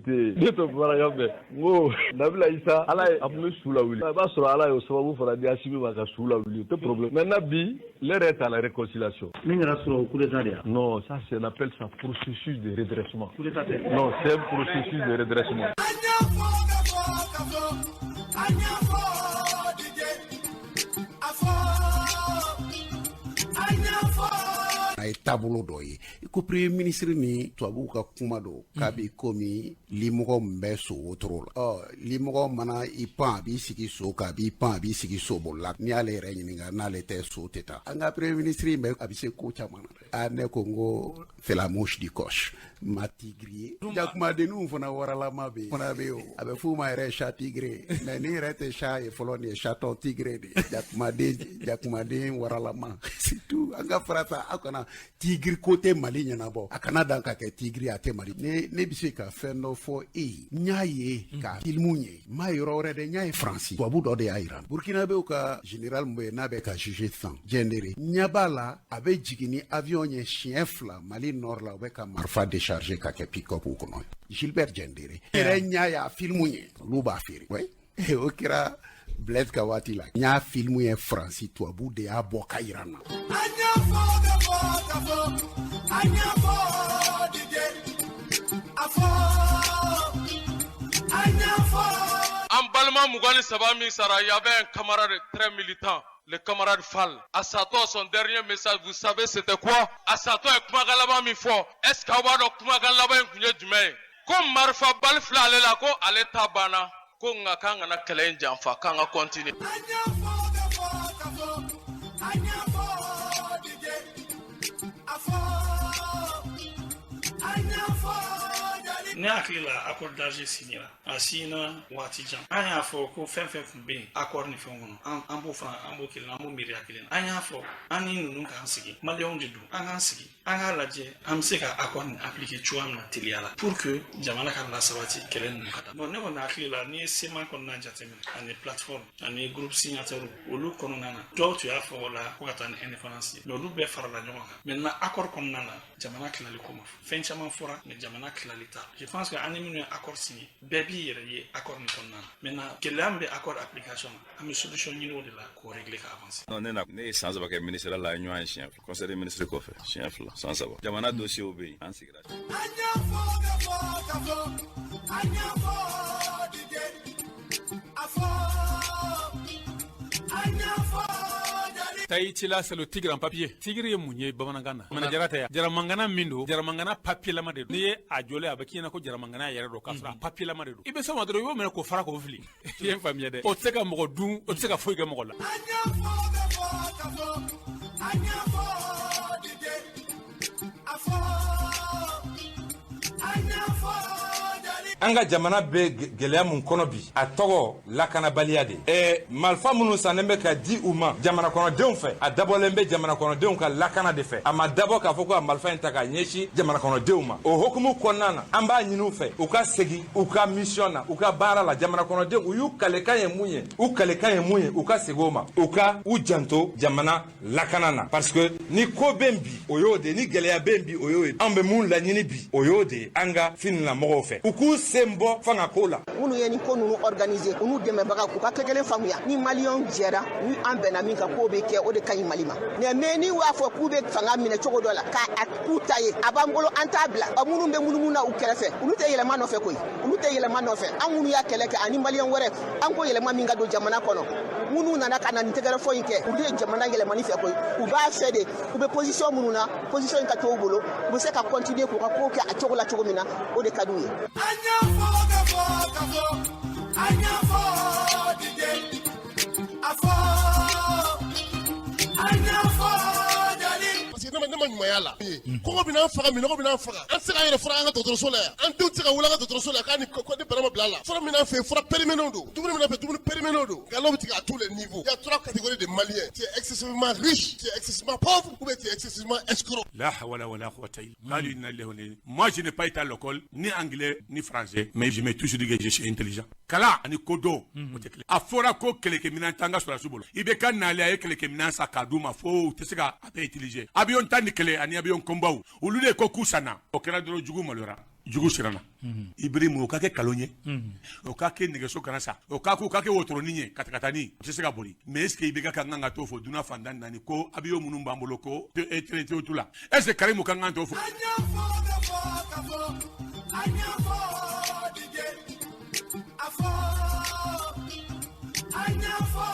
Tɛ ne tɛ bamanankan mɛn. N ko Nabila Isa, Ala ye a tun bɛ su lawuli, i b'a sɔrɔ Ala y'o sababu fana di Asimi ma ka su lawuli, o tɛ problème. Maintenant bi, l'heure est à la réconciliation. Min kɛra sɔrɔ, coup d'état de ya? Non, ça c'est, on appelle ça processus de redressement. Coup d'état tɛ? Non, c'est un processus de redressement. An y'a fɔ ka fɔ ka fɔ, an y'a fɔ DJ a fɔ, an y'a fɔ. A ye taabolo dɔ ye i ko premier ministre ni tubabuw ka kuma don k'a b'i komi limɔgɔ min bɛ so wotoro la. Ɔ limɔgɔ mana i pan, a b'i sigi so kan, a b'i pan, a b'i sigi so bolila. N'i y'ale yɛrɛ ɲininka, n'ale tɛ so tɛ taa. An ka premier ministre in bɛ, a bɛ se ko caman na dɛ. A ne ko n ko c'est la mouche du coche ma tigre ye. Jakumadenninw fana waralama bɛ yen fana bɛ yen o, a bɛ f'u ma yɛrɛ chat tigré, mais ni yɛrɛ tɛ chat ye fɔlɔ, nin ye chaton tigré de ye. Jakumaden, jakumaden waralama. Surtout an ka fara sa, aw kana tigre ko tɛ Mali ɲɛnabɔ, a kana dan ka kɛ tigre, a tɛ Mali. Ne bɛ se ka fɛn dɔ fɔ e ye. N y'a ye ka filimu ye, n m'a yɔrɔ wɛrɛ dɛ, n y'a ye Faransi, tubabu dɔ de y'a yira. Burkinabéw ka général min bɛ yen n'a bɛ ka juger sisan, Diendéré, ɲɛ b'a la, a bɛ jigin ni avion ye siɲɛ 2 Mali nord la, u bɛ ka marifa décharger ka kɛ pick-up kɔnɔ. Gilbert Diendéré yɛrɛ ɲɛ y'a filimu ye, olu b'a feere. Oui, o kɛra Blaise ka waati la. N y'a filimu ye Faransi, tubabu de y'a bɔ ka yira n na. An y'a fɔ ka fɔ ka fɔ, an y'a fɔ DJ a fɔ, an y'a fɔ. An balima 23 min sara, il y avait un camarade très militant, le camarade Fall. A satɔ, son dernier message, vous savez c'était quoi? A satɔ ye kumakan laban min fɔ, est ce que aw b'a dɔn kumakan laban in tun ye jumɛn ye? Ko marifa bali fila ale la, ko ale ta banna, ko nka k'an kana kɛlɛ in janfa, k'an ka continuer. An y'a fɔ ka fɔ ka fɔ, an y'a fɔ DJ a fɔ, an y'a fɔ jali. Ne hakili la, accord d'Alger signera, a signera waati jan. An y'a fɔ ko fɛn fɛn tun bɛ yen accord ni fɛnw kɔnɔ, an b'o fana, an b'o kelen na, an b'o miiriya kelen na. An y'a fɔ an ni ninnu k'an sigi, maliyɛnw de don, an k'an sigi, an k'a lajɛ an bɛ se ka accord nin appliquer cogoya min na teliya la pour que jamana ka lasabati, kɛlɛ ninnu ka da. Bon, ne kɔni hakili la, n'i ye CMA kɔnɔna jateminɛ ani plateforme ani groupe signataire, olu kɔnɔna na, dɔw tun y'a fɔ o la ko ka taa ni indépendance ye, mais olu bɛɛ farala ɲɔgɔn kan. Maintenant, accord kɔnɔna na, jamana tilali ko ma fɔ, fɛn caman fɔra, mais jamana tilali t'a. Je pense que an ni minnu ye accord signé, bɛɛ b'i yɛrɛ ye accord nin kɔnɔna na. Maintenant, gɛlɛya min bɛ accord application na, an bɛ solution ɲini o de la k'o régler ka avancer. Non, ne na, ne ye san 3 kɛ ministre la ɲɔgɔn ye siɲɛ 2, conseil des ministres kɔfɛ siɲɛ 2, san 3. Jamana dossier bɛ yen, an sigira. An y'a fɔ ka fɔ ka fɔ, an y'a fɔ DJ a fɔ, an y'a fɔ jali. Tahiti là, c'est le tigre en papier. Tigre ye mun ye bamanankan na? Mana jara tɛ ya. Jaramangana min don, jaramangana papier lama de don. N'i ye a jɔlen, a bɛ k'i ɲɛna ko jaramangana yɛrɛ don, k'a sɔrɔ a papier lama de don. I bɛ se o ma dɔrɔn, i b'o minɛ k'o fara k'o fili. I ye n faamuya dɛ. O tɛ se ka mɔgɔ dun, o tɛ se ka foyi kɛ mɔgɔ la. An y'a fɔ ka fɔ ka fɔ, an y'a fɔ DJ a fɔ, an y'a fɔ jali. An ka jamana bɛ gɛlɛya mun kɔnɔ bi, a tɔgɔ lakanabaliya de. Marifa minnu sannen bɛ ka di u ma jamana kɔnɔdenw fɛ, a dabɔlen bɛ jamana kɔnɔdenw ka lakana de fɛ. A ma dabɔ k'a fɔ ko ka marifa in ta k'a ɲɛsin jamana kɔnɔdenw ma. O hukumu kɔnɔna na, an b'a ɲini u fɛ u ka segin u ka mission na, u ka baara la. Jamana kɔnɔdenw, u y'u kalekan ye mun ye, u kalekan ye mun ye, u ka segin o ma, u ka u janto jamana lakana na, parce que ni ko bɛ bi, o y'o de ye, ni gɛlɛya bɛ bi, o y'o ye. An bɛ mun laɲini bi, o y'o de ye an ka finilamɔgɔw fɛ, u k'u sen bɔ fanga ko la. Minnu ye nin ko ninnu organiser, u n'u dɛmɛbaga, u ka kɛ kelen faamuya. Ni maliyɛnw jɛra, ni an bɛnna min kan k'o bɛ kɛ, o de ka ɲi Mali ma. Mais ni b'a fɔ k'u bɛ fanga minɛ cogo dɔ la k'a k'u ta ye, a b'an bolo, an t'a bila. Minnu bɛ munumunu na u kɛrɛfɛ, olu tɛ yɛlɛma nɔfɛ koyi, olu tɛ yɛlɛma nɔfɛ. An minnu y'a kɛlɛ kɛ ani maliyɛn wɛrɛ, an ko yɛlɛma min ka don jamana kɔnɔ, minnu nana ka na nin tɛgɛrɛ fɔ in kɛ, olu ye jamana yɛlɛmani fɛ koyi. U b'a fɛ de, u bɛ position minnu na, position in ka to u bolo, u bɛ se ka continuer k'u ka kow kɛ a cogo la cogo min na, o de ka d'u ye. An y'a fɔ ka fɔ ka fɔ, an y'a fɔ DJ a fɔ, an y'a fɔ jali. Parce que ne ma ɲumanya la, kɔngɔ bɛ n'an faga, minɔgɔ bɛ n'an faga, an tɛ se k'an yɛrɛ fura an ka dɔgɔtɔrɔso la yan, an denw tɛ se ka wele an ka dɔgɔtɔrɔso la k'a ni ko ni bana ma bila a la. Fura min n'an fɛ yen, fura périmé don. Dumuni min n'an fɛ, dumuni périmé don. Nkalon bɛ tigɛ à tous les niveaux. Il y a trois catégories de Maliens: tu es excessivement riche, tu es excessivement pauvre ou bien tu es excessivement escroc. لا حول ولا قوة إلا قالوا إنا لله وإنا. Moi, je n'ai pas été à l'école, ni anglais, ni français, mais je m'ai toujours dit que je suis intelligent. Kala ani kodɔn, o tɛ kelen. A fɔra ko kɛlɛkɛminɛn t'an ka sɔrɔdasiw bolo. I bɛ ka nalen, a ye kɛlɛkɛminɛn san k'a d'u ma fo u tɛ se ka a bɛɛ utiliser. Avion 11 ani avion combat, olu de ko k'u sanna. O kɛra dɔrɔn, jugu maloyara. Jugu siranna Ibrahim, o ka kɛ kalon ye, o ka kɛ nɛgɛso kana sa, o ka k'o ka kɛ wotoronin ye, katakatanin o tɛ se ka boli. Mais est ce que IBK ka kan ka t'o fɔ dunan fantan naani ko avion minnu b'an bolo ko e t'u la? Est ce que Karimu ka kan t'o fɔ? An y'a fɔ DJ, a fɔ, an y'a fɔ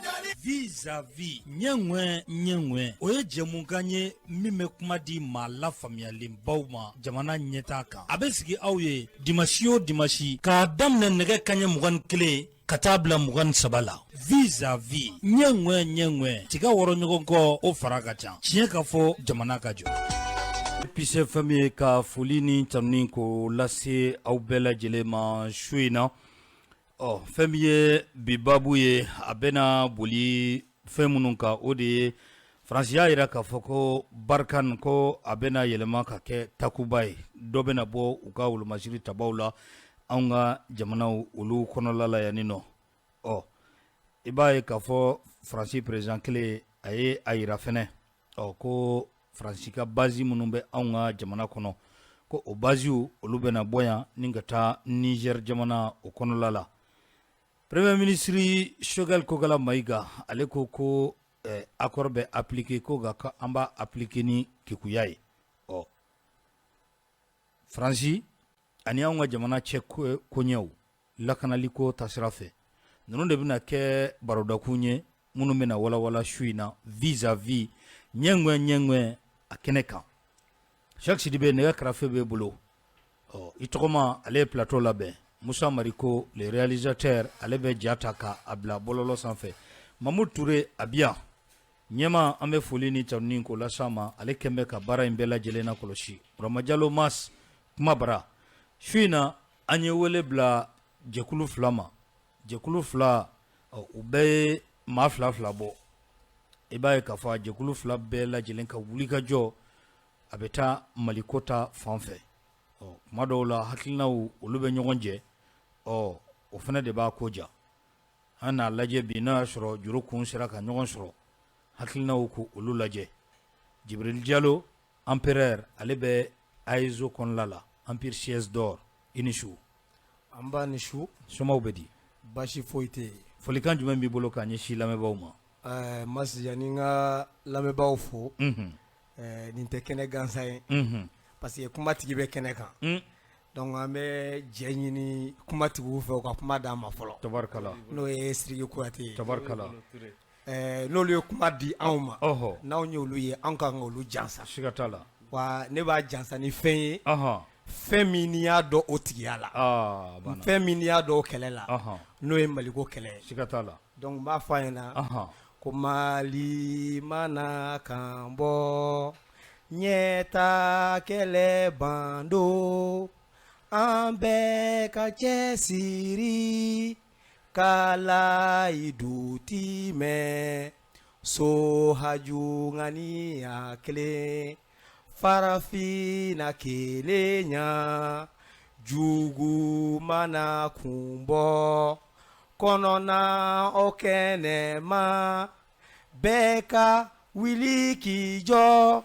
jali. Vis-à-vis, ɲɛŋɛ ɲɛŋɛ, o ye jɛmukan ye min bɛ kuma di maa lafaamuyalenbaw ma jamana ɲɛtaa kan. A bɛ sigi aw ye dimasi o dimasi k'a daminɛ nɛgɛ kaɲɛ 21 ka taa bila 23 la. Vis-à-vis, ɲɛŋɛ ɲɛŋɛ, tiga wɔrɔ ɲɔgɔn kɔ, o fara ka ca. Tiɲɛ ka fɔ, jamana ka jɔ. Peace FM ye ka foli ni tanuni ko lase aw bɛɛ lajɛlen ma su in na. Ɔ, fɛn min ye bi babu ye, a bɛna boli fɛn minnu kan, o de ye Faransi y'a jira k'a fɔ ko Barkhane ko a bɛna yɛlɛma ka kɛ Takuba ye. Dɔ bɛna bɔ u ka wolomasiri tabaw la anw ka jamanaw olu kɔnɔla la yan nɔ. Ɔ, i b'a ye k'a fɔ Faransi président kelen a ye a jira fɛnɛ, ɔ, ko Faransi ka base minnu bɛ anw ka jamana kɔnɔ, ko o basew olu bɛna bɔ yan ni ka taa Niger jamana o kɔnɔla la. Premier ministre Choguel Kokala Maïga, ale ko ko accord bɛ appliquer, ko nka an b'a appliquer ni kekuya ye. Ɔ, Faransi ani anw ka jamana cɛ koɲɛw lakanaliko tasira fɛ, ninnu de bɛna kɛ barodakun ye minnu bɛna walawala su in na vis-à-vis ɲɛŋɛ ɲɛŋɛ a kɛnɛ kan. Cheikh Sidibe, nɛgɛ karafe b'e bolo. Ɔ, i tɔgɔma ale ye plateau labɛn. Musa Mariko, le réalisateur, ale bɛ ja ta k'a bila bɔlɔlɔ sanfɛ. Mamu Ture a bi yan ɲɛma, an bɛ foli ni tanuni k'o las'a ma. Ale kɛn bɛ ka baara in bɛɛ lajɛlen na kɔlɔsi. Burama Jalo Mas kuma bara su in na, an ye wele bila jɛkulu fila ma. Jɛkulu fila, u bɛɛ ye maa fila fila bɔ. I b'a ye k'a fɔ a jɛkulu fila bɛɛ lajɛlen ka wulikajɔ a bɛ taa Maliko ta fan fɛ. Ɔ, kuma dɔw la hakilinaw olu bɛ ɲɔgɔn jɛ. Ɔ, o fana de b'a ko ja. An n'a lajɛ bi n'a y'a sɔrɔ juru kun sera ka ɲɔgɔn sɔrɔ, hakilinaw ko olu lajɛ. Jibril Jalo empereur, ale bɛ AESO kɔnɔla la, Empire Chaise d'Or, i ni su. An b'a ni su. Somaw bɛ di? Basi foyi tɛ yen. Folikan jumɛn b'i bolo k'a ɲɛsin lamɛnbaaw ma? Ɛɛ Masi, yanni n ka lamɛnbaaw fo, nin tɛ kɛnɛ gansan ye, parce que kuma tigi bɛ kɛnɛ kan. Donc an bɛ jɛ ɲini kumatigiw fɛ, u ka kuma d'an ma fɔlɔ. Tabarikala. N'o ye Sidiki Kuyate ye. Tabarikala. Ɛɛ, n'olu ye kuma di anw ma, n'anw y'olu ye, anw ka kan k'olu jansa. Siga t'a la. Wa ne b'a jansa ni fɛn ye, fɛn min n'i y'a dɔn o tigiya la, fɛn min n'i y'a dɔn o kɛlɛ la, n'o ye Maliko kɛlɛ ye. Siga t'a la. Donc n b'a fɔ a ɲɛna ko Mali mana kan bɔ, ɲɛta kɛlɛ bando, an bɛɛ ka cɛsiri ka layidu timɛ, so haju ŋaniya kelen, farafinna kelenya, jugu mana kun bɔ kɔnɔna o kɛnɛma, bɛɛ ka wuli k'i jɔ,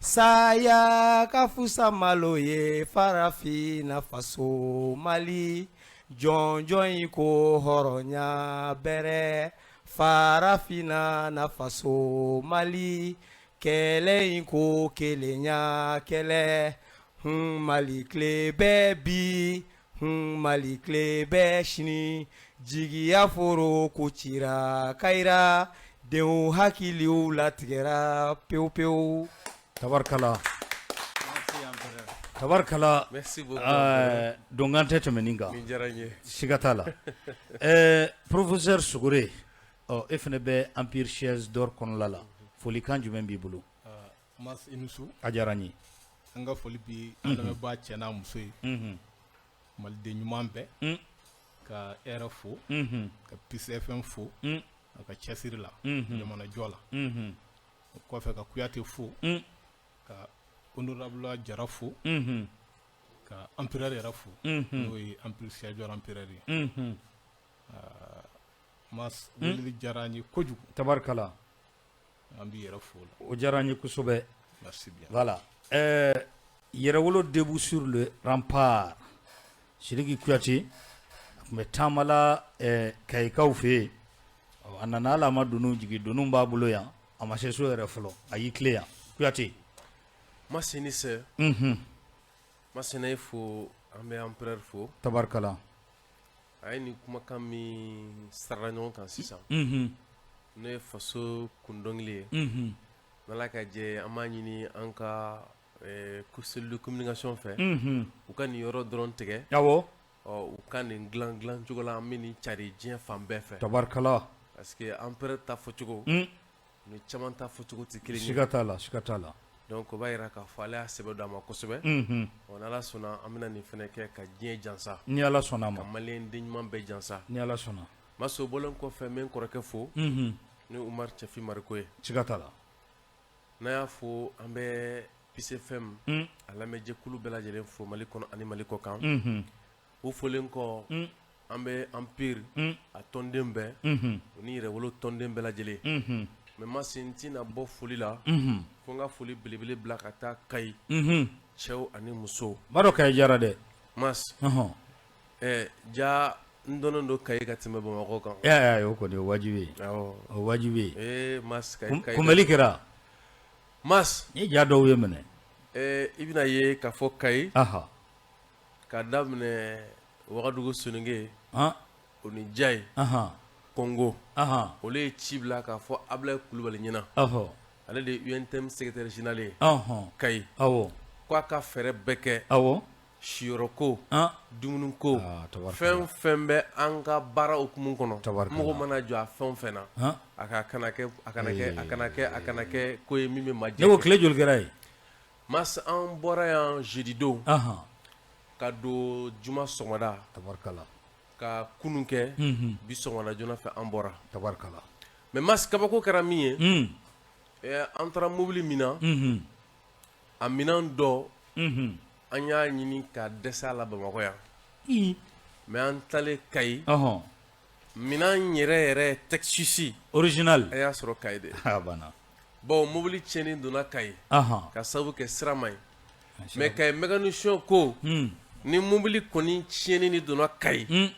saya ka fusa malo ye, farafinna faso Mali, jɔnjɔn in ko hɔrɔnya bɛrɛ, farafinna na faso Mali, kɛlɛ in ko kelenya kɛlɛ, hun Mali tile bɛ bi, hun Mali tile bɛ sini, jigiya foro ko cira kayira, denw hakiliw latigɛra pewu pewu. Tabarikala, tabarikala. Merci beaucoup. Donkan tɛ tɛmɛ nin kan. Nin diyara n ye. Siga t'a la. Professeur Sogore, ɔ, e fana bɛ Empire Chaise d'Or kɔnɔla la, folikan jumɛn b'i bolo? Mas, i ni su. A diyara n ye. An ka foli bi an lamɛnbaa cɛ n'a muso ye, maliden ɲuman bɛɛ, ka e yɛrɛ fo, ka Peace FM fo a ka cɛsiri la jamanajɔ la. O kɔfɛ, ka Kuyate fo, ka honorable Jara fo, ka empereur yɛrɛ fo, n'o ye Empire Chaise d'Or empereur ye. Mas, weleli diyara an ye kojugu. Tabarikala. An b'i yɛrɛ fo o la. O diyara n ye kosɛbɛ. Merci bien. Voilà. Yɛrɛwolo debout sur le rempart, Sidiki Kuyate a tun bɛ taama la Kayikaw fɛ yen, a nana hali a ma doniw jigin, doniw b'a bolo yan, a ma se so yɛrɛ fɔlɔ, a y'i tilen yan Kuyate. Masinisa, unhun, Masina e fo an bɛ empereur fo, tabarikala, a ye nin kumakan min sarala ɲɔgɔn kan sisan, unhun, n'o ye faso kundɔnkili ye, unhun, n'Ala ka jɛ an b'a ɲini an ka cellule de communication fɛ, unhun, u ka nin yɔrɔ dɔrɔn tigɛ, awɔ, ɔ u ka nin dilan dilancogo la an bɛ nin cari diɲɛ fan bɛɛ fɛ, tabarikala, parce que empereur ta fɔcogo ni caman ta fɔcogo tɛ kelen ye, siga t'a la, siga t'a la, donc o b'a jira k'a fɔ ale y'a sɛbɛ don a ma kosɛbɛ, unhun, ɔ n'Ala sɔnna an bɛna nin fana kɛ ka diɲɛ jansa, ni Ala sɔnna a ma, ka maliyɛn den ɲuman bɛɛ jansa, ni Ala sɔnna, Maso o bɔlen kɔfɛ n bɛ n kɔrɔkɛ fo, unhun, ni Umaru Cɛfin Mariko ye, siga t'a la. N'a y'a fo an bɛ Peace FM a lamɛnjɛkulu bɛɛ lajɛlen fo Mali kɔnɔ ani Mali kɔ kan, unhun, o folen kɔ an bɛ Empire a tɔnden bɛɛ o ni Yɛrɛwolo tɔnden bɛɛ lajɛlen, unhun, mais Masi n tɛna bɔ foli la fo n ka foli belebele bila ka taa Kayi cɛw ani musow, n b'a dɔn Kayi diyara dɛ, Mas ɔnhɔn, ɛ ja n dɔnnen don Kayi ka tɛmɛ Bamakɔ kan, e o kɔni o ye wajibi ye, awɔ, o ye wajibi ye, ee Mas Kayi kunbɛli kɛra Mas n ye ja dɔw ye minɛ, i bɛna ye k'a fɔ Kayi, anhan, ka daminɛ Wagadugu Soninke, an, o ni Jayi, anhan, Kɔngo, anhan, olu ye ci bila k'a fɔ Abulayi Kulubali ɲɛna, ɔhɔ, ale de ye UNTM secrétaire général ye, ɔnhɔn, Kayi, awɔ, k'a ka fɛɛrɛ bɛɛ kɛ, awɔ, siyɔrɔko, an, dumuniko, aa tabarikala, fɛn fɛn bɛ an ka baara hukumu kɔnɔ, tabarikala, mɔgɔ mana jɔ a fɛn o fɛn na, an, a ka kana kɛ a kana kɛ a kana kɛ a kana kɛ ko ye min bɛ maa ne ko tile joli kɛra yen? Mas an bɔra yan jeudi don, anhan, ka don juma sɔgɔmada, tabarikala, ka kunun kɛ, unhun, bi sɔgɔmada joona fɛ an bɔra, tabarikala, mais Mas kabako kɛra min ye, un, an taara mobili min na, unhun, a minɛn dɔ, unhun, an y'a ɲini ka dɛsɛ a la Bamakɔ yan, i, mais an taalen Kayi, ɔhɔn, minɛn yɛrɛ yɛrɛ texte original an y'a sɔrɔ Kayi de, a banna, bon mobili tiɲɛni donna Kayi, anhan, ka sababu kɛ sira man ɲi mais Kayi mécanicien ko un, ni mobili kɔni tiɲɛni ni donna Kayi, un,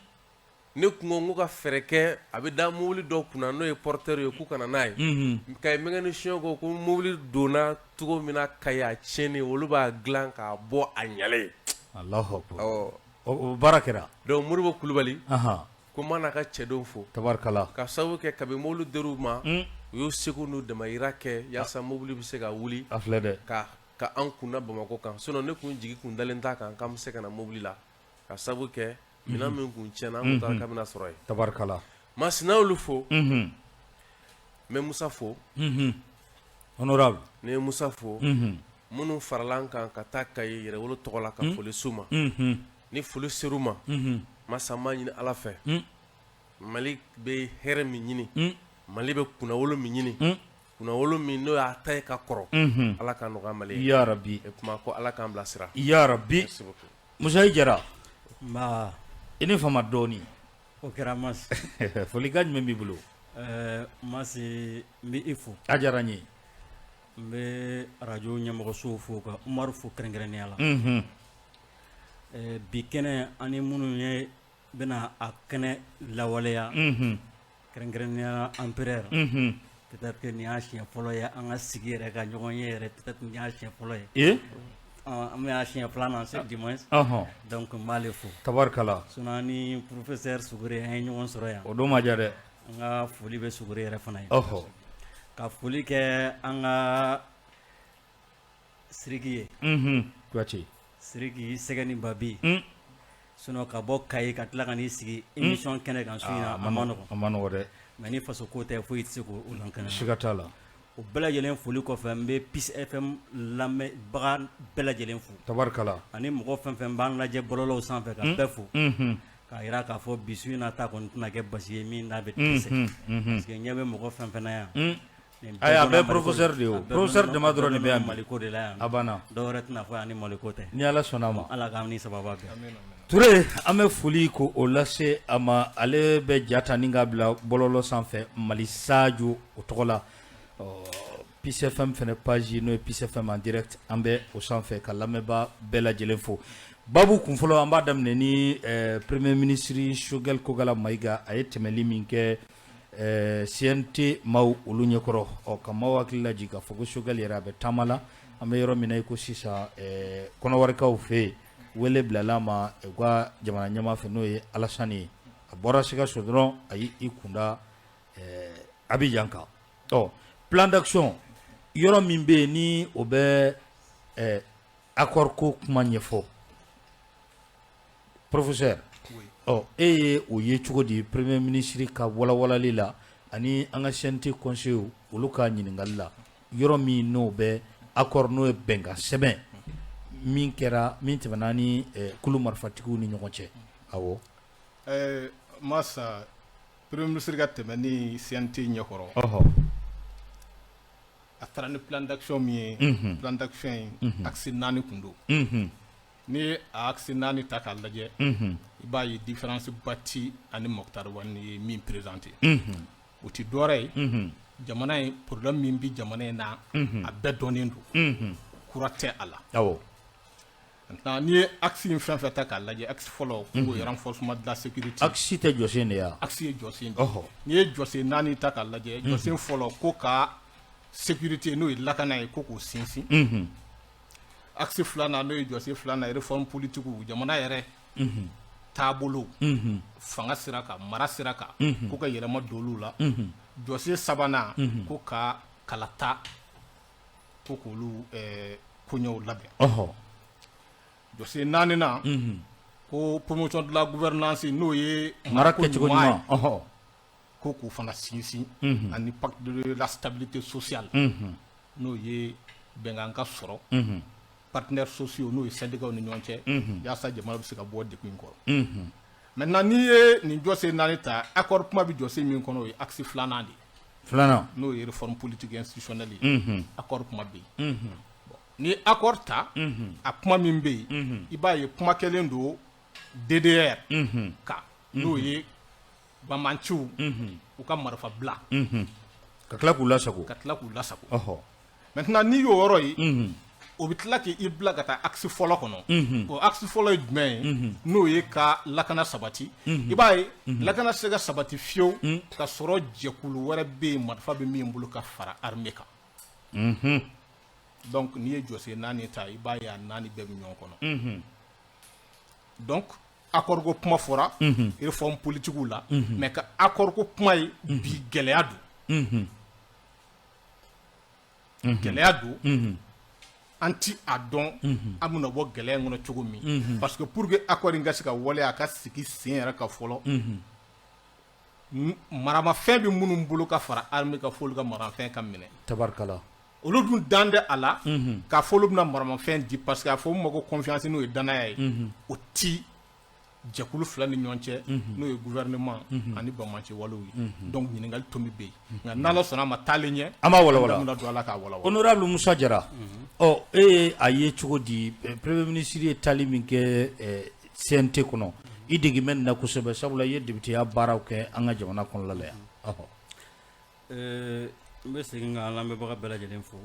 ne tun ko n ko ka fɛɛrɛ kɛ a bɛ da mobili dɔ kunna n'o ye porteur ye k'u ka na n'a ye, unhun, Kayi mécanicien ko ko mobili donna cogo min na Kayi a tiɲɛni olu b'a dilan k'a bɔ a ɲalen, Alahu akibaru, awɔ, o baara kɛra, donc Modibo Kulubali anhan, ko n b'a n'a ka cɛdenw fo tabarikala, ka sababu kɛ kabi mobili dir'u ma un, u y'u seko n'u damayira kɛ yaasa mobili bɛ se ka wuli a filɛ dɛ, ka an kunna Bamakɔ kan sinon ne kun jigi kun dalen t'a kan k'an bɛ se ka na mobili la ka sababu kɛ minɛn min kun tiɲɛna an kun taara k'a bɛna sɔrɔ yen, tabarikala, Masina y'olu fo, unhun, n bɛ Musa fo, unhun, honorable, ne ye Musa fo, unhun, minnu farala an kan ka taa Kayi Yɛrɛwolo tɔgɔ la ka foli s'u ma, unhun, ni foli ser'u ma, unhun, Masa n b'a ɲini Ala fɛ, un, Mali bɛ hɛrɛ min ɲini, un, Mali bɛ kunnawolo min ɲini, un, kunnawolo min n'o y'a ta ye ka kɔrɔ, unhun, Ala k'a nɔgɔya Mali ye, ya rabi, o tuma ko Ala k'an bilasira, ya rabi, merci beaucoup. Musa i Jara, nba, i ni fama dɔɔnin, o kɛra Masi, folikan jumɛn b'i bolo? Ɛɛ Masi n bɛ i fo, a diyara n ye, n bɛ arajo ɲɛmɔgɔsow fo ka Umaru fo kɛrɛnkɛrɛnnenya la, unhun, ɛɛ bi kɛnɛ an ni minnu ye bɛna a kɛnɛ lawaleya, unhun, kɛrɛnkɛrɛnnenya la empereur, unhun, peut-être que nin y'a siɲɛ fɔlɔ ye an ka sigi yɛrɛ ka ɲɔgɔn ye yɛrɛ peut-être nin y'a siɲɛ fɔlɔ ye, ee, an bɛ a siɲɛ filanan c'est du moins, ɔhɔn, donc n b'ale fo, tabarikala, sinon ni professeur Sugure an ye ɲɔgɔn sɔrɔ yan, o don ma diya dɛ, an ka foli bɛ Sugure yɛrɛ fana ye, ɔhɔ, ka foli kɛ an ka Siriki ye, unhun, Kuyate, Siriki Sɛgɛ ni Babi, un, sinon ka bɔ Kayi ka tila ka n'i sigi émission kɛnɛ kan su in na a ma nɔgɔn, a ma nɔgɔn dɛ, mais ni faso ko tɛ foyi tɛ se k'o lankɛnɛ siga t'a la, o bɛɛ lajɛlen foli kɔfɛ n bɛ Peace FM lamɛnbaga bɛɛ lajɛlen fo, tabarikala, ani mɔgɔ fɛn fɛn b'an lajɛ bɔlɔlɔw sanfɛ ka bɛɛ fo, unhun, k'a jira k'a fɔ bi su in na ta kɔni tɛna kɛ basi ye min n'a bɛ dɛsɛ, unhun, parce que ɲɛ bɛ mɔgɔ fɛn fɛn na yan, un, nin ayi a donna bɛɛ Maliko professeur de ye a o bɛɛ professeur donna dama dɔrɔn de bɛ yan bi Maliko de la yan a banna dɔw wɛrɛ tɛna fɔ yan ni Maliko tɛ ni Ala sɔnna a ma Ala k'an ni sababa bɛn Ture an bɛ foli ko o lase a ma ale bɛ ja ta ni k'a bila bɔlɔlɔ sanfɛ Mali Sajo o tɔgɔ la ɔ Peace FM fɛnɛ page n'o ye Peace FM en direct, an bɛ o sanfɛ ka lamɛnbaa bɛɛ lajɛlen fo. Babu kunfɔlɔ, an b'a daminɛ ni premier ministre Choguel Kokalla Maïga, a ye tɛmɛli min kɛ CNT maaw olu ɲɛkɔrɔ. Ɔ ka maaw hakili lajigin k'a fɔ ko Choguel yɛrɛ, a bɛ taama la. An bɛ yɔrɔ min na i ko sisan, Kɔnɔwarikaw fɛ yen, wele bilala a ma u ka jamana ɲɛmaa fɛ, n'o ye Alassane ye. A bɔra Sikaso dɔrɔn, a y'i kunda Abidjan kan. Ɔ plan d'action yɔrɔ min bɛ yen, ni o bɛ accord ko kuma ɲɛfɔ, professeur, ɔ e ye o ye cogo di premier ministre ka walawalali la ani an ka CNT conseil olu ka ɲininkali la, yɔrɔ min n'o bɛ accord, n'o ye bɛnkan sɛbɛn min kɛra, min tɛmɛna ni kulu marifatigiw ni ɲɔgɔn cɛ? Awɔ. Masa, premier ministre ka tɛmɛ ni CNT ɲɛkɔrɔ, a taara ni plan d'action min ye, plan d'action in, axe naani kun don. N'i ye a axe naani ta k'a lajɛ, i b'a ye différence ba ti ani Moctar Ouane ye min présenté. O tɛ dɔwɛrɛ ye, jamana in problème min bɛ jamana in na, a bɛɛ dɔnnen don, kura tɛ a la. Maintenant, n'i ye axe in fɛn fɛn ta k'a lajɛ, axe fɔlɔ, k'o ye renforcement de la sécurité. Axe tɛ jɔsen de ye wa? Axe ye jɔsen de ye. N'i ye jɔsen naani ta k'a lajɛ, jɔsen fɔlɔ ko ka sécurité, n'o ye lakana ye, ko k'o sinsin. Axe filanan, n'o ye jɔsen filanan ye, réforme politique, jamana yɛrɛ taabolo, fanga sira kan, mara sira kan, ko ka yɛlɛma don olu la. Jɔsen sabanan, ko ka kalata, ko k'olu koɲɛw labɛn. Jɔsen naaninan, ko promotion de la gouvernance, n'o ye mara kɛcogo ɲuman, ko k'o fana sinsin, ani pacte de la stabilité sociale, n'o ye bɛnkan ka sɔrɔ partenaires sociaux, n'o ye syndicats ni ɲɔgɔn cɛ, yaasa jamana bɛ se ka bɔ degun in kɔrɔ. Maintenant, n'i ye nin jɔsen naani ta, accord kuma bɛ jɔsen min kɔnɔ, o ye axe filanan de ye. Filanan. N'o ye réforme politique institutionnelle ye, accord kuma bɛ yen. N'i ye accord ta, a kuma min bɛ yen, i b'a ye kuma kɛlen don DDR kan, n'o ye banbaanciw u ka marifa bila. Ka tila k'u lasago. Ka tila k'u lasago. Maintenant, n'i y'o yɔrɔ ye, o bɛ tila k'i bila ka taa axe fɔlɔ kɔnɔ. O axe fɔlɔ ye jumɛn ye? N'o ye ka lakana sabati. I b'a ye lakana tɛ se ka sabati fiyewu ka sɔrɔ jɛkulu wɛrɛ bɛ yen, marifa bɛ min bolo ka fara armée kan. Donc n'i ye jɔsen naani ta, i b'a ye a naani bɛɛ bɛ ɲɔgɔn kɔnɔ. Donc accord ko kuma fɔra réforme politique la, mais ka accord ko kuma ye bi, gɛlɛya don, gɛlɛya don. An ti a dɔn an bɛna bɔ gɛlɛya in kɔnɔ cogo min, parce que pour que accord in ka se ka waleya, a ka sigi sen yɛrɛ ka fɔlɔ, maramafɛn bɛ minnu bolo ka fara armée kan, f'olu ka maramafɛn ka minɛ. Tabarikala. Olu dun dan tɛ a la k'a fɔ olu bɛna maramafɛn di, parce que a fɔ min ma ko confiance, n'o ye danaya ye, o ti jɛkulu fila ni ɲɔgɔn cɛ, n'o ye gouvernement ani banbaanci walew ye. Donc ɲininkali tomi bɛ yen, nka n'Ala sɔnna a ma, taalen ɲɛ, an b'a walawala. An bɛna don a la k'a walawala. Honorable Musa Jara, ɔ e ye a ye cogo di, premier ministre ye taali min kɛ CNT kɔnɔ? I degi bɛ nin na kosɛbɛ, sabula i ye députéya baaraw kɛ an ka jamana kɔnɔna la yan. N bɛ segin ka an lamɛnbaga bɛɛ lajɛlen fo.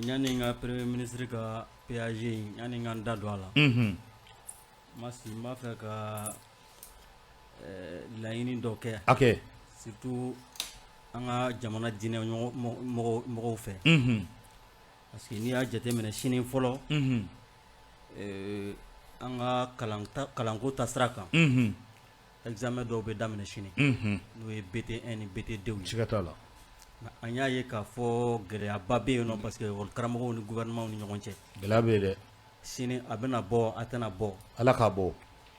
Yanni n ka premier ministre ka PAG in, yanni n ka n da don a la, Masi, n b'a fɛ ka laɲini dɔ kɛ. A kɛ. Surtout an ka jamana diinɛ mɔgɔw fɛ. Parce que n'i y'a jateminɛ sini fɔlɔ, an ka kalanko ta sira kan, examen dɔw bɛ daminɛ sini, n'o ye BT1 ni BT2 ye. Siga t'a la. An y'a ye k'a fɔ gɛlɛyaba bɛ yen nɔ, parce que école karamɔgɔw ni gouvernement ni ɲɔgɔn cɛ. Gɛlɛya bɛ yen dɛ. Sini a bɛna bɔ, a tɛna bɔ. Ala k'a bɔ.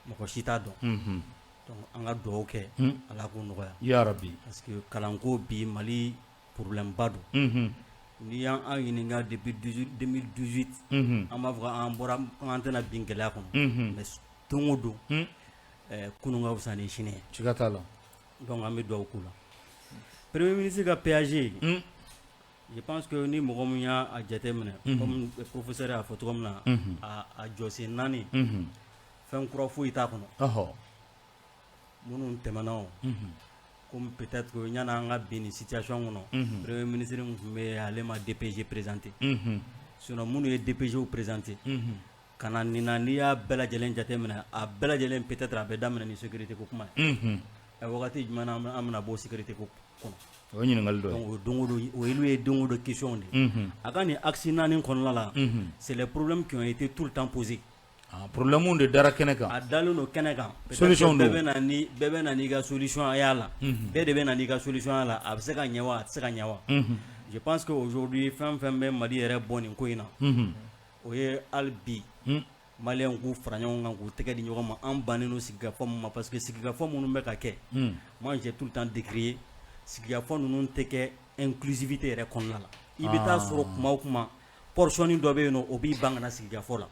Mɔgɔ si t'a dɔn. Donc an ka dugawu kɛ, Ala k'o nɔgɔya. Ya rabi. Parce que kalanko bi Mali problème ba don. N'i y'an ɲininka depuis 2018, an b'a fɔ an bɔra, an tɛna bin gɛlɛya kɔnɔ, mais don o don, kunun ka fisa ni sini ye. Siga t'a la. Donc an bɛ dugawu k'u la. Premier ministre ka PAG, je pense que ni mɔgɔ min y'a jateminɛ, comme professeur y'a fɔ cogo min na, a jɔsen naani, fɛn kura foyi t'a kɔnɔ. Minnu tɛmɛna o, Comme peut-être que yani an ka bin nin situation kɔnɔ, premier ministre min tun bɛ yen, ale ma DPG présenté, sinon minnu ye DPG présenté ka na nin na, n'i y'a bɛɛ lajɛlen jateminɛ, a bɛɛ lajɛlen peut-être a bɛ daminɛ ni sécurité ko kuma ye. Ɛ, wagati jumɛn na an bɛna bɔ sécurité ko kɔnɔ? O ye ɲininkali dɔ ye. Donc o don o don, o olu ye don o don question de ye. A ka nin axe naani kɔnɔna la, c'est les problèmes qui ont été tout le temps posés. Ah, problème de dara kɛnɛ kan. A dalen don kɛnɛ kan. Solution bɛɛ don. bɛ na ni bɛɛ bɛ na n'i ka solution y'a la. Bɛɛ de bɛ na n'i ka solution y'a la. A bɛ se ka ɲɛ wa, a tɛ se ka ɲɛ wa? Je pense que aujourd'hui, fɛn fɛn bɛ Mali yɛrɛ bɔ nin ko in na, o ye hali bi maliyɛnw k'u fara ɲɔgɔn kan, k'u tɛgɛ di ɲɔgɔn ma. An bannen don sigikafɔ min ma, parce que sigikafɔ minnu bɛ ka kɛ, moi j'ai tout le temps décrié, sigikafɔ ninnu tɛ kɛ inclusivité yɛrɛ kɔnɔna la. I bɛ taa sɔrɔ kuma o kuma, portion dɔ bɛ yen nɔ, o b'i ban ka na sigikafɔ la.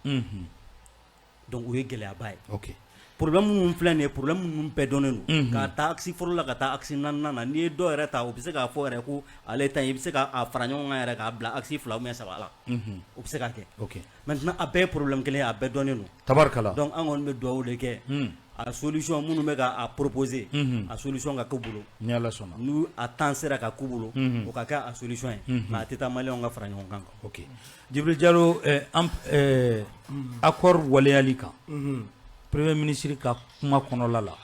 Donc o ye gɛlɛyaba ye. Problème minnu filɛ nin ye, problème minnu bɛɛ dɔnnen don, k'a ta axe fɔlɔ la ka taa axe naaninan na, n'i ye dɔw yɛrɛ ta, o bɛ se k'a fɔ yɛrɛ ko ale ta in, i bɛ se k'a fara ɲɔgɔn kan yɛrɛ k'a bila axe fila ou bien saba la. O bɛ se ka kɛ. Maintenant, a bɛɛ ye problème kelen ye, a bɛɛ dɔnnen don. Tabarikala. Donc an kɔni bɛ dugawu de kɛ. A solution minnu bɛ k'a proposer, a solution ka k'u bolo. Ni Ala sɔnna. N'u a temps sera ka k'u bolo, o ka kɛ a solution ye. Mais a tɛ taa maliyɛnw ka fara ɲɔgɔn kan. Ok. Jibril Jalo, an accord waleyali kan. Premier ministre ka kuma kɔnɔla la,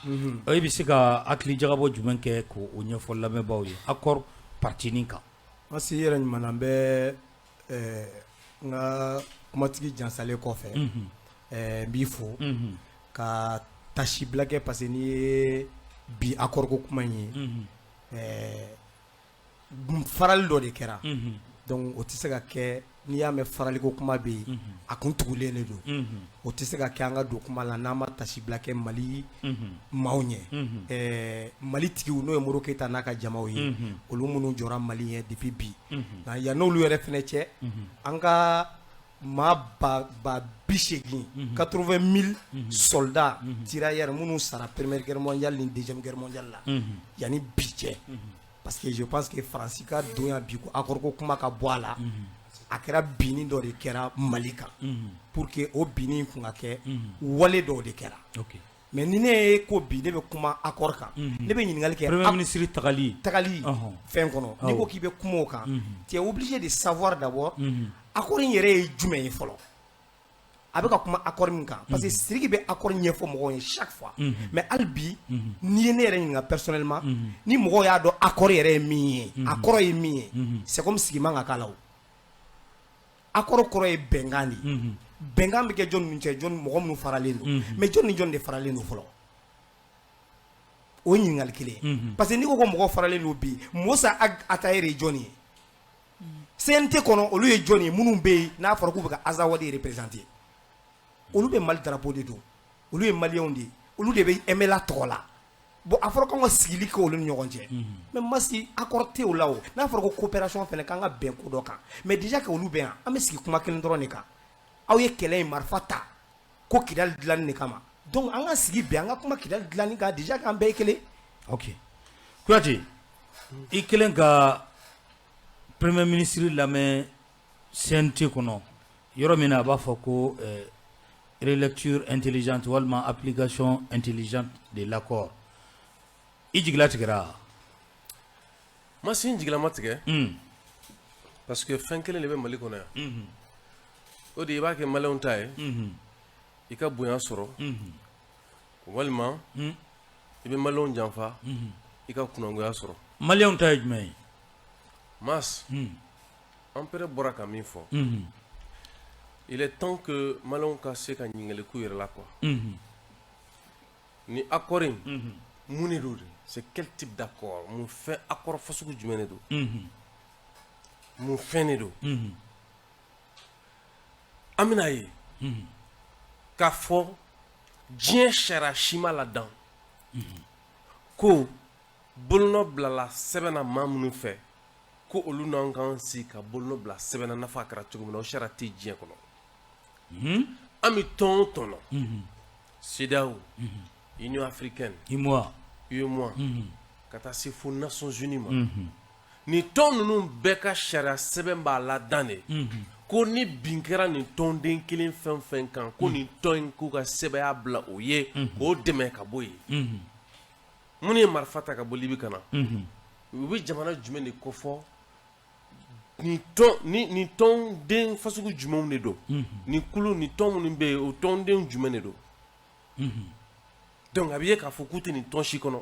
e bɛ se ka hakili jagabɔ jumɛn kɛ k'o ɲɛfɔ lamɛnbaaw ye accord partie nin kan? Masi, i yɛrɛ ɲuman na, n bɛ n ka kumatigi jansalen kɔfɛ, n b'i fo ka tasibila kɛ, parce que n'i ye bi accord ko kuma in ye, farali dɔ de kɛra. Donc o tɛ se ka kɛ, n'i y'a mɛn faraliko kuma bɛ yen, a kun tugulen de don. O tɛ se ka kɛ an ka don kuma la n'an ma tasibila kɛ Mali maaw ɲɛ, Mali tigiw, n'o ye Modibo Keyita n'a ka jamaw ye, olu minnu jɔra Mali ɲɛ depuis bi. Nka yan'olu yɛrɛ fɛnɛ cɛ, an ka maa 80 000, 80 000 soldats tirailleurs minnu sara première guerre mondiale ni deuxième guerre mondiale la yanni bi cɛ, parce que je pense que Faransi ka don yan bi ko accord ko kuma ka bɔ a la, a kɛra binni dɔ de kɛra Mali kan. Pour que o binni kun ka kɛ, wale dɔw de kɛra. Mais ni ne ye ko bi ne bɛ kuma accord kan, ne bɛ ɲininkali kɛ. Premier ministre tagali. Tagali fɛn kɔnɔ, n'i ko k'i bɛ kuma o kan, tu es obligé de savoir d'abord accord in yɛrɛ ye jumɛn ye fɔlɔ. A bɛ ka kuma accord min kan, parce que Sidiki bɛ accord ɲɛfɔ mɔgɔw ye chaque fois. Mais hali bi, n'i ye ne yɛrɛ ɲininka personnellement, ni mɔgɔw y'a dɔn accord yɛrɛ ye min ye, a kɔrɔ ye min ye, c'est comme sigi man ka k'a la. O accord kɔrɔ ye bɛnkan de ye. Bɛnkan bɛ kɛ jɔn ni cɛ? Jɔn, mɔgɔ minnu faralen don. Mais jɔn ni jɔn de faralen don fɔlɔ? O ye ɲininkali kelen ye. Parce que n'i ko ko mɔgɔ faralen don bi, Mosa Ag Attaher ye jɔn ye CNT kɔnɔ? Olu ye jɔn ye minnu bɛ yen n'a fɔra k'u bɛ ka Azawadi représenter? Olu bɛ Mali drapeau de don, olu ye maliyɛnw de ye, olu de bɛ MNLA tɔgɔ la. Bon, a fɔra k'anw ka sigili kɛ olu ni ɲɔgɔn cɛ, mais Masi, accord tɛ o la. O n'a fɔra ko coopération fɛnɛ, k'an ka bɛn ko dɔ kan, mais déjà que olu bɛ yan, an bɛ sigi kuma kelen dɔrɔn de kan. Aw ye kɛlɛ in marifa ta ko Kidali dilanni de kama, donc an ka sigi bɛn, an ka kuma Kidali dilanni kan, déjà k'an bɛɛ ye kelen. Ok, Kuyate, i kelen ka premier ministre lamɛn CNT kɔnɔ, yɔrɔ min na a b'a fɔ ko relecture intelligente walima application intelligente de l'accord, i jigila tigɛra? Ma si n jigilama tigɛ, parce que fɛn kelen de bɛ Mali kɔnɔ yan, o de i b'a kɛ maliyɛnw ta ye, i ka bonya sɔrɔ, walima i bɛ maliyɛnw janfa, i ka kunnagoya sɔrɔ. Maliyɛnw ta ye jumɛn ye? Mas, an pere bɔra ka min fɔ, il est temps que maliyɛnw ka se ka ɲininkali k'u yɛrɛ la quoi. Ni accord in, mun de don de? C'est quel type d'accord? Mun fɛn, accord fasugu jumɛn de don? Mun fɛn de don? An bɛna ye k'a fɔ diɲɛ sariya si ma ladan ko bolonɔ bilala sɛbɛn na maa minnu fɛ, ko olu n'an k'an sigi ka bolonɔ bila sɛbɛn na, n'a fɔ a kɛra cogo min na. O sariya tɛ diɲɛ kɔnɔ. An bɛ tɔn o tɔn na, CEDEAO, Union africaine, UMOA, UEMOA, ka taa se fo Nations Unies ma, nin tɔn ninnu bɛɛ ka sariya sɛbɛn b'a ladan de ko ni bin kɛra nin tɔnden kelen fɛn fɛn kan, ko nin tɔn in k'u ka sɛbɛnya bila o ye k'o dɛmɛ ka bɔ yen. Minnu ye marifa ta ka bɔ Libi ka na, u bɛ jamana jumɛn de kofɔ? Nin tɔnden fasugu jumɛnw de don? Nin kulu ni tɔn minnu bɛ yen, o tɔnden jumɛn de don? Donc a bɛ ye k'a fɔ k'u tɛ nin tɔn si kɔnɔ,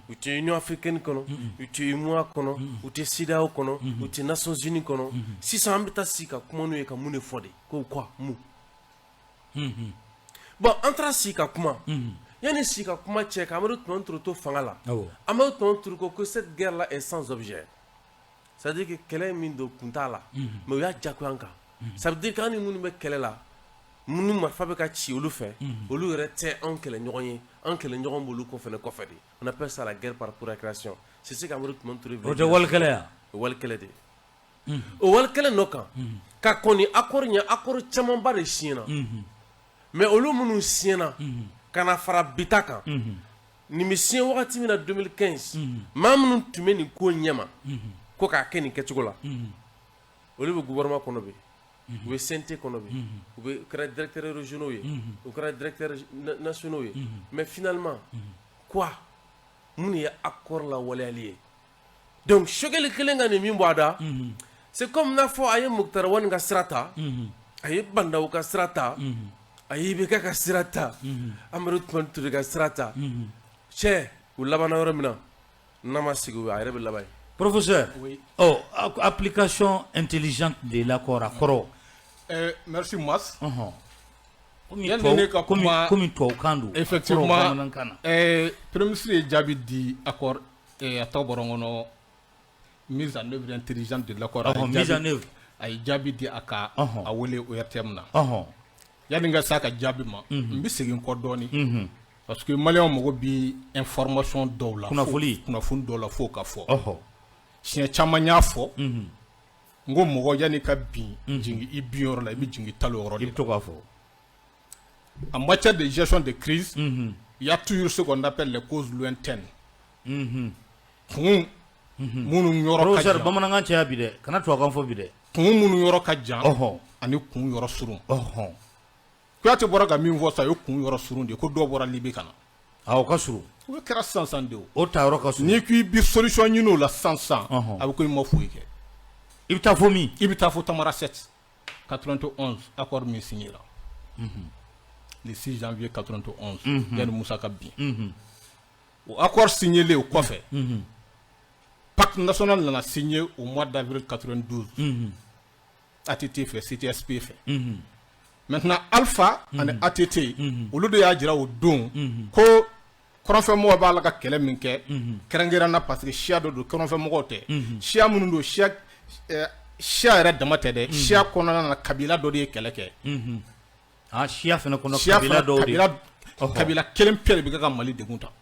u tɛ Union africaine kɔnɔ, u tɛ UEMOA kɔnɔ, u tɛ CEDEAO kɔnɔ, u tɛ Nations Unies kɔnɔ. Sisan an bɛ taa sigi ka kuma n'u ye ka mun de fɔ de? Ko quoi, mun? Bon, an taara sigi ka kuma, yanni sigi ka kuma cɛ, ka Amadu Tumani Ture to fanga la, Amadu Tumani Ture ko cette guerre là est sans objet, c'est à dire que kɛlɛ min don, kun t'a la, mais u y'a diyagoya an kan. Ça veut dire que an ni minnu bɛ kɛlɛ la, minnu marifa bɛ ka ci olu fɛ, olu yɛrɛ tɛ anw kɛlɛɲɔgɔn ye, an kɛlɛɲɔgɔn b'olu kɔfɛ de. On appelle ça la guerre par procuration. C'est ce qu'Amadu Tumani Ture. O tɛ walikɛlɛ ya? O walikɛlɛ de ye. O walikɛlɛ nɔ kan ka kɔn ni accord ɲɛ, accord camanba de signera, mais olu minnu signera ka na fara bita kan, nin bɛ signé wagati min na, 2015, maa minnu tun bɛ nin ko ɲɛma ko k'a kɛ nin kɛcogo la, olu bɛ gouvernement kɔnɔ bi, u bɛ CNT kɔnɔ bi, u bɛ kɛra directeurs régionaux ye, u kɛra directeurs nationaux ye. Mais finalement quoi, mun ye accord lawaleyali ye? Donc Choguel kelen ka nin min bɔ a da, c'est comme n'a fɔ a ye Moctar Ouane ka sira ta, a ye Bah N'Daw ka sira ta, a ye IBK ka sira ta, Amadu Tumani Ture ka sira ta. Cɛ, u labanna yɔrɔ min na, n'a ma sigi, a yɛrɛ bɛ laban yen. Professeur, ɔ, application intelligente de l'accord, a kɔrɔ? Merci Mas. Komi komi tubabukan don. Effectivement, bamanankan na. Premier ministre ye jaabi di accord, a tɔgɔ bɔra n kɔnɔ, mise en œuvre intelligente de l'accord. Mise en œuvre. A ye jaabi di a ka a wele ORTM na. Yanni n ka s'a ka jaabi ma, n bɛ segin kɔ dɔɔni, parce que maliyɛnw mago bi information dɔw la. Kunnafoni. Kunnafoni dɔw la, f'o ka fɔ. Siɲɛ caman y'a fɔ, n ko mɔgɔ, yanni ka bin jigin i bin yɔrɔ la, i bɛ jigin talo yɔrɔ de. I bɛ to k'a fɔ. En matière de gestion de crise, il y a toujours ce qu'on appelle les causes lointaines. Kun minnu yɔrɔ ka jan. Professeur, bamanankan caya bi dɛ, kana tubabukan fɔ bi dɛ. Kun minnu yɔrɔ ka jan ani kun yɔrɔ surun. Kuyate bɔra ka min fɔ sisan, o ye kun yɔrɔ surun de ye, ko dɔw bɔra Libi ka na. A, o ka surun. O kɛra sisan sisan de o. O ta yɔrɔ ka surun. N'i ko i bɛ solution ɲini o la sisan sisan, a bɛ ko i ma foyi kɛ. I bɛ taa fo min? I bɛ taa fo Tamanrasset, 91 accord min signé la. Le 6 janvier 91, yanni Musa ka bin. O accord signé o kɔfɛ, pacte national nana signé au mois d'avril 92. ATT fɛ, CTSP fɛ. Maintenant Alpha ani ATT, olu de y'a jira o don ko kɔrɔnfɛmɔgɔw b'a la ka kɛlɛ min kɛ, kɛrɛnkɛrɛn na, parce que siya dɔ don, kɔrɔnfɛmɔgɔw tɛ. Siya minnu don, siya siya yɛrɛ dama tɛ dɛ, siya kɔnɔna na, kabila dɔ de ye kɛlɛ kɛ. Ah, siya fana kɔnɔ, kabila dɔw de. Kabila kelen pe de bɛ kɛ ka Mali degun ta.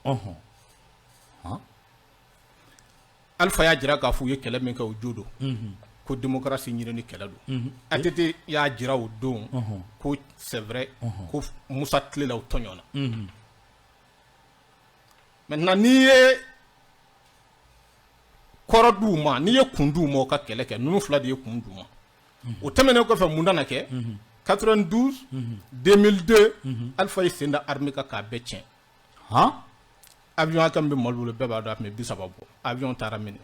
Alpha y'a jira k'a fɔ u ye kɛlɛ min kɛ, o jo don, ko démocratie ɲinini kɛlɛ don. ATT y'a jira o don ko c'est vrai, ko Musa tile la, u tɔɲɔna. Maintenant, n'i ye kɔrɔ d'u ma, n'i ye kun d'u ma u ka kɛlɛ kɛ, ninnu fila de ye kun d'u ma. O tɛmɛnen kɔfɛ, mun nana kɛ? 92, 2002, Alpha ye sen da armée kan k'a bɛɛ tiɲɛ. Avion hakɛ min bɛ Mali bolo, bɛɛ b'a dɔn, a tun bɛ 30 bɔ. Avion taara minɛ.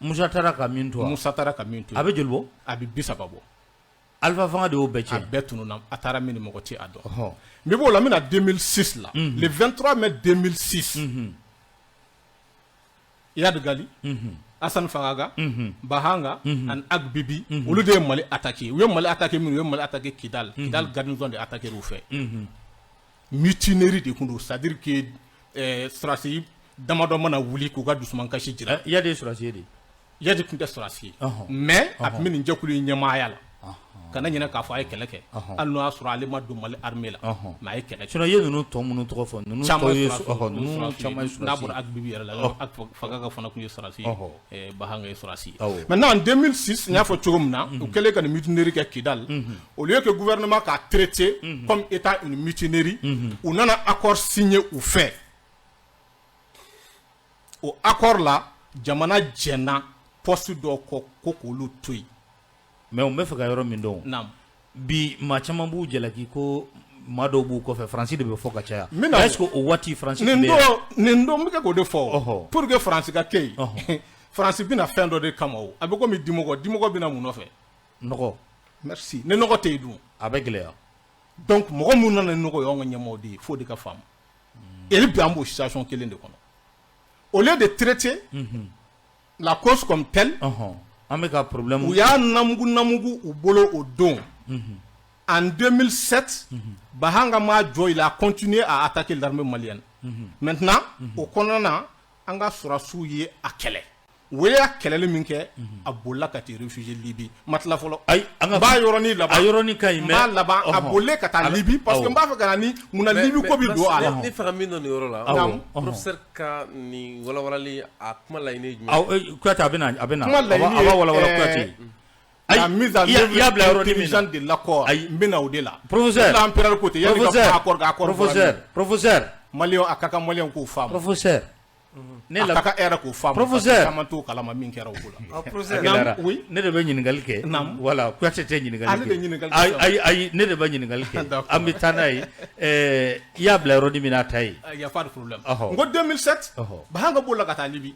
Musa taara ka min to. Musa taara ka min to. A bɛ joli bɔ? A bɛ 30 bɔ. Alpha fanga de y'o bɛɛ tiɲɛ. A bɛɛ tununna, a taara min, mɔgɔ tɛ a dɔn. N bɛ b'o la, n bɛna 2006 la. Le 23 mai 2006, Iyad Ghali, Hassan Fagaga, Bahanga ani Ag Bibi, olu de ye Mali attaqué. U ye Mali attaqué min, u ye Mali attaqué Kidal. Kidal garnison de attaqué u fɛ. Mutinerie de tun don, c'est à dire que sɔrɔdasi damadɔ mana wuli k'u ka dusumankasi jira. Iyad ye sɔrɔdasi ye de? Iyad tun tɛ sɔrɔdasi ye, mais a tun bɛ nin jɛkulu in ɲɛmaaya la. Kana ɲinɛ k'a fɔ a ye kɛlɛ kɛ, hali n'o y'a sɔrɔ ale ma don Mali armée la, mais a ye kɛlɛ kɛ. Sinon i ye ninnu tɔ minnu tɔgɔ fɔ, ninnu tɔ ye ninnu caman ye sɔrɔdasi. N'a bɔra Ag Bibi yɛrɛ la, Ag Fagaga fana tun ye sɔrɔdasi ye, Bahanga ye sɔrɔdasi ye. Maintenant en 2006, n y'a fɔ cogo min na, u kɛlen ka nin mutinerie kɛ Kidal, au lieu que gouvernement k'a traité comme étant une mutinerie, u nana accord signé u fɛ. O accord la, jamana jɛnna poste dɔw kɔ ko k'olu to yen. Mais n bɛ fɛ ka yɔrɔ min dɔn. Naamu. Bi maa caman b'u jalaki ko maa dɔw b'u kɔfɛ, Faransi de bɛ fɔ ka caya. N bɛna Est ce que o waati Faransi nin tun bɛ don yen? Nin don, n bɛ kɛ k'o de fɔ pour que Faransi ka kɛ yen. Faransi bɛna fɛn dɔ de kama, o a bɛ komi dimɔgɔ. Dimɔgɔ bɛna mun nɔfɛ? Nɔgɔ. Merci. Ni nɔgɔ tɛ yen dun? A bɛ gɛlɛya. Donc mɔgɔ minnu nana ni nɔgɔ ye, anw ka ɲɛmɔgɔ de ye, f'o de ka faamu. Et bi, an b'o situation kelen de kɔnɔ. Au lieu de traiter la cause comme telle, an bɛ ka problème u y'a namugu namugu u bolo o don. En 2007, Bahanga ma jɔ, il a continué à attaquer l'armée malienne. Maintenant, o kɔnɔna na, an ka sɔrɔdasiw ye a kɛlɛ. U y'a kɛlɛli min kɛ, a bolila ka t'i réfugier Libye. Ma tila fɔlɔ. Ayi, an ka n b'a yɔrɔnin laban. A yɔrɔnin ka ɲi. N b'a laban. A bolilen ka taa Libye, parce que n b'a fɛ ka na ni munna Libye ko bɛ don a la. Ne fɛ ka min dɔn nin yɔrɔ la, Awɔ. Professeur ka nin walawalali, a kuma laɲini ye jumɛn? Awɔ, Kuyate, a bɛ na, a bɛ na. Kuma laɲini A b'a walawala, ye, Kuyate. La mise en I y'a bila œuvre yɔrɔnin min na. intelligente de l'accord. N bɛ na o de la. Professeur. L'empereur ko ten, yanni ka Professeur. kuma accord kan, accord bɔra Professeur. min. Professeur. Maliyɛnw, a ka kan maliyɛnw k'o faamu. Professeur. Ne A la ka kan e yɛrɛ k'o faamu. Professeur. Caman t'o kalama min kɛra o ko la. A gɛlɛyara. Oui. Ne de bɛ ɲininkali kɛ. Voilà, Kuyate tɛ ɲininkali kɛ. Ale de ɲininkali kɛ. Ayi, ayi, ayi, ne de bɛ ɲininkali kɛ. An bɛ taa n'a ye. I y'a bila yɔrɔnin min na, a ta ye. Il y a pas de problème. Ɔhɔ. N ko 2007, Bahanga bolila ka taa Libye.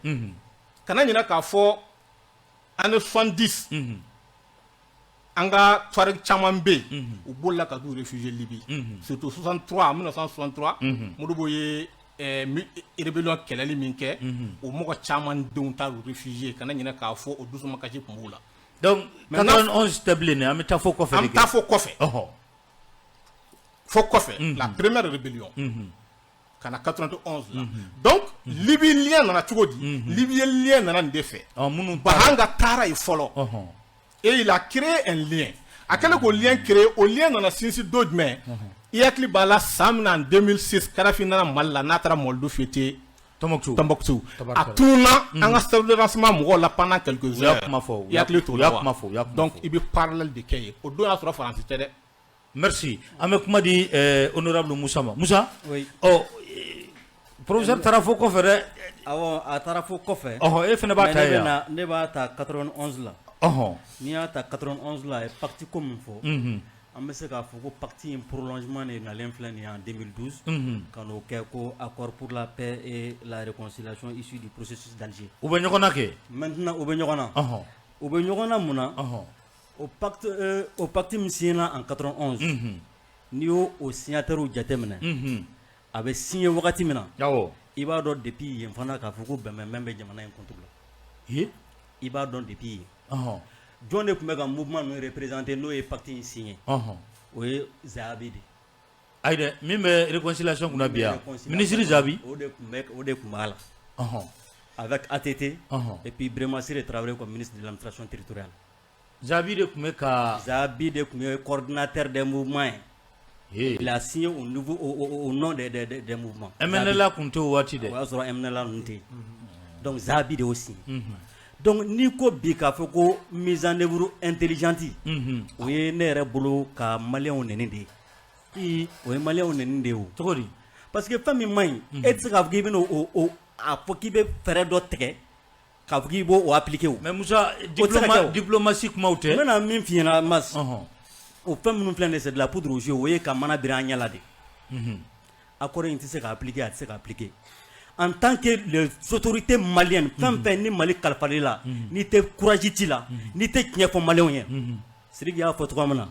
Kana ɲinɛ k'a fɔ année 70, an ka Touareg caman bɛ yen, u bolila ka t'u réfugier Libye. Surtout 63, 1963, Modibo ye rébellion kɛlɛli min kɛ, o mɔgɔ caman denw taara u réfugier. Kana ɲinɛ k'a fɔ o dusumakasi tun b'u la. Donc Maintenant, 91 tɛ bilen dɛ, an bɛ taa fo kɔfɛ an de. bɛ taa fo kɔfɛ. Fo kɔfɛ, la première rébellion. Ka na 91 la. Donc Libye lien nana cogo di? Libye lien nana nin de fɛ. Minnu Bahanga taara yen fɔlɔ. Et il a créé un lien. A kɛlen k'o lien créé, o lien nana sinsin don jumɛn? I hakili b'a la, san min na, en 2006, Kadafi nana Mali la, n'a taara Mɔlidu fêter Tombouctou. Tombouctou. A Tabarikala. tununa an ka service de renseignement mɔgɔw la pendant quelques U y'a heures. kuma fɔ, I hakili t'o u la y'a wa? kuma fɔ, u y'a kuma. Donc i bɛ parallèle de kɛ yen. O don y'a sɔrɔ Faransi tɛ dɛ. Merci. An bɛ kuma di honorable Musa ma. Musa. Oui. Ɔ, professeur taara fo kɔfɛ dɛ. Awɔ, a taara fo kɔfɛ. Ɔhɔ, e fana b'a Mais ta ne yen bɛ wa? na, ne b'a ta 91 la. N'i y'a ta 91 la, a ye pacte ko min fɔ, an bɛ se k'a fɔ ko pacte in prolongement de nalen filɛ nin ye en 2012, ka n'o kɛ ko accord pour la paix et la réconciliation issue du processus d'Alger. U bɛ ɲɔgɔn na kɛ. Maintenant, u bɛ ɲɔgɔn na. U bɛ ɲɔgɔn na mun na? O pacte min signé en 91, n'i y'o o signataires jateminɛ, a bɛ signé wagati min na, i b'a dɔn depuis yen fana k'a fɔ ko bɛnbɛnbɛn bɛ jamana in contre la. I b'a dɔn depuis yen. Jɔn de tun bɛ ka mouvement ninnu représenter n'o ye pacte in signé? O ye Zahabi de ye. Ayi dɛ, min bɛ réconciliation kunna bi yan, ministre Zahabi. O de tun b'a la. Avec ATT et puis Brema Sire Traoré comme ministre de l'administration territoriale. Zahabi de tun bɛ ka. Zahabi de tun ye coordinateur des mouvements ye. Il a signé au niveau au, au, au nom des mouvements. MNLA tun tɛ o waati dɛ. O y'a sɔrɔ MNLA ninnu tɛ yen. Donc Zahabi de y'o signé. Donc n'i ko bi k'a fɔ ko mise en œuvre intelligente, o ye ne yɛrɛ bolo ka maliyɛnw nɛni de ye. O ye maliyɛnw nɛni de ye o. Cogo di? Parce que fɛn min man ɲi, e tɛ se k'a fɔ k'i bɛna o a fɔ k'i bɛ fɛɛrɛ dɔ tigɛ k'a fɔ k'i b'o o appliquer o. Mais Musa, O tɛ se ka kɛ o. diplomatie kumaw tɛ. N bɛna min f'i ɲɛna, Mas. O fɛn minnu filɛ nin ye, c'est de la poudre aux yeux, o ye ka mana biri an ɲɛ la de. Accord in tɛ se ka appliquer, a tɛ se ka appliquer. En tant que les autorités maliennes, fɛn fɛn ni Mali kalifalen la, n'i tɛ courage t'i la, n'i tɛ tiɲɛ fɔ maliyɛnw ye. Sidiki y'a fɔ cogoya min na,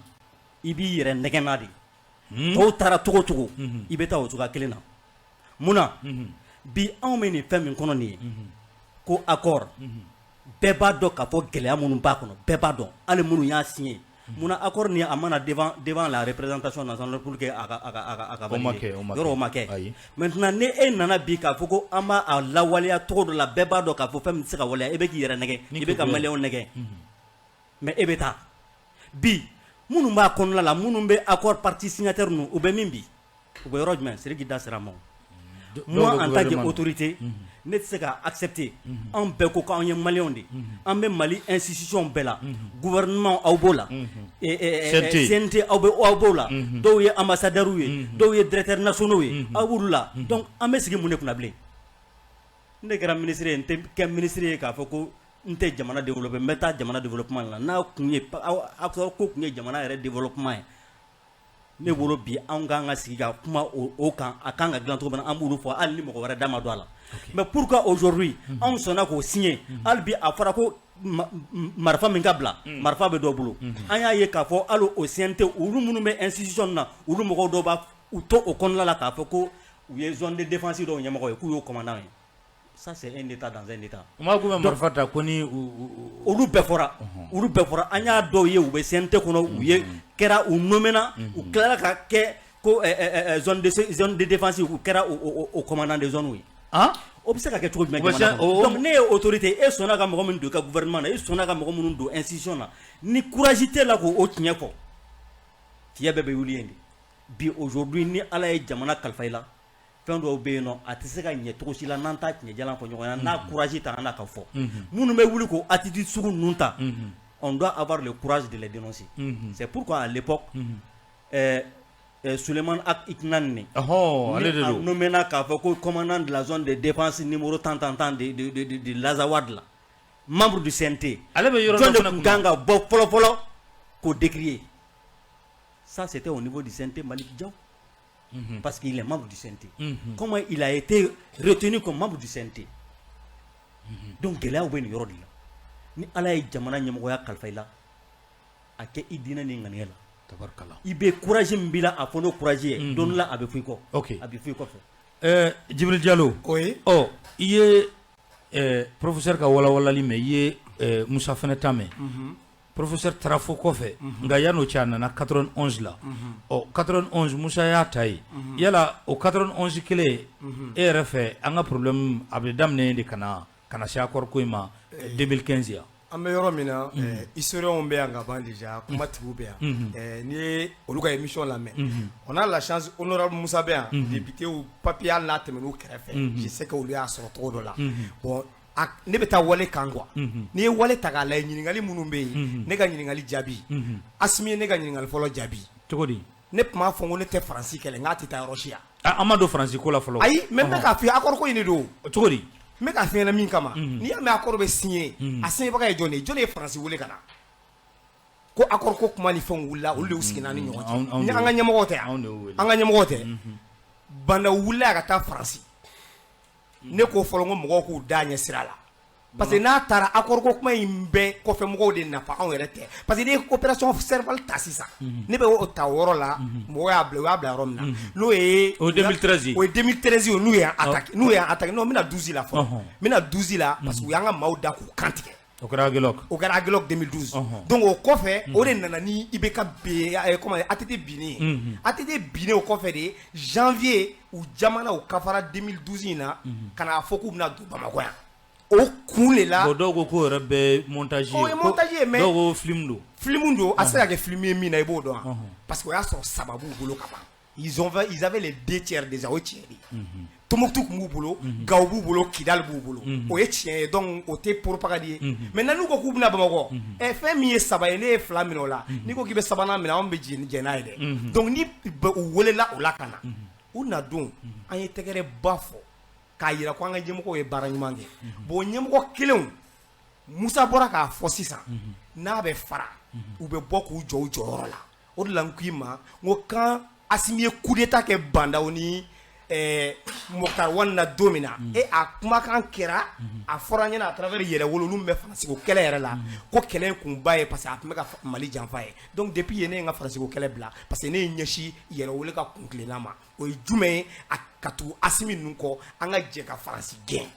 i b'i yɛrɛ nɛgɛn n'a de. Tɔw taara cogo o cogo, i bɛ taa o cogoya kelen na. Mun na? Bi anw bɛ nin fɛn min kɔnɔ nin ye, ko accord, bɛɛ b'a dɔn k'a fɔ gɛlɛya minnu b'a kɔnɔ, bɛɛ b'a dɔn, hali minnu y'a signé. Munna accord nin a mana devant la représentation nationale pour que a ka O ma valider? kɛ, o ma kɛ. Yɔrɔ o ma kɛ. Ayi. Maintenant, ni e nana bi k'a fɔ ko an b'a a lawaleya cogo dɔ la, bɛɛ b'a dɔn k'a fɔ fɛn min tɛ se ka waleya, e bɛ k'i yɛrɛ nɛgɛ, Ni i bɛ ka kegunya. maliyɛnw nɛgɛ. Mais e bɛ taa bi, minnu b'a kɔnɔna la, minnu bɛ accord partie signataire ninnu, u bɛ min bi, u bɛ yɔrɔ jumɛn? Sidiki da sera a ma o. Moi, Dɔw bɛ en tant gouvernement na. qu'autorité, ne tɛ se ka accepter. Anw bɛɛ ko k'anw ye maliyɛnw de ye, an bɛ Mali institution bɛɛ la, gouvernement aw b'o la, CNT. CNT aw b'o la, dɔw ye ambassadeurs ye, dɔw ye directeurs nationaux ye, aw b'olu la. Donc an bɛ sigi mun de kunna bilen? Ne kɛra ministre ye, n tɛ kɛ ministre ye k'a fɔ ko n tɛ jamana développer, n bɛ taa jamana développement la. N'a kun ye aw ko kun ye jamana yɛrɛ développement ye. Ne bolo bi, anw kan ka sigi ka kuma o kan, a kan ka dilan cogo min na, an b'olu fɔ hali ni mɔgɔ wɛrɛ da ma don a la. Mais pourquoi aujourd'hui anw sɔnna k'o signer? Hali bi a fɔra ko marifa min ka bila, marifa bɛ dɔw bolo. An y'a ye k'a fɔ hali o CNT, olu minnu bɛ institution na, olu mɔgɔw dɔw b'a u to o kɔnɔna la k'a fɔ ko u ye zone de défense dɔw ɲɛmɔgɔ ye, k'u y'o commandant ye. Ça, c'est un état dans un état. U ma k'u bɛ marifa ta ko ni Olu bɛɛ fɔra, olu bɛɛ fɔra. An y'a dɔw ye, u bɛ CNT kɔnɔ, u ye kɛra, u nommé, u tilala ka kɛ ko zone de défense, u kɛra o commandant de zone ye. O bɛ se ka kɛ cogo jumɛn jamana kɔnɔ? Donc ne ye autorité, e sɔnna ka mɔgɔ min don i ka gouvernement na, e sɔnna ka mɔgɔ minnu don institution na, ni courage t'e la k'o tiɲɛ fɔ, tiɲɛ bɛɛ bɛ wuli yen de. Bi, aujourd'hui, ni Ala ye jamana kalifa i la, fɛn dɔw bɛ yen nɔ, a tɛ se ka ɲɛ cogo si la n'an t'a tiɲɛ jalan fɔ ɲɔgɔn ɲɛna, n'a courage ta an n'a ka fɔ. Minnu bɛ wuli k'o attitude sugu ninnu ta, on doit avoir le courage de les dénoncer. C'est pourquoi à l'époque, Souleymane Ag Itinane, ale de a don, nommé k'a fɔ ko commandant de la zone de défense numéro tant tant tant de l'Azawad la, membre du CNT. Ale bɛ yɔrɔ jɔn dɔ de fana tun kan ka bɔ fɔlɔ fɔlɔ k'o décrier? Ça, c'était au niveau du CNT, Malick Diaw, parce qu'il est membre du CNT. Comment il a été retenu comme membre du CNT? Donc gɛlɛyaw bɛ nin yɔrɔ de la. Ni Ala ye jamana ɲɛmɔgɔya kalifa i la, a kɛ i diinɛ ni ŋaniya la. Tabarikala. I bɛ courage min b'i la, a fɔ n'o courage ye, don dɔ la a bɛ fɔ i kɔ. A bɛ fɔ i kɔfɛ. Jibril Diallo. Oui. Ɔ, i ye professeur ka walawalali mɛn, i ye Musa fɛnɛ ta mɛn. Professeur taara fo kɔfɛ, nka yan'o cɛ a nana 91 la. Ɔ, 91, Musa y'a ta ye. Yala o 91 kelen, e yɛrɛ fɛ, an ka problème a bɛ daminɛ de ka na se accord ko in ma 2015 yan? An bɛ yɔrɔ min na, historiens bɛ yan ka ban déjà, kumatigiw bɛ yan. N'i ye olu ka émission lamɛn, on a la chance, honorable Musa bɛ yan, député papier, hali n'a tɛmɛn'u kɛrɛfɛ, je sais que olu y'a sɔrɔ cogo dɔ la. Bon, ne bɛ taa wale kan quoi. N'i ye wale ta k'a lajɛ, ɲininkali minnu bɛ yen, ne ka ɲininkali jaabi, Asimi ye ne ka ɲininkali fɔlɔ jaabi. Cogo di? Ne tun b'a fɔ ko ne tɛ Faransi kɛlɛ, n k'a tɛ taa yɔrɔ si yan. An ma don Faransi ko la fɔlɔ. Ayi, mais n bɛ k'a f'i ye, accord ko in de don. Cogo di? N bɛ k'a f'i ɲɛna min kama, n'i y'a mɛn accord bɛ signé, a signé baga ye jɔn de ye? Jɔn de ye Faransi wele ka na ko accord ko kuma ni fɛnw wulila? Olu de y'u sigi n'an ni ɲɔgɔn cɛ. Ni an ka ɲɛmɔgɔw tɛ yan, an ka ɲɛmɔgɔw tɛ. Banda wulila ka taa Faransi. Ne ko fɔlɔ, n ko mɔgɔw k'u da ɲɛ sira la, parce que n'a taara, accord ko kuma in bɛ kɔfɛ mɔgɔw de nafa, anw yɛrɛ tɛ. Parce que n'i ye opération Serval ta sisan, ne bɛ o ta o yɔrɔ la, mɔgɔw y'a bila, u y'a bila yɔrɔ min na, n'o ye O ye 2013 ye. O ye 2013 ye, n'u y'an attaqué, n'u y'an attaqué. Non, n bɛna 12 la fɔlɔ, n bɛna 12 la, parce que u y'an ka maaw da k'u kan tigɛ. O kɛra Aguelhok. O kɛra Aguelhok 2012. Donc o kɔfɛ, o de nana ni IBK ben, comment, ATT binnen ye. ATT binnen, o kɔfɛ de, janvier, u jamana u kafara 2012 in na ka n'a fɔ k'u bɛna don Bamakɔ yan. O kun de la. Bon, dɔw ko k'o yɛrɛ bɛɛ montage ye. O ye montage ye, mais dɔw ko film don. Film don, a tɛ se ka kɛ film ye min na, i b'o dɔn wa? Parce que o y'a sɔrɔ saba b'u bolo ka ban. Ils avaient les deux tiers déjà, o ye tiɲɛ de ye. Tombouctou tun b'u bolo, Gao b'u bolo, Kidal b'u bolo. O ye tiɲɛ ye, donc o tɛ propagande ye. Maintenant n'u ko k'u bɛna Bamakɔ, ɛ, fɛn min ye saba ye, ne ye fila minɛ o la. N'i ko k'i bɛ sabanan minɛ, anw bɛ jɛn n'a ye dɛ. Donc ni u welela o la ka na, u na don, an ye tɛgɛrɛ ba fɔ k'a yira ko an ka ɲɛmɔgɔw ye baara ɲuman kɛ. Bon, ɲɛmɔgɔ kelenw, Musa bɔra k'a fɔ sisan, n'a bɛ fara, u bɛ bɔ k'u jɔ u jɔyɔrɔ la. O de la n k'i ma, n ko quand Asimi ye coup d'état kɛ Bah N'Daw ni Moctar Ouane na don min na, e a kumakan kɛra, a fɔra an ɲɛna à travers Yɛrɛwolo, olu min bɛ Faransi ko kɛlɛ yɛrɛ la, ko kɛlɛ in kunba ye parce que a tun bɛ ka Mali janfa ye. Donc depuis yen, ne ye n ka Faransi ko kɛlɛ bila, parce que ne ye ɲɛsin Yɛrɛwolo ka kun tilenna ma. O ye jumɛn ye? A ka tugu Asimi ninnu kɔ, an ka jɛ ka Faransi gɛn,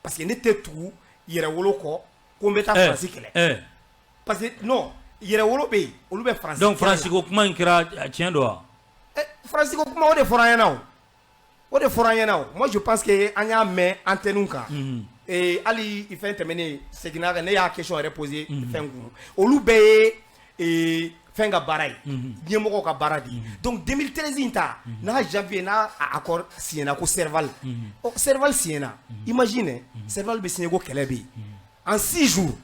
parce que ne tɛ tugu Yɛrɛwolo kɔ ko n bɛ taa Faransi kɛlɛ, parce que non, Yɛrɛwolo bɛ yen, olu bɛ Faransi. Donc Faransi ko kuma in kɛra tiɲɛ don wa? Faransi ko kuma, o de fɔra an ɲɛna, o o de fɔra an ɲɛna. O, moi je pense que an y'a mɛn antenne kan. Hali fɛn tɛmɛnen seginna kan, ne y'a question yɛrɛ poser fɛn kun. Olu bɛɛ ye fɛn ka baara ye, ɲɛmɔgɔw ka baara de ye. Donc 2013 in ta n'a janvier n'a accord signé ko Serval, ɔ, Serval signé na, imagine Serval bɛ signé ko kɛlɛ bɛ yen, en 6 jours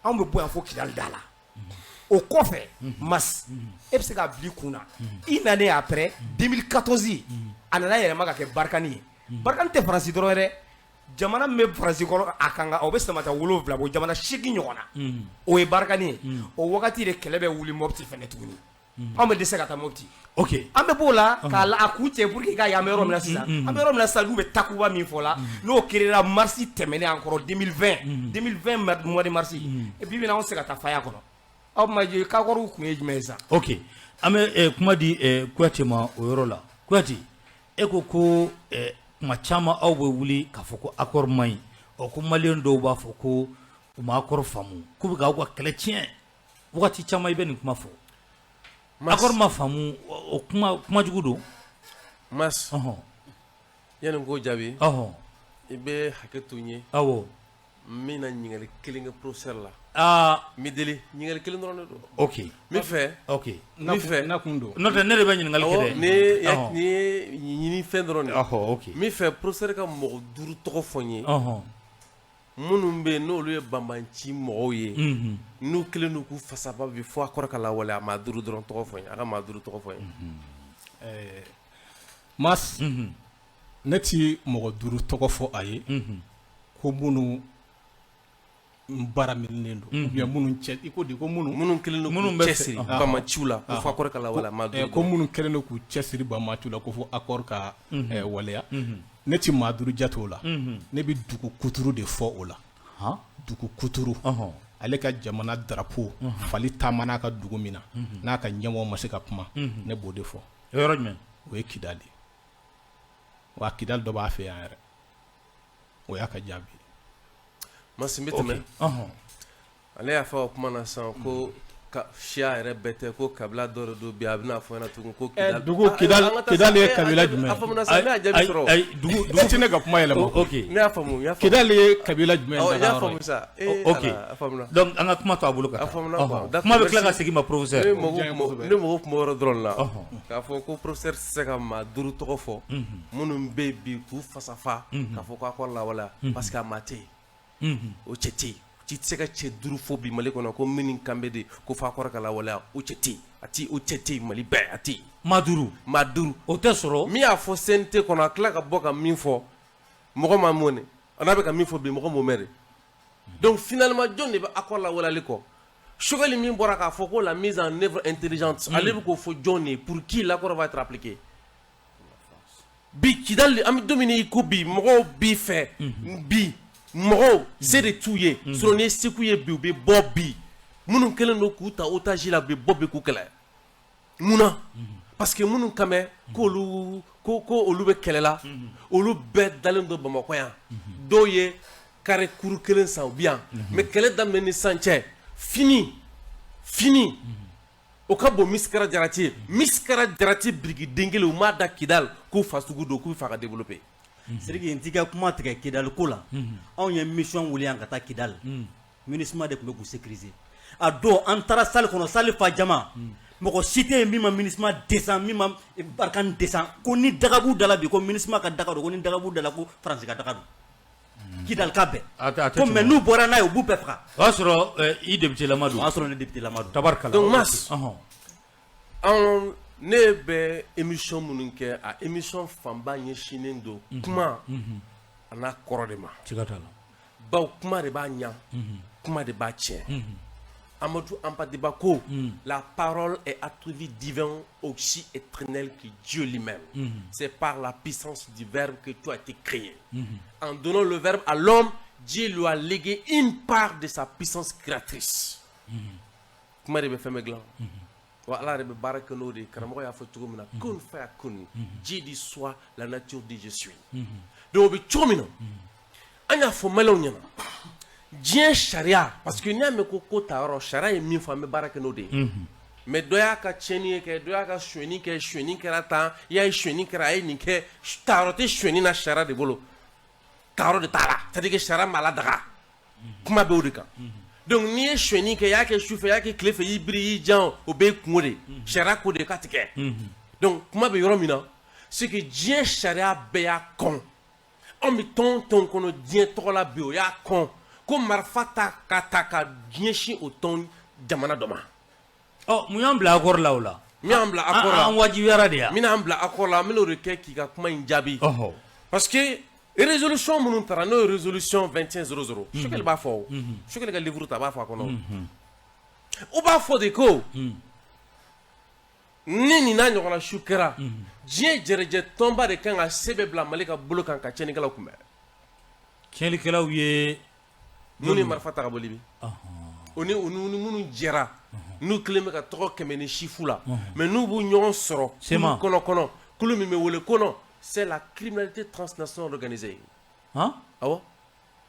anw bɛ bɔ yan fo Kidali da la. O kɔfɛ, mas e bɛ se k'a bila i kun na, une année après, 2014, a nana yɛlɛma ka kɛ Barkhane ye. Barkhane tɛ Faransi dɔrɔn ye dɛ, jamana min bɛ Faransi kɔrɔ, a kan ka o bɛ samata 7 bɔ, jamana 8 ɲɔgɔn na, o ye Barkhane ye. O wagati de kɛlɛ bɛ wuli Mopti fɛnɛ tuguni. Anw bɛ dɛsɛ ka taa Mopti. Ok. An bɛ b'o la k'a la a kun cɛ pour que i k'a ye an bɛ yɔrɔ min na sisan. An bɛ yɔrɔ min na sisan n'u bɛ Takuba min fɔ la, n'o créé ra mars tɛmɛnen an kɔrɔ 2020, 2020 mois de mars. Bi bi in na anw tɛ se ka taa faya kɔnɔ. Aw ma ye k'accord kun ye jumɛn ye sisan? Ok, an bɛ kuma di Kuyate ma o yɔrɔ la. Kuyate, e ko ko kuma caman aw bɛ wuli k'a fɔ ko accord man ɲi. Ɔ, ko maliyɛn dɔw b'a fɔ ko u ma accord faamu, k'u bɛ k'aw ka kɛlɛ tiɲɛ. Wagati caman i bɛ nin kuma fɔ. Accord ma faamu, o kuma kuma jugu don. Mas, yanni n k'o jaabi, i bɛ hakɛ to n ye. Awɔ. N bɛna ɲininkali kelen kɛ professeur la. Aa. N b'i deli ɲininkali kelen dɔrɔn de don. Ok. N b'i fɛ. Ok. N b'i fɛ. Na kun don. N'o tɛ ne de bɛ ɲininkali kɛ dɛ. Awɔ, nin ye ɲini fɛn dɔrɔn de ye. Ɔhɔ, ok. N b'i fɛ professeur ka mɔgɔ duuru tɔgɔ fɔ n ye. Ɔhɔn. Minnu bɛ yen n'olu ye banbanci mɔgɔw ye, unhun, n'u kɛlen don k'u fasaba bi fo accord ka lawaleya, a maa duuru dɔrɔn tɔgɔ fɔ n ye, a ka maa duuru tɔgɔ fɔ n ye. Ɛɛ Mas, unhun, ne ti mɔgɔ duuru tɔgɔ fɔ a ye, unhun, ko minnu baara minɛnen don, ou bien minnu cɛ i ko de ko minnu minnu kɛlen don k'u cɛsiri banbanciw la ko fo accord ka lawaleya, maa duuru ko minnu kɛlen don k'u cɛsiri banbanciw la ko fo accord ka waleya. Ne ti maa duuru jate o la, ne bɛ dugu kuturu de fɔ o la, dugu kuturu, ale ka jamana drapeau fali taamana a ka dugu min na, n'a ka ɲɛmɔgɔ ma se ka kuma, ne b'o de fɔ. O yɔrɔ jumɛn? O ye Kidali ye, wa Kidali dɔ b'a fɛ yan yɛrɛ, o y'a ka jaabi ye. Mas n bɛ tɛmɛ, ale y'a fɔ a kuma na sisan ko siya yɛrɛ bɛɛ tɛ ko kabila dɔ de don bi a bɛna fɔ ɲɛna tugun ko Kidali dugu Kidali ye kabila jumɛn a faamuna sa ne y'a jaabi sɔrɔ ayi dugu dugu tɛ ne ka kuma yɛlɛma ok ne y'a faamu n y'a faamu Kidali ye kabila jumɛn ye n y'a faamu sa ok a faamuna donc an ka kuma to a bolo ka a taa faamuna quoi kuma bɛ tila ka segin ma professeur ne mago tun b'o yɔrɔ dɔrɔn la k'a fɔ ko professeur tɛ se ka maa duuru tɔgɔ fɔ minnu bɛ yen bi k'u fasafa k'a fɔ ko accord lawaleya parce que a maa tɛ yen o cɛ tɛ yen. Ci tɛ se ka cɛ duuru fɔ bi Mali kɔnɔ ko minnu kan bɛ de ko fo accord ka lawaleya o cɛ tɛ yen a tɛ o cɛ tɛ yen Mali bɛɛ a tɛ yen. Maa duuru. Maa duuru. O tɛ sɔrɔ. Min y'a fɔ CNT kɔnɔ a tila ka bɔ ka min fɔ mɔgɔ ma mɔn n'a bɛ ka min fɔ bi mɔgɔ m'o mɛn dɛ donc finalement jɔn de bɛ accord lawaleyali kɔ Choguel min bɔra k'a fɔ ko la mise en œuvre intelligente ale bɛ k'o fɔ jɔn de ye pour qui l'accord va être appliqué Bi Kidali an bɛ don min i ko bi mɔgɔw b'i fɛ bi mɔgɔw se de t'u ye sinon ni se k'u ye bi u bɛ bɔ bi minnu kɛlen don k'u ta otage la u bɛ bɔ bi k'u kɛlɛ munna parce que minnu kan bɛ k'olu ko ko olu bɛ kɛlɛ la olu bɛɛ dalen don Bamakɔ yan dɔw ye carré kuru kelen san u bɛ yan mais kɛlɛ daminɛ ni sisan cɛ fini fini o ka bon misikara jarati ye misikara jarati biriki den kelen u m'a da Kidali k'u fa sugu don k'u fɛ ka développer Sidiki n t'i ka kuma tigɛ Kidali ko la anw ye mission wuli yan ka taa Kidali MINUSMA de tun bɛ k'u sécuriser a don an taara salle kɔnɔ salle fa jama mɔgɔ si tɛ yen min ma MINUSMA descend min ma Barkhane descend ko ni daga b'u da la bi ko MINUSMA ka daga don ko ni daga b'u da la ko Faransi ka daga don Kidali ka bɛɛ ko mais n'u bɔra n'a ye u b'u bɛɛ faga o y'a sɔrɔ i député lama don o y'a sɔrɔ ne député lama don tabarikala donc Mas anw ne bɛ émission minnu kɛ a émission fanba ɲɛsinnen don kuma a n'a kɔrɔ de ma siga t'a la bawo kuma de b'a ɲa kuma de b'a tiɲɛ Amadou Hampâté Bâ ko la parole est attribut divin aussi éternel que Dieu lui-même. C'est par la puissance du verbe que tout a été créé. En donnant le verbe à l'homme, Dieu lui a légué une part de sa puissance créatrice. Kuma de bɛ fɛn bɛɛ dilan. Wa Ala yɛrɛ bɛ baara kɛ n'o de ye karamɔgɔ y'a fɔ cogo min na kun fayakun Dieu dit soit la nature dit je suis. Donc o bɛ cogo min na an y'a fɔ maliyɛnw ɲɛna diɲɛ sariya parce que n'i y'a mɛn ko ko ta yɔrɔ sariya ye min fɔ an bɛ baara kɛ n'o de ye mais dɔ y'a ka tiɲɛni kɛ dɔ y'a ka sonyɛni kɛ sonyɛni kɛra tan i y'a ye sonyɛni kɛra a ye nin kɛ tayɔrɔ tɛ sonyɛni na sariya de bolo tayɔrɔ de t'a la c'est à dire que sariya m'a ladaga kuma bɛ o de kan donc n'i ye sonyɛni kɛ i y'a kɛ sufɛ i y'a kɛ tile fɛ i y'i biri i y'i jan o bɛɛ ye kungo de ye sariya ko de k'a tɛ kɛ donc kuma bɛ yɔrɔ min na c'est que diɲɛ sariya bɛɛ y'a kɔn anw bɛ tɔn tɔn kɔnɔ diɲɛ tɔgɔ la bi o y'a kɔn ko marifa ta ka ta ka ɲɛsin o tɔn jamana dɔ ma. Ɔ mun y'an bila accord la o la. Min y'an bila accord la an wajibiyara de ya. Min y'an bila accord la an bɛn'o de kɛ k'i ka kuma in jaabi. Ɔhɔ. Parce que résolution minnu taara n'o ye résolution 21 00. Choguel b'a fɔ o. Choguel ka livre ta a b'a fɔ a kɔnɔ. O b'a fɔ de ko. Ni nin n'a ɲɔgɔnna su kɛra, diɲɛ jɛrɛjɛ tɔnba de kan ka se bɛɛ bila Mali ka bolo kan ka tiɲɛnikɛlaw kunbɛn. Tiɲɛnikɛlaw ye minnu ye marifa ta ka bɔ Libi, o ni u ni minnu jɛra, n'u kelen bɛ ka tɔgɔ kɛmɛ ni si fu la, mais n'u b'u ɲɔgɔn sɔrɔ CMA kɔnɔ kɔnɔ kulu min bɛ wele ko non c'est la criminalité transnationale organisée. Han? Awɔ.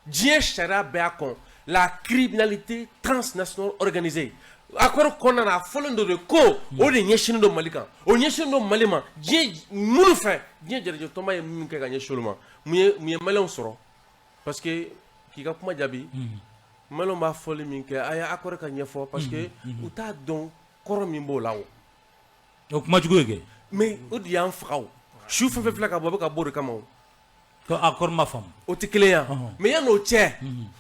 Diɲɛ sariya bɛɛ y'a kɔn la criminalité transnationale organisée. Accord kɔnɔna na a fɔlen don de ko o de ɲɛsinnen don Mali kan, o ɲɛsinnen don Mali ma diɲɛ minnu fɛ, diɲɛ jɛrɛjɛ tɔnba ye min kɛ ka ɲɛsin olu ma, mun ye maliyɛnw sɔrɔ? Parce que k'i ka kuma jaabi, maliyɛnw b'a fɔli min kɛ a ye accord ka ɲɛfɔ parce que u t'a dɔn kɔrɔ min b'o la o. O kuma jugu ye kɛ. Mais o de y'an faga o. Su fɛn fɛn filɛ ka bɔ, a bɛ ka bɔ o de kama o. Ko accord ma faamu. O tɛ kelen ye mais yan'o cɛ,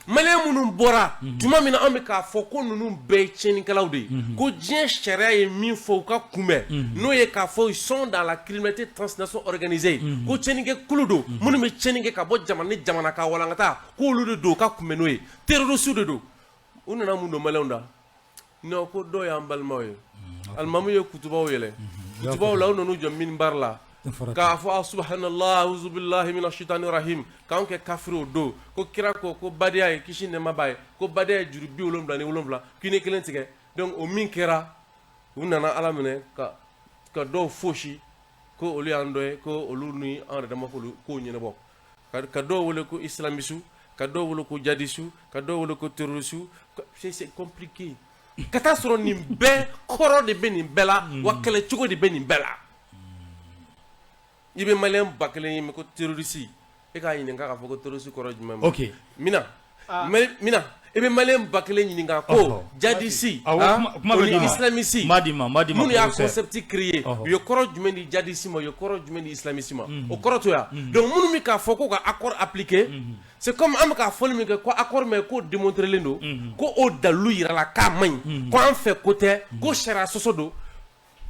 maliyɛn minnu bɔra tuma min na an bɛ k'a fɔ ko ninnu bɛɛ ye tiɲɛnikɛlaw de ye, ko diɲɛ sariya ye min fɔ u ka kunbɛn, n'o ye k'a fɔ ils sont dans la criminalité transnationale organisée, ko tiɲɛnikɛ kulu don minnu bɛ tiɲɛni kɛ ka bɔ jamana ni jamana ka walankata, k'olu de don u ka kunbɛn n'o ye, terroristes de don. U nana mun don maliyɛnw da? Non, ko dɔw y'an balimaw ye, alimamu ye kutubaw yɛlɛ, kutubaw la u nan'u jɔ minbar la k'a fɔ subhanallah auzubillahi mina shaitani rahim, k'anw kɛ kafiri o don, ko kira ko ko badenya ye kisi nɛɛma b'a ye, ko badenya ye juru 77 k'i ni kelen tigɛ. Donc o min kɛra, u nana Ala minɛ ka dɔw fosi ko olu y'an dɔ ye, ko olu ni an yɛrɛ dama k'olu kow ɲɛnabɔ, ka dɔw wele ko islamisu, ka dɔw wele ko jadisu, ka dɔw wele ko terrorisu. C'est compliqué ka taa sɔrɔ nin bɛɛ kɔrɔ de bɛ nin bɛɛ la, wa kɛlɛ cogo de bɛ nin bɛɛ la. I bɛ maliyɛn 1000 ye ko terroriste, e k'a ɲininka k'a fɔ ko terroriste kɔrɔ jumɛn? Ok. Mina Mina, i bɛ maliyɛn 1000 ɲininka ko jadisi o ni islamiste minnu y'a concept créé, u ye kɔrɔ jumɛn di jadisi ma, u ye kɔrɔ jumɛn di islamiste ma, o kɔrɔ to yan. Donc minnu bɛ k'a fɔ ko ka accord appliqué, c'est comme an bɛ k'a fɔli min kɛ ko accord mais k'o démontré don, ko o dalilu yirala k'a man ɲi, ko an fɛ ko tɛ, ko sariya sɔsɔ don.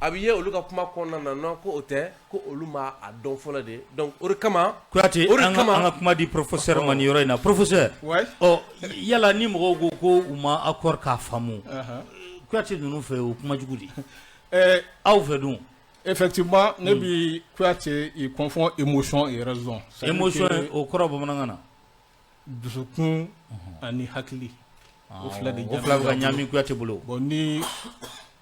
A bɛ ye olu ka kuma kɔnɔna na, non ko o tɛ, ko olu ma a dɔn fɔlɔ de. Donc o de kama, Kuyate, an ka kuma di professeur ma nin yɔrɔ in na. Professeur, ɔ yala ni mɔgɔw ko ko u ma accord k'a faamu, Kuyate ninnu fɛ o kuma jugu de, aw fɛ dun? Effectivement, ne bi Kuyate, il confond émotion et raison. Émotion o kɔrɔ bamanankan na? Dusukun ani hakili. O fila de o fila bɛ ka ɲami Kuyate bolo. Bon, ni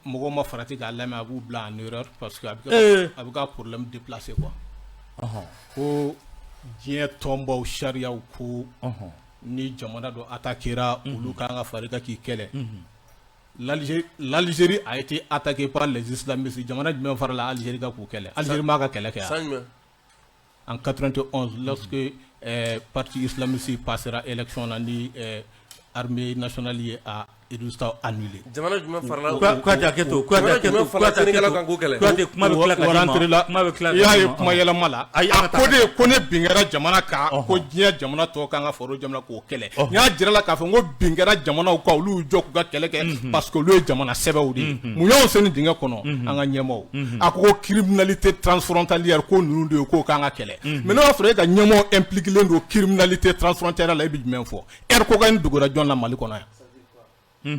mɔgɔw ma farati k'a lamɛn, a b'u bila en erreur parce que a bɛ ka problème déplacer quoi. Ko diɲɛ tɔnbaw sariyaw ko ni jamana dɔ attaquera, olu kan ka fara i kan k'i kɛlɛ. L'Algérie a été attaquée par les islamistes. Jamana jumɛn farala Algérie kan k'u kɛlɛ? Algérie m'a ka kɛlɛ kɛ. San jumɛn? En 91, lorsque parti islamiste passera élection na ni armée nationale ye a résultat annulé. Jamana jumɛn farala? Kuyate, hakɛ to, Kuyate, hakɛ to, Kuyate, Kuyate, kuma bɛ tila ka d'i ma, kuma bɛ tila ka I y'a d'i ye ma. Kuma yɛlɛma la, Ayi, an a ka ko taa. de ko ne bin kɛra jamana kan, ko diɲɛ jamana tɔw kan ka fara o jamana k'o kɛlɛ. N y'a jira la k'a fɔ n ko bin kɛra jamanaw kan, olu y'u jɔ k'u ka kɛlɛ kɛ parce que olu ye jamana sɛbɛw de ye. Mun y'anw se nin dingɛ kɔnɔ? An ka ɲɛmaaw. A ko ko criminalité transfrontalière, ko ninnu de ye k'o kan ka kɛlɛ. Mais n'o y'a sɔrɔ e ka ɲɛmaaw impliqué don criminalité transfrontalière la, e bɛ jumɛn fɔ? Air cocaïne dogora jɔn na Mali kɔnɔ yan? E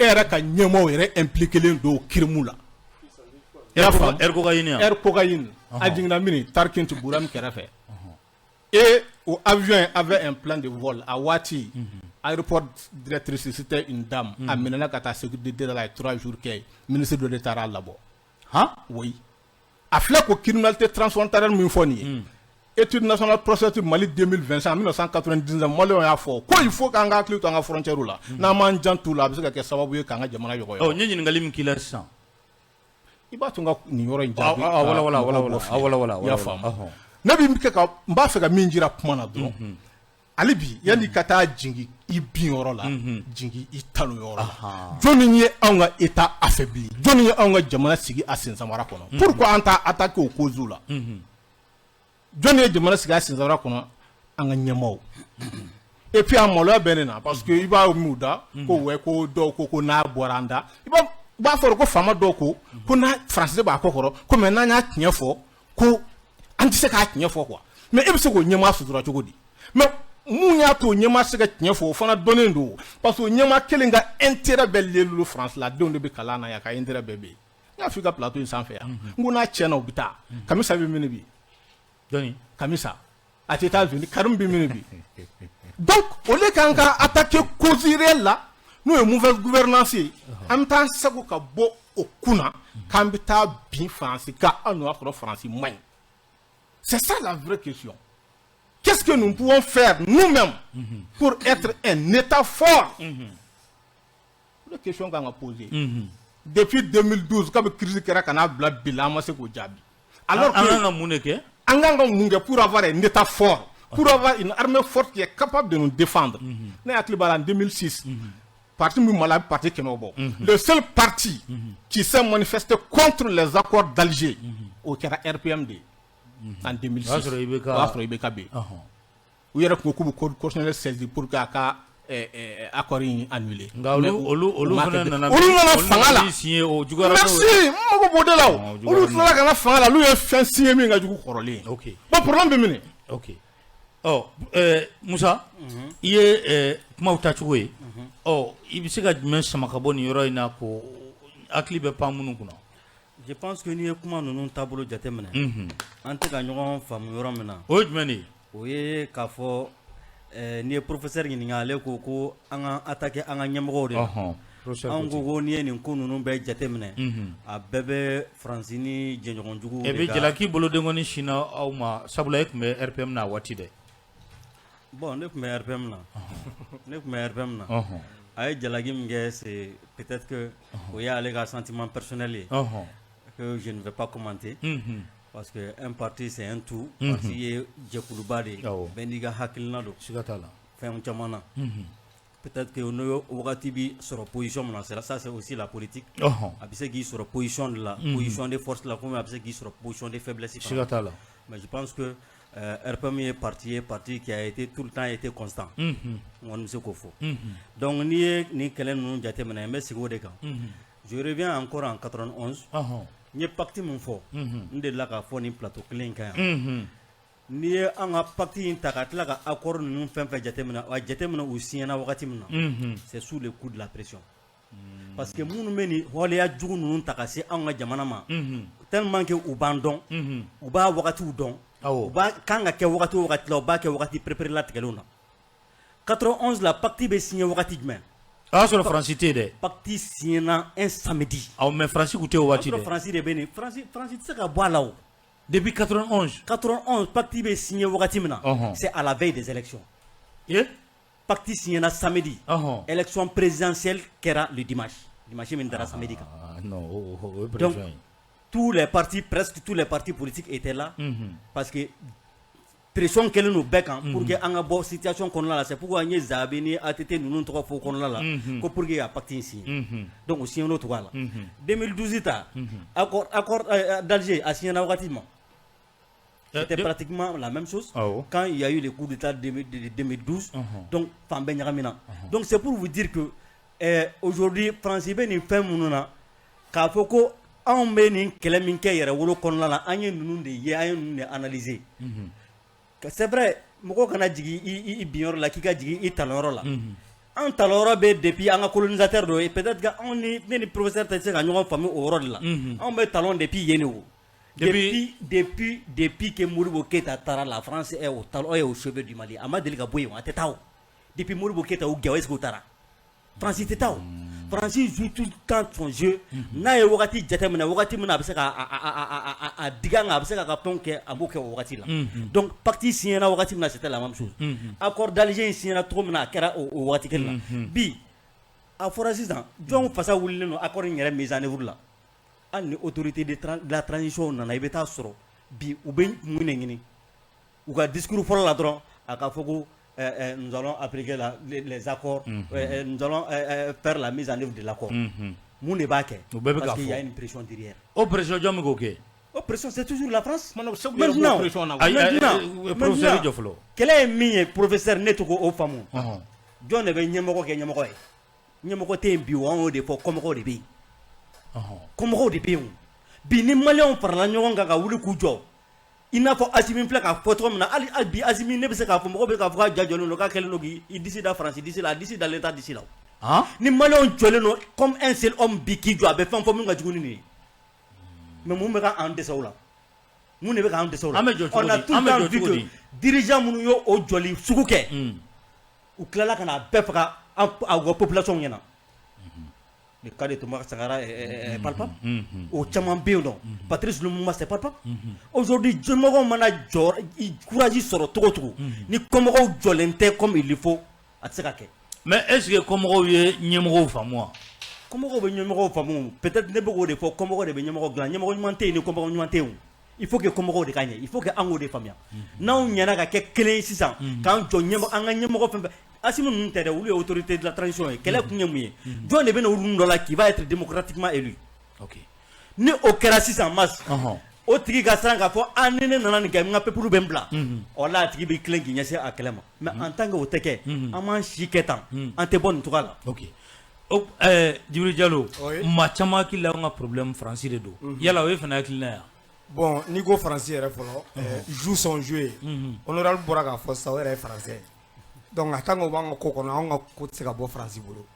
yɛrɛ ka ɲɛmaaw yɛrɛ impliqué don crime la. I y'a faamu? Air cocaïne yan. Air cocaïne a jiginna min Tarkinti Buram kɛrɛfɛ. Et o avion avait un plan de vol a waati, aéroport directrice c'était une dame, a minɛna ka taa sécurité de la, a ye 3 jours kɛ yen, ministre dɔ de taara a labɔ. Han? Oui, a filɛ ko criminalité transfrontalière min fɔ nin ye, étude nationale prospective Mali 2025, en 1999, maliyɛnw y'a fɔ ko il faut k'an ka hakili to an ka frontière la, n'an m'an janto la, a bɛ se ka kɛ sababu ye k'an ka jamana yɔgɔyɔgɔ. Ɔ, n ye ɲininkali min k'i la sisan. I b'a to n ka nin yɔrɔ in jaabi. Wala wala wala wala wala wala. I y'a faamu? Ne bɛ kɛ ka n b'a fɛ ka min jira kuma na dɔrɔn, hali bi, yanni ka taa jigin i bin yɔrɔ la, jigin i tanu yɔrɔ la. Jɔnni ye anw ka état affaibli? Jɔnni ye anw ka jamana sigi a sensamara kɔnɔ? Pourquoi an t'a attaquer o cause la? Jɔnni ye jamana sigi a sensamara kɔnɔ? An ka ɲɛmaaw. Et puis a maloya bɛ ne na parce que i b'a m'u da ko wɛ, ko dɔw ko ko n'a bɔra an da, i b'a fɔ ko faama dɔw ko ko n'a français b'a kɔ kɔrɔ, ko mais n'an y'a tiɲɛ fɔ, ko an tɛ se k'a tiɲɛ fɔ quoi. Mais e bɛ se k'o ɲɛmaa sutura cogo di? Mais mun y'a to o ɲɛmaa tɛ se ka tiɲɛ fɔ? O fana dɔnnen don parce que o ɲɛmaa kelen ka intérêt bɛɛ lié don France la, denw de bɛ kalan na yan, ka intérêt bɛɛ bɛ yen. N y'a f'i ka plateau in sanfɛ yan, n ko n'a tiɲɛna u bɛ taa. Kamisa bɛ min bi? Jɔnni? Kamisa a tɛ États-Unis. Karim bɛ min bi? Donc au lieu k'an ka attaquer cause réelle la, n'o ye mauvaise gouvernance ye, an bɛ taa segu ka bɔ o kunna k'an bɛ taa bin Faransi kan, hali n'o y'a sɔrɔ Faransi man ɲi. C'est ça la vraie question. Qu'est-ce que nous pouvons faire nous-mêmes pour être un État fort? La question kan ka poser. Depuis 2012, kabi crise kɛra ka n'a bila bi la, an ma se k'o jaabi. Alors an que kan ka mun de kɛ? An kan ka mun kɛ pour avoir un État fort, pour avoir une armée forte qui est capable de nous défendre? Ne hakili b'a la, en 2006, parti min Mali a bɛ parti 100 bɔ, le seul parti qui s'est manifesté contre les accords d'Alger, o kɛra RPM de ye en 2006. O y'a sɔrɔ IBK O y'a sɔrɔ IBK bɛ yen. U yɛrɛ tun ko k'u bɛ cour constitutionnelle saisir pour que a ka accord in annuler. Nka olu fana nana olu nana fanga la. Min signé, o juguyara. Merci, n mago b'o de la. O o juguyara. Olu tilala ka na fanga la, olu ye fɛn signé min ka jugu kɔrɔlen ye. Bon, problème bɛ min? Ok, ɔ Musa, i ye kumaw tacogo ye. Ɔ, i bɛ se ka jumɛn sama ka bɔ nin yɔrɔ in na ko hakili bɛ pan minnu kunna? Je pense que n'i ye kuma ninnu taabolo jateminɛ, an tɛ ka ɲɔgɔn faamu yɔrɔ min na, o ye jumɛn de ye? O ye k'a fɔ n'i ye professeur ɲininka, ale ko ko an ka attaquer an ka ɲɛmɔgɔw de la. Professeur Anw ko ten. ko n'i ye nin ko ninnu bɛɛ jateminɛ, a bɛɛ bɛ Faransi ni jɛɲɔgɔnjuguw E de bɛ ka jalaki bolodenkɔni sinna aw ma, sabula e tun bɛ RPM na a waati dɛ. Bon, ne tun bɛ RPM na, ne tun bɛ RPM na. A ye jalaki min kɛ, c'est peut-être que o y'ale ka sentiment personnel ye que je ne vais pas commenter, parce que un parti, c'est un tout. Parti ye jɛkuluba de ye, bɛɛ n'i ka hakilina don. Siga t'a la. Fɛn caman na, peut-être que n'o wagati bi sɔrɔ position min na, c'est ça, c'est aussi la politique. A bɛ se k'i sɔrɔ position de la position de force la, komi a bɛ se k'i sɔrɔ position de faiblesse fana. Siga t'a la. Mais je pense que RPM ye parti ye, parti qui a été tout le temps été constant. N kɔni bɛ se k'o fɔ. Donc n'i ye nin kɛlɛ ninnu jateminɛ, n bɛ segin o de kan. Je reviens encore en 91. N ye pacte min fɔ, n delila k'a fɔ nin plateau kelen in kan yan. N'i ye an ka pacte in ta ka tila ka accord ninnu fɛn fɛn jateminɛ, a jateminɛ u signé na wagati min na, c'est sous le coup de la pression, parce que minnu bɛ nin waleya jugu ninnu ta ka se anw ka jamana ma, tellement que u b'an dɔn, u b'a wagatiw dɔn, u b'a kan ka kɛ wagati o wagati la, u b'a kɛ wagati préparé latigɛlenw na. 91 la, pacte bɛ signé wagati jumɛn? O y'a sɔrɔ Faransi tɛ yen dɛ. Pacte signé na un samedi. Awɔ, mais Faransi tun tɛ o waati O y'a dɛ. sɔrɔ Faransi de bɛ nin. Faransi tɛ se ka bɔ a la o. Depuis 91. 91, pacte bɛ signé wagati min na, c'est à la veille des élections. Pacte signé na samedi, élection présidentielle kɛra le dimanche, dimanche min dara samedi kan. Ah non, o ye Donc pression ye. tous les partis, presque tous les partis politiques étaient là, parce que pression kɛlen don bɛɛ kan pour que an ka bɔ situation kɔnɔna la. C'est pourquoi n ye Zabi ni ATT ninnu tɔgɔ fɔ o kɔnɔna la, ko pour que ka pacte in signé. Donc o signé n'o cogoya la. 2012 ta, accord d'Alger a signé na wagati ma, c'était pratiquement la même chose. Quand il y a eu le coup d'état de 2012, donc fan bɛɛ ɲagamina. Donc c'est pour vous dire que aujourd'hui France bɛ nin fɛn minnu na, k'a fɔ ko anw bɛ nin kɛlɛ min kɛ yɛrɛwolo kɔnɔna la, an ye ninnu de ye, an ye ninnu de analyser. C'est vrai, mɔgɔ kana jigin i binyɔrɔ la k'i ka jigin i talonyɔrɔ la. An talonyɔrɔ bɛ depuis an ka colonisateur dɔ ye. Peut-être que anw ni ne ni professeur tɛ se ka ɲɔgɔn faamu o yɔrɔ de la. Anw bɛ talon depuis yen de o. Depuis que Modibo Keita taara, la France est au talon, est au chevet du Mali. A ma deli ka bɔ yen, a tɛ taa o. Depuis Modibo Keita y'u gɛn, est-ce que u taara? France tɛ taa o. France joue tout le temps son jeu. N'a ye wagati jateminɛ, wagati min na a bɛ se ka a digi an kan, a bɛ se k'a ka fɛnw kɛ, a b'o kɛ o wagati la. Donc pacte signé na wagati min na, c'était la même chose. Accord d'Alger in signé na cogo min na, a kɛra o wagati kelen na. Bi a fɔra sisan, jɔn fasa wulilen don accord in yɛrɛ mise en œuvre la? Hali ni autorité de la transition nana, i bɛ taa sɔrɔ bi u bɛ mun de ɲini u ka discours fɔlɔ la dɔrɔn? A ka fɔ ko nous allons appliquer les accords, nous allons faire la mise en œuvre de l'accord. Mun de b'a kɛ? O bɛɛ bɛ Parce ka qu'il y a fɔ. une pression derrière. O pression, jɔn bɛ k'o kɛ? O pression, c'est toujours la France. Segu Maintenant, yɛrɛ b'o pression na. Ayi, maintenant, professeur maintenant, jɔ fɔlɔ. Kɛlɛ ye min ye, professeur, ne to k'o faamu. Jɔn de bɛ ɲɛmɔgɔ kɛ ɲɛmɔgɔ ye? Ɲɛmɔgɔ tɛ yen bi o, an y'o de fɔ, kɔmɔgɔw de bɛ yen. Kɔmɔgɔw de bɛ yen o. Bi ni maliyɛnw farala ɲɔgɔn kan ka wuli k'u jɔ, i n'a fɔ Asimi filɛ k'a fɔ cogo min na, hali bi Asimi, ne bɛ se k'a fɔ mɔgɔw bɛ k'a fɔ k'a ja jɔlen don, k'a kɛlen don k'i disi da Faransi disi la, a disi dalen t'a disi la o. Ni maliyɛnw jɔlen don comme un seul homme bi k'i jɔ, a bɛ fɛn fɔ min ka jugu ni nin ye. Mais mun bɛ ka an dɛsɛ o la? Mun de bɛ k'an dɛsɛ o la? An bɛ jɔ cogo On a di? tout An le bɛ temps jɔ vu cogo que di? dirigeant minnu y'o o jɔli sugu kɛ, u tilala ka n'a bɛɛ faga an u ka population ɲɛna. Le cas de Thomas Sankara est palpable. O caman bɛ yen nɔ. Patrice Lumumba, c'est palpable. Aujourd'hui, jɔnmɔgɔw mana jɔ, courage sɔrɔ cogo o cogo, ni kɔmɔgɔw jɔlen tɛ comme il le faut, a tɛ se ka kɛ. Mais est ce que kɔmɔgɔw ye ɲɛmɔgɔw faamu wa? Kɔmɔgɔw bɛ ɲɛmɔgɔw faamu. Peut-être ne bɛ k'o de fɔ, kɔmɔgɔw de bɛ ɲɛmɔgɔ dilan. Ɲɛmɔgɔ ɲuman tɛ yen ni kɔmɔgɔ ɲuman tɛ yen. Il faut que kɔmɔgɔw de ka ɲɛ, il faut que an k'o de faamuya. N'anw ɲɛna ka kɛ kelen ye sisan, k'an jɔ ɲɛmɔgɔ, an ka ɲɛmɔgɔ fɛn fɛn, Assimi ninnu tɛ dɛ, olu ye autorité de la transition ye. Kɛlɛ kun ye mun ye? Jɔn de bɛ na olu dɔ la qui va être démocratiquement élu? Ni o kɛra sisan, mas o tigi ka siran k'a fɔ a ni ne nana nin kɛ, n ka peuple bɛ n bila o la, a tigi b'i tilen k'i ɲɛsin a kɛlɛ ma. Mais en tant que o tɛ kɛ, an m'an si kɛ tan, an tɛ bɔ nin cogoya la. Ok, Djibril Diallo, maa caman hakili la an ka problème Faransi de don. Yala o ye fana hakilina ye wa? Bon, n'i ko Faransi yɛrɛ fɔlɔ, joue son jeu, honorable bɔra k'a fɔ sisan, o yɛrɛ ye français ye. Donc en tant que o b'an ka ko kɔnɔ, anw ka ko tɛ se ka bɔ Faransi bolo.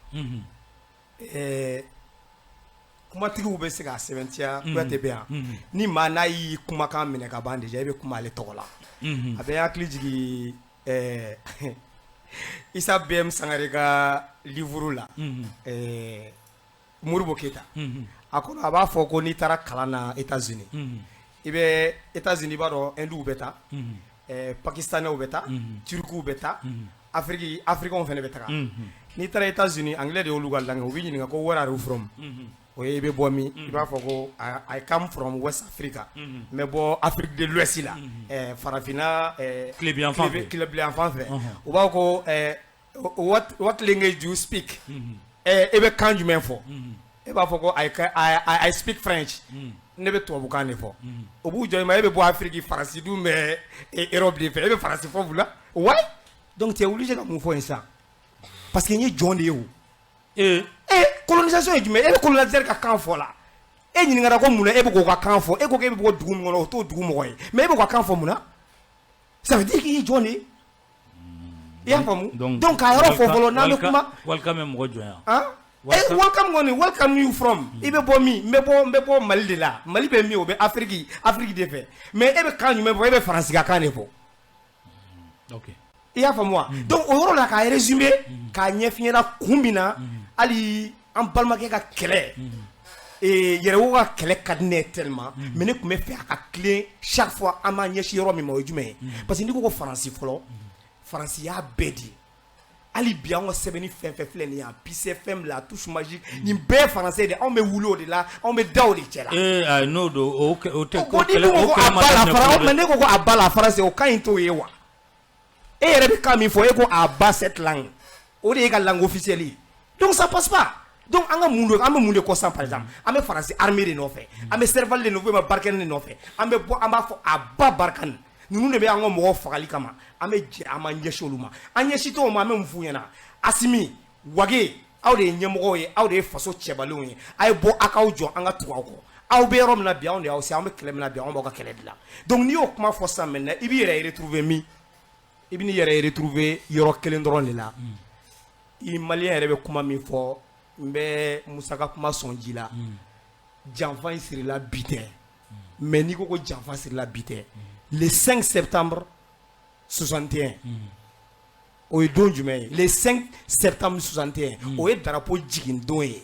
Kumatigiw bɛ se k'a sɛbɛntiya. Kuyate bɛ yan, ni maa n'a y'i kumakan minɛ ka ban déjà, e bɛ kuma ale tɔgɔ la. A bɛ n hakili jigin Isa BM Sangare ka livre la, Modibo Keyita, a kɔnɔ a b'a fɔ ko n'i taara kalan na États-Unis, i bɛ États-Unis, i b'a dɔn Hinduw bɛ taa, Pakistanais bɛ taa, Turkuw bɛ taa, Afrique, Africains fana bɛ taga. N'i taara États-Unis, anglais de y'olu ka langue, u b'i ɲininka ko "Where are you from?" O ye i bɛ bɔ min? I b'a fɔ ko "I come from West Africa", n bɛ bɔ Afrique de l'Ouest la, farafinna tilebinyanfan fɛ. Tilebinyanfan fɛ. U b'a fɔ ko "What language do you speak?" E bɛ kan jumɛn fɔ? E b'a fɔ ko I speak French", ne bɛ tubabukan de fɔ. O b'u jɔ i ma, e bɛ bɔ Afrique, Faransi dun bɛ Europe de fɛ, e bɛ Faransi fɔ la. Ouais, donc tu es obligé ka mun fɔ yen sisan? Parce que n ye jɔn de ye o. Ee colonisation ye jumɛn? E bɛ colonisateur ka kan fɔ la, e ɲininkara ko mun na e bɛ k'o ka kan fɔ? E ko k'e bɛ bɔ dugu min kɔnɔ, o t'o dugu mɔgɔ ye, mais e bɛ k'o ka kan fɔ mun na? Ça veut dire k'i ye jɔn de ye. I y'a faamu? Donc k'a yɔrɔ fɔ fɔlɔ, n'an bɛ kuma. Walikan bɛ mɔgɔ jɔnya. Han, e welcome kɔni, welcome you from? I bɛ bɔ min? N bɛ bɔ Mali de la. Mali bɛ min? O bɛ Afrique de fɛ. Mais e bɛ kan jumɛn fɔ? E bɛ Faransi ka kan de fɔ. I y'a faamu wa? Donc o yɔrɔ la, k'a résumer, k'a ɲɛf'i ɲɛna kun min na hali an balimakɛ ka kɛlɛ, Yɛrɛwo ka kɛlɛ ka di ne ye tellement, mais ne tun bɛ fɛ a ka tilen chaque fois an b'an ɲɛsin yɔrɔ min ma, o ye jumɛn ye? Parce que n'i ko ko Faransi fɔlɔ, Faransi y'a bɛɛ di. Hali bi an ka sɛbɛnni fɛn fɛn filɛ nin ye, Peace FM, la touche magique, nin bɛɛ ye français de. Anw bɛ wuli o de la, anw bɛ da o de cɛ la. Ee ayi, n'o don, o tɛ. Ko ni dun ko ko à bas la France, mais ne ko ko à bas la France, o ka ɲi t'o ye wa? E yɛrɛ bɛ kan min fɔ, e ko à bas cette langue, o de ye ka langue officielle ye. Donc ça passe pas. Donc an ka mun de, an bɛ mun de kɔ sisan? Par exemple, an bɛ Faransi armée de nɔfɛ, an bɛ Serval de nɔfɛ, Barkhane de nɔfɛ. An bɛ bɔ, an b'a fɔ à bas Barkhane. Ninnu de bɛ an ka mɔgɔw fagali kama. An bɛ jɛ, an b'an ɲɛsin olu ma. An ɲɛsin t'o ma, an bɛ mun f'u ɲɛna? Assimi, Wagué, aw de ye ɲɛmɔgɔw ye, aw de ye faso cɛbalenw ye. A ye bɔ, a k'aw jɔ, an ka tugu aw kɔ. Aw bɛ yɔrɔ min na bi, anw de y'aw se. An bɛ kɛlɛ min na bi, anw b'aw ka kɛlɛ dilan. Donc n'i y'o kuma fɔ sisan maintenant, i b'i yɛrɛ retrouver min? I bɛ n'i yɛrɛ retrouver yɔrɔ kelen dɔrɔn de la. I malien yɛrɛ bɛ kuma min fɔ, n bɛ Musa ka kuma sɔn ji la. Janfa in sirila bi tɛ, mais n'i ko ko janfa sirila bi tɛ, le 5 septembre 61, o ye don jumɛn ye? Le 5 septembre 61, o ye drapeau jigin don ye.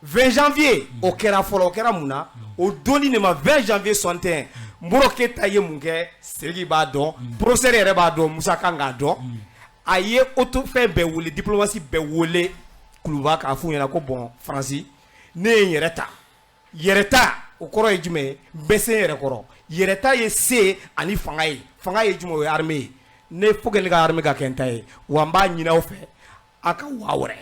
20 janvier, o kɛra fɔlɔ. O kɛra mun na? O donni de ma, 20 janvier 61, Modibo Keyita ye mun kɛ? Sidiki b'a dɔn, professeur yɛrɛ b'a dɔn, Musa kan k'a dɔn. A ye auto fɛn bɛɛ wele, diplomatie bɛɛ wele Kuluba, k'a f'u ɲɛna ko bon, Faransi, ne ye n yɛrɛ ta. Yɛrɛ ta, o kɔrɔ ye jumɛn ye? N bɛ se n yɛrɛ kɔrɔ. Yɛrɛ ta ye se ani fanga ye. Fanga ye jumɛn? O ye armée ye. Ne faut que ne ka armée ka kɛ n ta ye wa. N b'a ɲini aw fɛ, a ka waa wɛrɛ.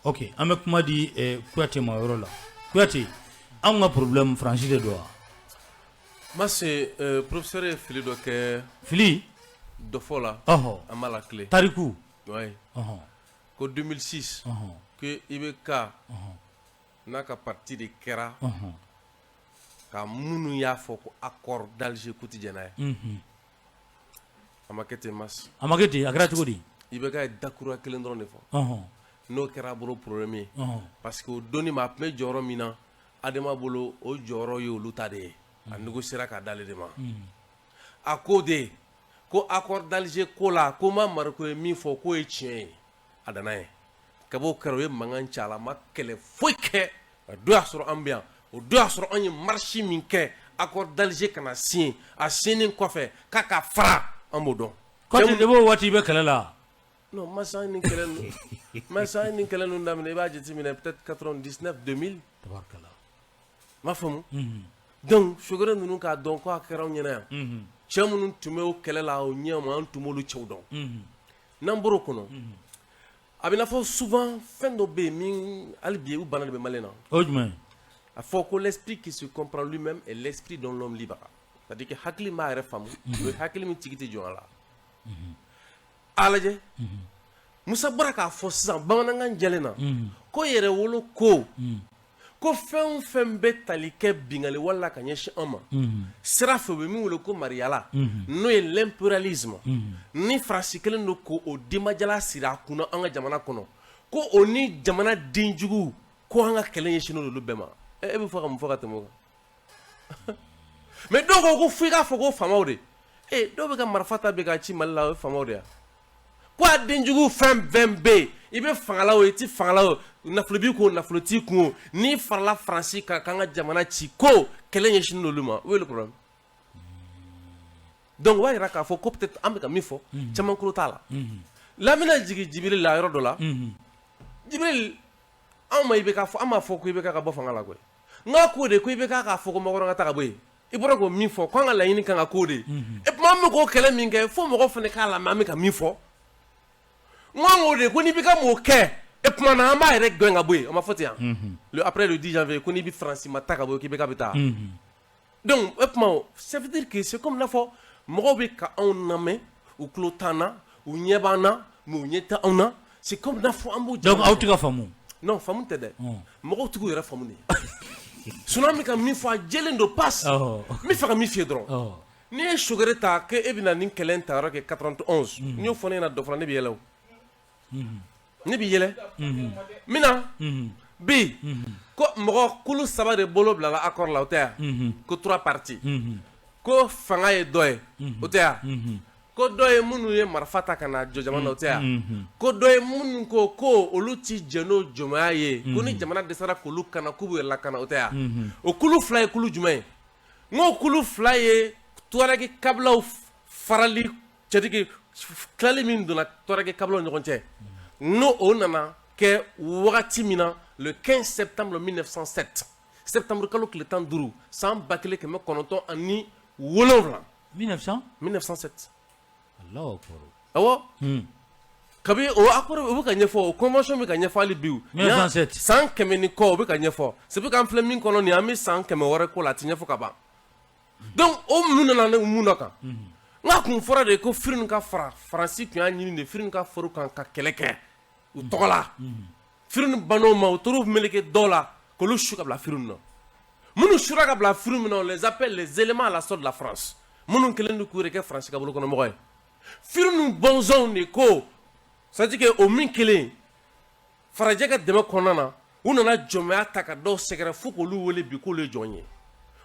Ok, an bɛ kuma di Kuyate ma o yɔrɔ la. Kuyate, anw ka problème Faransi de don wa? Mase, professeur ye fili dɔ kɛ. Fili? Dɔ fɔ la. An b'a la tile. Tariku. Ouais. Ko 2006, que IBK n'a ka parti de kɛra ka minnu y'a fɔ ko accord d'Alger k'u tɛ jɛn n'a ye. A ma kɛ ten, Mas. A ma kɛ ten, a kɛra cogo di? IBK ye dakura kelen dɔrɔn de fɔ. N'o kɛra a bolo problème ye. Parce que o donni ma, a tun bɛ jɔyɔrɔ min na, Adema bolo o jɔyɔrɔ ye olu ta de ye, a négociera k'a d'ale de ma. A ko de ko accord d'Alger ko la, ko ma Mariko ye min fɔ k'o ye tiɲɛ ye, a danna ye. Kab'o kɛra, o ye mankan ci a la, a ma kɛlɛ foyi kɛ. A don y'a sɔrɔ an bɛ yan, o don y'a sɔrɔ an ye marche min kɛ accord d'Alger kana signer, a signénen kɔfɛ k'a ka fara, an b'o dɔn. Kɔti, depuis o waati i bɛ kɛlɛ la? Non, masa ni kɛlɛ ninnu, masa ni kɛlɛ ninnu daminɛ, i b'a jateminɛ peut-être 99 2000. Tabarikala. N m'a faamu. Donc Sogore ninnu k'a dɔn ko a kɛra anw ɲɛna yan. Cɛ minnu tun bɛ o kɛlɛ la o ɲɛ ma, an tun b'olu cɛw dɔn. N'an bɔr'o kɔnɔ, a bɛ n'a fɔ souvent fɛn dɔ bɛ yen min hali bi u bana de bɛ Mali na. O ye jumɛn ye? A fɔ ko l'esprit qui se comprend lui-même est l'esprit d'un homme libre. C'est-à-dire que hakili m'a yɛrɛ faamu, o ye hakili min tigi tɛ jɔn a la. A lajɛ, Musa bɔra k'a fɔ sisan bamanankan jɛlen na ko yɛrɛwolo ko fɛn o fɛn bɛ tali kɛ bingali wala ka ɲɛsin an ma sira fɛ, u bɛ min wele ko mariyala, n'o ye l'impérialisme, ni Faransi kelen don k'o denbajala siri a kunna an ka jamana kɔnɔ, ko o ni jamana denjugu, ko an ka kɛlɛ ɲɛsinnen don olu bɛɛ ma. E bɛ fɔ ka mun fɔ ka tɛmɛ o kan? Mais dɔw ko fo i k'a fɔ ko faamaw de, dɔw bɛ ka marifa ta bi k'a ci Mali la, o ye faamaw de ye. Ko a denjugu fɛn fɛn bɛ yen, i bɛ fanga la o, i tɛ fanga la o, nafolo b'i kun o, nafolo t'i kun o, n'i farala Faransi kan k'an ka jamana ci, ko kɛlɛ ɲɛsinnen don olu ma. Où est le problème? Donc o b'a jira k'a fɔ ko peut-être an bɛ ka min fɔ, caman tulo t'a la. La bɛna jigin Jibiri la yɔrɔ dɔ la. Jibiri, anw ma IBK fɔ, an m'a fɔ ko IBK ka bɔ fanga la koyi. N k'a ko de ko IBK k'a fɔ ko Macron ka taa ka bɔ yen. I bɔra k'o min fɔ, k'an ka laɲini kan ka k'o de ye. Et puis an bɛ k'o kɛlɛ min kɛ, fo mɔgɔw fana k'a lamɛn an bɛ ka min fɔ. N ko an k'o de ko n'i bɛ ka m'o kɛ, e tuma na an b'a yɛrɛ gɛn ka bɔ yen. O ma fɔ ten yan? Le après le 10 janvier, ko n'i bɛ Faransi ma taa ka bɔ yen, k'i bɛ ka bɛ taa. Donc o tuma, ça veut dire que c'est comme n'a fɔ mɔgɔw bɛ ka anw lamɛn, u tulo t'an na, u ɲɛ b'an na, mais u ɲɛ tɛ anw na. C'est comme n'a fɔ an b'o. Donc aw tɛ ka faamu? Non, faamu tɛ dɛ, mɔgɔw t'u yɛrɛ faamu de. Sinon an bɛ ka min fɔ, a jɛlen don pas. N bɛ fɛ ka min f'i ye dɔrɔn, n'i ye Sogore ta k'e bɛna nin kɛlɛ in ta yɔrɔ kɛ 91, n'i y'o fɔ ne ɲɛna dɔ fɔlɔ, ne bɛ yɛlɛ o, ne bɛ yɛlɛ. N bɛna bi ko mɔgɔ kulu saba de bolo bilala accord la, o tɛ yan? Ko trois parties, ko fanga ye dɔ ye, o tɛ yan? Ko dɔ ye minnu ye marifa ta ka na jɔ jamana na, o tɛ yan? Ko dɔ ye minnu ko olu ti jɛn n'o jɔnmaya ye, ko ni jamana dɛsɛra k'olu kana, k'u b'u yɛrɛ lakana, o tɛ yan? O kulu fila ye kulu jumɛn ye? N ko kulu fila ye Tuareg kabilaw farali, c'est-à-dire tilali min donna Tuareg kabilaw ɲɔgɔn cɛ, n'o o nana kɛ wagati min na, le 15 septembre 1907, septembre kalo tile 15, san 1907. 1900? 1907. Allahu akbar. Awɔ. Kabi o accord o bɛ ka ɲɛfɔ, o convention bɛ ka ɲɛfɔ hali bi. 1907. San 100 ni kɔ, o bɛ ka ɲɛfɔ. C'est pour que an filɛ min kɔnɔ nin, an bɛ san 100 wɛrɛ ko la, a tɛ ɲɛfɔ ka ban. Donc o mun nana ne mun dɔ kan? N k'a kun fɔra de ko Firinu ka fara, Faransi tun y'a ɲini de Firinu ka fara u kan ka kɛlɛ kɛ u tɔgɔ la. Firinu bann'o ma, u taar'u meleke dɔw la k'olu su ka bila Firinu na. Minnu sura ka bila Firinu na, on les appelle les éléments à la solde de la France. Minnu kɛlen don k'u yɛrɛ kɛ Faransi ka bolokɔnɔmɔgɔ ye. Firinu bɔnsɔnw de ko, c'est à dire que o min kelen farajɛ ka dɛmɛ kɔnɔna na, u nana jɔnmaya ta ka dɔw sɛgɛrɛ fo k'olu wele bi k'olu ye jɔn ye.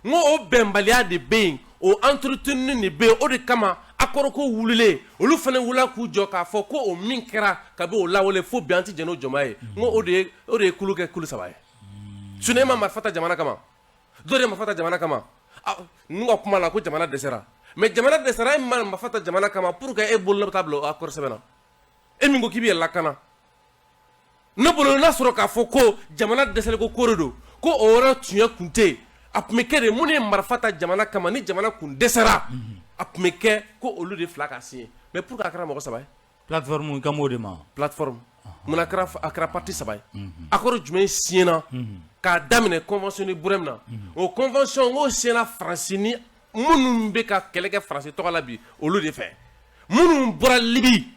N ko o bɛnbaliya de bɛ yen, o entretenu de bɛ yen, o de kama accord ko wulilen, olu fana wulila k'u jɔ k'a fɔ ko o min kɛra kabi o lawale fo bi, an tɛ jɛn n'o jɔnmaya ye. N ko o de ye kulu kɛ kulu saba ye. Sinon e ma marifa ta jamana kama, dɔ de ye marifa ta jamana kama. Ninnu ka kuma la ko jamana dɛsɛra, mais jamana dɛsɛra, e ma marifa ta jamana kama pour que e bolo bɛ taa bila o accord sɛbɛn na, e min ko k'i bɛ yɛrɛ lakana. Ne bolo, n'a sɔrɔ k'a fɔ ko jamana dɛsɛlen ko de don, ko o yɔrɔ tiɲɛ kun tɛ yen, a tun bɛ kɛ de minnu ye marifa ta jamana kama, ni jamana kun dɛsɛra, a tun bɛ kɛ ko olu de fila ka signer. Mais pour que a kɛra mɔgɔ saba ye. Plateforme kan b'o de ma. Plateforme mun a kɛra parti saba ye? Accord jumɛn signé na k'a daminɛ convention de Burem na? O convention k'o signé na Faransi ni minnu bɛ ka kɛlɛ kɛ Faransi tɔgɔ la bi, olu de fɛ, minnu bɔra Libi,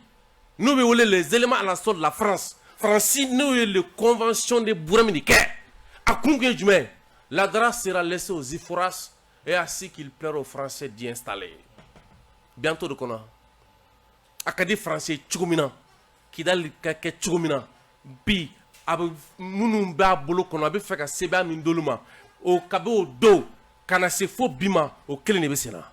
n'u bɛ wele les éléments à la solde de la France. Faransi n'o ye le convention de Burem de kɛ, a kun ye jumɛn? La Dra sera laissée aux Iforas et à ce qu'il plaira aux Français d'y installer bientôt de kɔnɔ. A ka di Faransi cogo min na, Kidali ka kɛ cogo min na bi, a bɛ minnu b'a bolo kɔnɔ, a bɛ fɛ ka sebaaya min d'olu ma. O kabi o don ka na se fo bi ma, o kelen de bɛ sen na.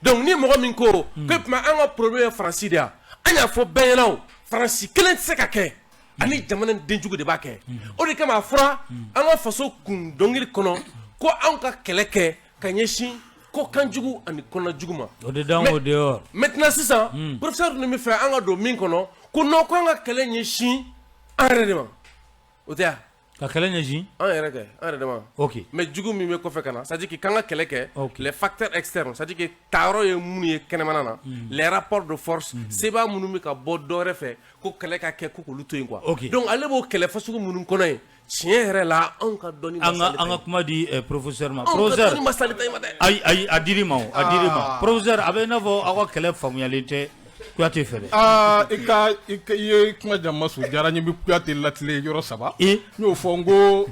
Donc ni mɔgɔ min ko ko tuma an ka problème ye Faransi de ye, an y'a fɔ bɛɛ ɲɛna, o Faransi kelen tɛ se ka kɛ, ani jamana denjugu de b'a kɛ. O de kama a fɔra an ka faso kun dɔnkili kɔnɔ ko anw ka kɛlɛ kɛ ka ɲɛsin kɔkanjugu ani kɔnɔjugu ma. O de d'an o dehors. Maintenant sisan, professeur ninnu bɛ fɛ an ka don min kɔnɔ ko non, ko an ka kɛlɛ ɲɛsin an yɛrɛ de ma, o tɛ wa? Ka kɛlɛ ɲɛsin an yɛrɛ kɛ, an yɛrɛ de ma. Mais jugu min bɛ kɔfɛ ka na, c'est à dire que k'an ka kɛlɛ kɛ les facteurs externes, c'est à dire que taayɔrɔ ye minnu ye kɛnɛmana na, les rapports de force, sebaa minnu bɛ ka bɔ dɔ wɛrɛ fɛ ko kɛlɛ ka kɛ, ko k'olu to yen quoi. Donc ale b'o kɛlɛ fasugu minnu kɔnɔ yen, tiɲɛ yɛrɛ la, anw ka dɔnni An ka an ka kuma di professeur ma. Professeur, ayi ayi, a dir'i ma, o a dir'i ma. Professeur, a bɛ i n'a fɔ aw ka kɛlɛ faamuyalen tɛ Kuyate fɛ dɛ. Aa, i ka i ye kuma jan ma so diyara n ye. N bɛ Kuyate latile yɔrɔ saba. N y'o fɔ n ko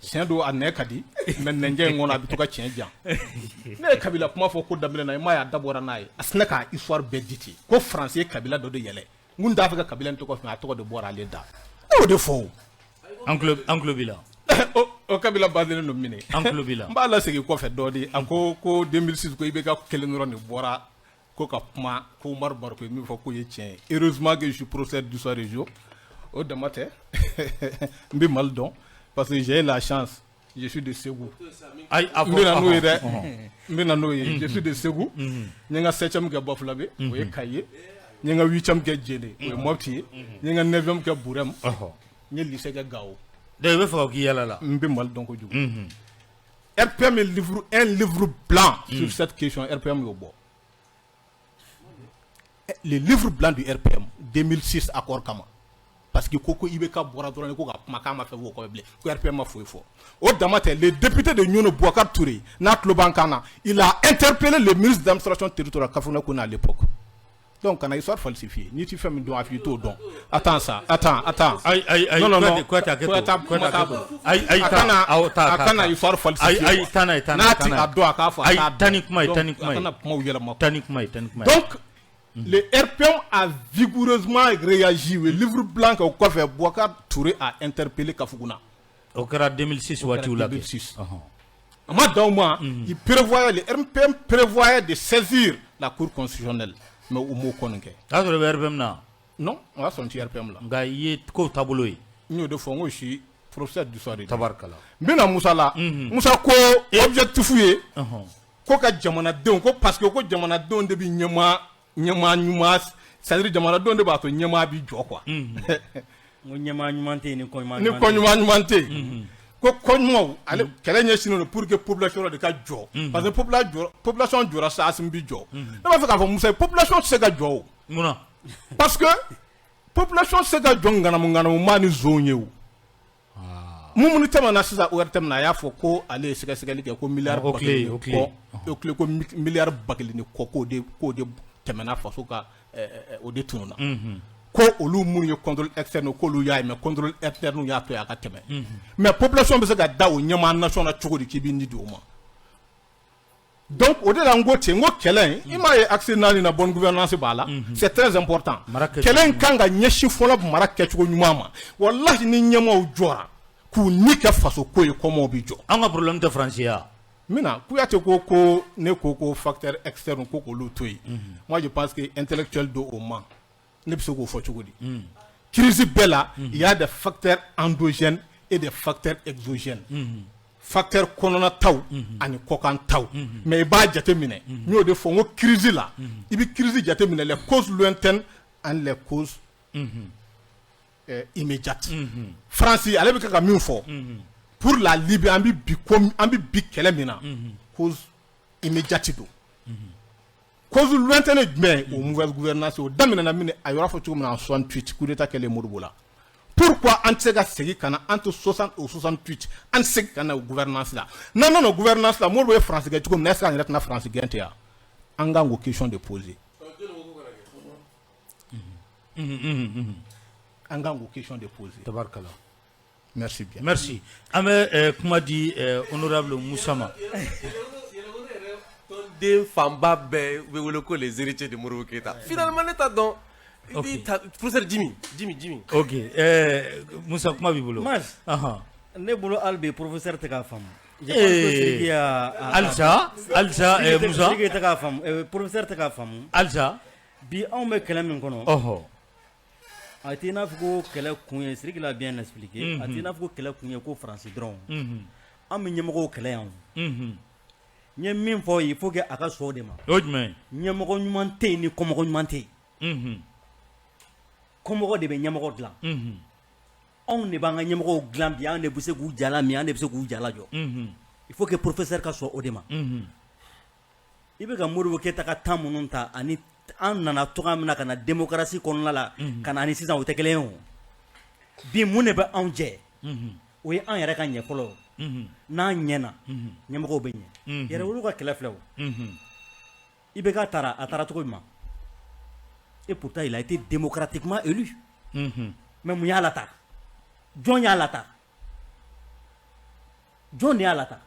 tiɲɛ don, a nɛ ka di, mais nɛnjɛ in kɔnɔ a bɛ to ka tiɲɛ jan. Ne ye kabila kuma fɔ ko daminɛ na, i m'a ye, a dabɔra n'a ye, a sinna k'a histoire bɛɛ di ten ko Faransi ye kabila dɔ de yɛlɛ. N kun t'a fɛ ka kabila in tɔgɔ fɔ, a tɔgɔ de bɔra ale da. Ne y'o de fɔ o. An tulo b'i la. O kabila baden don minɛ. An tulo b'i la. N b'a lasegin kɔfɛ dɔɔnin. A ko ko 2006 ko IBK kelen dɔrɔn de bɔra ko ka kuma ko Umaru Mariko ye min fɔ k'o ye tiɲɛ ye. Heureusement que je suis professeur d'histoire géo. O dama tɛ, n bɛ Mali dɔn parce que j'ai eu la chance, je suis de Segu. Ayi, n bɛ na n'o ye dɛ, n bɛ na n'o ye. Je suis de Segu. N ye n ka septième kɛ Bafulabe, o ye Kayi ye. N ye n ka huitième kɛ Jene, o ye Mopti ye. N ye n ka neuvième kɛ Burɛmu. N ye lycée kɛ Gawo. Donc i bɛ fɛ k'i yala la. N bɛ Mali dɔn kojugu. RPM ye livre, un livre blanc sur cette question, RPM y'o bɔ. Le livre blanc du RPM 2006 accord kama, parce que ko IBK bɔra dɔrɔn ko ka kuma k'a ma fɛn fɔ o kɔfɛ bilen, ko RPM ma foyi fɔ. O dama tɛ, le député de Niono, Boubacar Touré, n'a tulo b'an kan na, il a interpellé le ministre de l'administration territoriale, Kafougouna Koné, à l'époque. Donc kana histoire falsifier. N'i ti fɛn min dɔn, a f'i t'o dɔn. Attends ça, attends, attends. Ayi ayi ayi. Non non non. Kuyate, hakɛ to, Kuyate, hakɛ to. Ayi ayi, a kana awɔ, taa a kana histoire falsifier. Ayi ayi, taa n'a ye, taa n'a ye. N'a ti a dɔn, a k'a fɔ a Ayi, t'a dɔn. taa ni kuma ye, taa ni kuma ye. A kana kumaw yɛlɛma. Taa ni kuma ye, taa ni kuma ye. Donc le RPM a vigoureusement réagi. Le livre blanc o kɔfɛ, Boubacar Touré a interpellé Kafougouna. O kɛra 2006 waatiw la kɛ. 2006. A ma dan o ma, il prévoyait, le RPM prévoyait de saisir la Cour constitutionnelle, mais u m'o kɔni kɛ. O y'a sɔrɔ i bɛ RPM na? Non, o y'a sɔrɔ n tɛ RPM la. Nka i ye kow taabolo ye. N y'o de fɔ, n ko je suis professeur d'histoire. Tabarikala. N bɛna Musa la. Musa ko objectif ye ko ka jamanadenw ko, parce que ko jamanadenw de bɛ ɲɛmaa ɲɛmaa ɲuman, c'est à dire jamanadenw de b'a to ɲɛmaa bi jɔ quoi. N ko ɲɛmaa ɲuman tɛ yen ni kɔ ɲuman. Ni kɔ ɲuman ɲuman tɛ yen. Ko kɔ ɲumanw, ale kɛlɛ ɲɛsinnen don pour que population de ka jɔ, parce que population jɔra sa, Asimi bi jɔ. Ne b'a fɛ k'a fɔ Musa ye, population tɛ se ka jɔ o. Munna? Parce que population tɛ se ka jɔ ŋanamu ŋanamu ni zonw ye o. Mun tɛmɛna sisan, o tɛmɛna, a y'a fɔ ko ale ye sɛgɛsɛgɛli kɛ ko miliyari 1000 ni kɔ, o tile ko miliyari 1000 ni kɔ, k'o de tɛmɛna faso ka, o de tununna. Ko olu minnu ye contrôle externe, k'olu y'a ye, mais contrôle interne y'a to yen a ka tɛmɛ. Mais population bɛ se ka da o ɲɛmaa nation na cogo di k'i b'i ni di o ma? Donc o de la n ko ten, n ko kɛlɛ in, i m'a ye, axe 4 na, bonne gouvernance b'a la, c'est très important. Kɛlɛ in kan ka ɲɛsin fɔlɔ mara kɛcogo ɲuman ma. Walahi, ni ɲɛmaaw jɔra k'u ni kɛ faso ko ye, kɔmɔw bi jɔ. An ka problème tɛ Faransi ye wa? N bɛna Kuyate ko ne ko facteur externe, ko k'olu to yen. Moi je pense que intellectuel do o ma, ne bɛ se k'o fɔ cogo di? Crise bɛɛ la, il y a des facteurs endogènes et des facteurs exogènes, facteur kɔnɔna taw ani kɔkan taw. Mais i b'a jate minɛ, n y'o de fɔ, n ko crise la, i bɛ crise jate minɛ les causes lointaines ani les causes immédiates. Faransi, ale bɛ ka min fɔ pour la Libye, an bɛ bi ko, an bɛ bi kɛlɛ min na, cause immédiate don. Cause lointaine ye jumɛn ye? O mauvaise gouvernance, o daminɛna min, a yɔrɔ fɔ cogo min na, en 68, coup d'état kɛlen Modibo la. Pourquoi an tɛ se ka segin ka na entre 60 au 68, an tɛ se ka na o gouvernance la? N'an nana o gouvernance la, Modibo ye Faransi kɛ cogo min na, est ce que an yɛrɛ tɛna Faransi gɛn ten wa? An kan k'o question de poser. An kan k'o question de poser. Tabarikala. Merci bien. Merci. An bɛ kuma di honorable Musa ma. Den fanba bɛɛ bɛ wele ko les héritiers de Modibo Keita. Finalement ne t'a dɔn. Professeur Jimi, Jimi, Jimi. Ok, Musa, kuma b'i bolo. Mas, ne bolo hali bi professeur tɛ k'a faamu. Halisa halisa Musa, Sidiki tɛ k'a faamu, professeur tɛ k'a faamu. Halisa bi anw bɛ kɛlɛ min kɔnɔ, a t'i n'a fɔ ko kɛlɛ kun ye, Sidiki l'a bien expliqué, a t'i n'a fɔ ko kɛlɛ kun ye ko Faransi dɔrɔn. An bɛ ɲɛmɔgɔw kɛlɛ yan. N ye min fɔ, il faut que a ka sɔn o de ma. O jumɛn? Ɲɛmɔgɔ ɲuman tɛ yen ni kɔmɔgɔ ɲuman tɛ yen. Kɔmɔgɔ de bɛ ɲɛmɔgɔ dilan. Anw de b'an ka ɲɛmɔgɔw dilan bi, an de bɛ se k'u jala min, an de bɛ se k'u jala jɔ. Il faut que professeur ka sɔn o de ma. I bɛ ka Modibo Keyita ka temps minnu ta ani an nana cogoya min na ka na démocratie kɔnɔna la ka na ni sisan, o tɛ kelen ye. O bi, mun de bɛ anw jɛ? O ye an yɛrɛ ka ɲɛ fɔlɔ. N'an ɲɛna, ɲɛmɔgɔw bɛ ɲɛ. Yɛrɛwolo ka kɛlɛ filɛ, o IBK taara, a taara cogo min ma, et pourtant il a été démocratiquement élu. Mais mun y'a lataa? Jɔn y'a lataa? Jɔn de y'a lataa?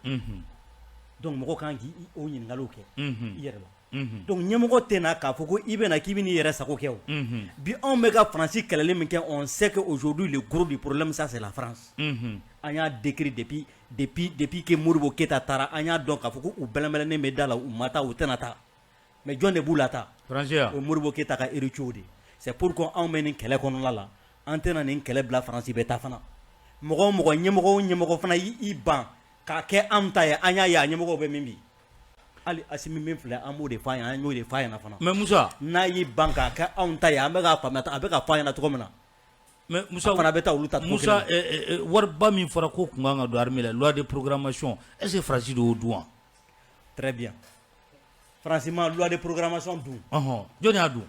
Donc mɔgɔ kan k'i o ɲininkaliw kɛ i yɛrɛ la. Donc ɲɛmɔgɔ tɛ na k'a fɔ ko i bɛ na k'i bɛ n'i yɛrɛ sago kɛ. O bi, anw bɛ ka Faransi kɛlɛli min kɛ, on sait que aujourd'hui le gros du problème, ça c'est la France. An y'a décrit depuis que Modibo Keyita taara, an y'a dɔn k'a fɔ ko u bɛlɛnbɛlɛnnen bɛ da la, u ma taa, u tɛna taa. Mais jɔn de b'u lataa? Faransi. O Modibo Keyita ka héritiers de. C'est pourquoi anw bɛ nin kɛlɛ kɔnɔna la, an tɛna nin kɛlɛ bila. Faransi bɛ taa fana, mɔgɔ o mɔgɔ, ɲɛmɔgɔ o ɲɛmɔgɔ fana y'i ban k'a kɛ anw ta ye, an y'a ye a ɲɛmɔgɔw bɛ min bi. Hali Asimi min filɛ, an b'o de f'a ɲɛna, an y'o de f'a ɲɛna fana. Mais Musa, n'a y'i ban k'a kɛ anw ta ye, an bɛ k'a faamuya, a bɛ ka fɔ an ɲɛna cogo min na. Mais Musa, fana bɛ taa olu ta cogo. Musa, wariba min fɔra ko kun kan ka don armée la, loi de programmation, est ce que Faransi de y'o dun wa? Très bien, Faransi ma loi de programmation dun. Jɔn y'a dun?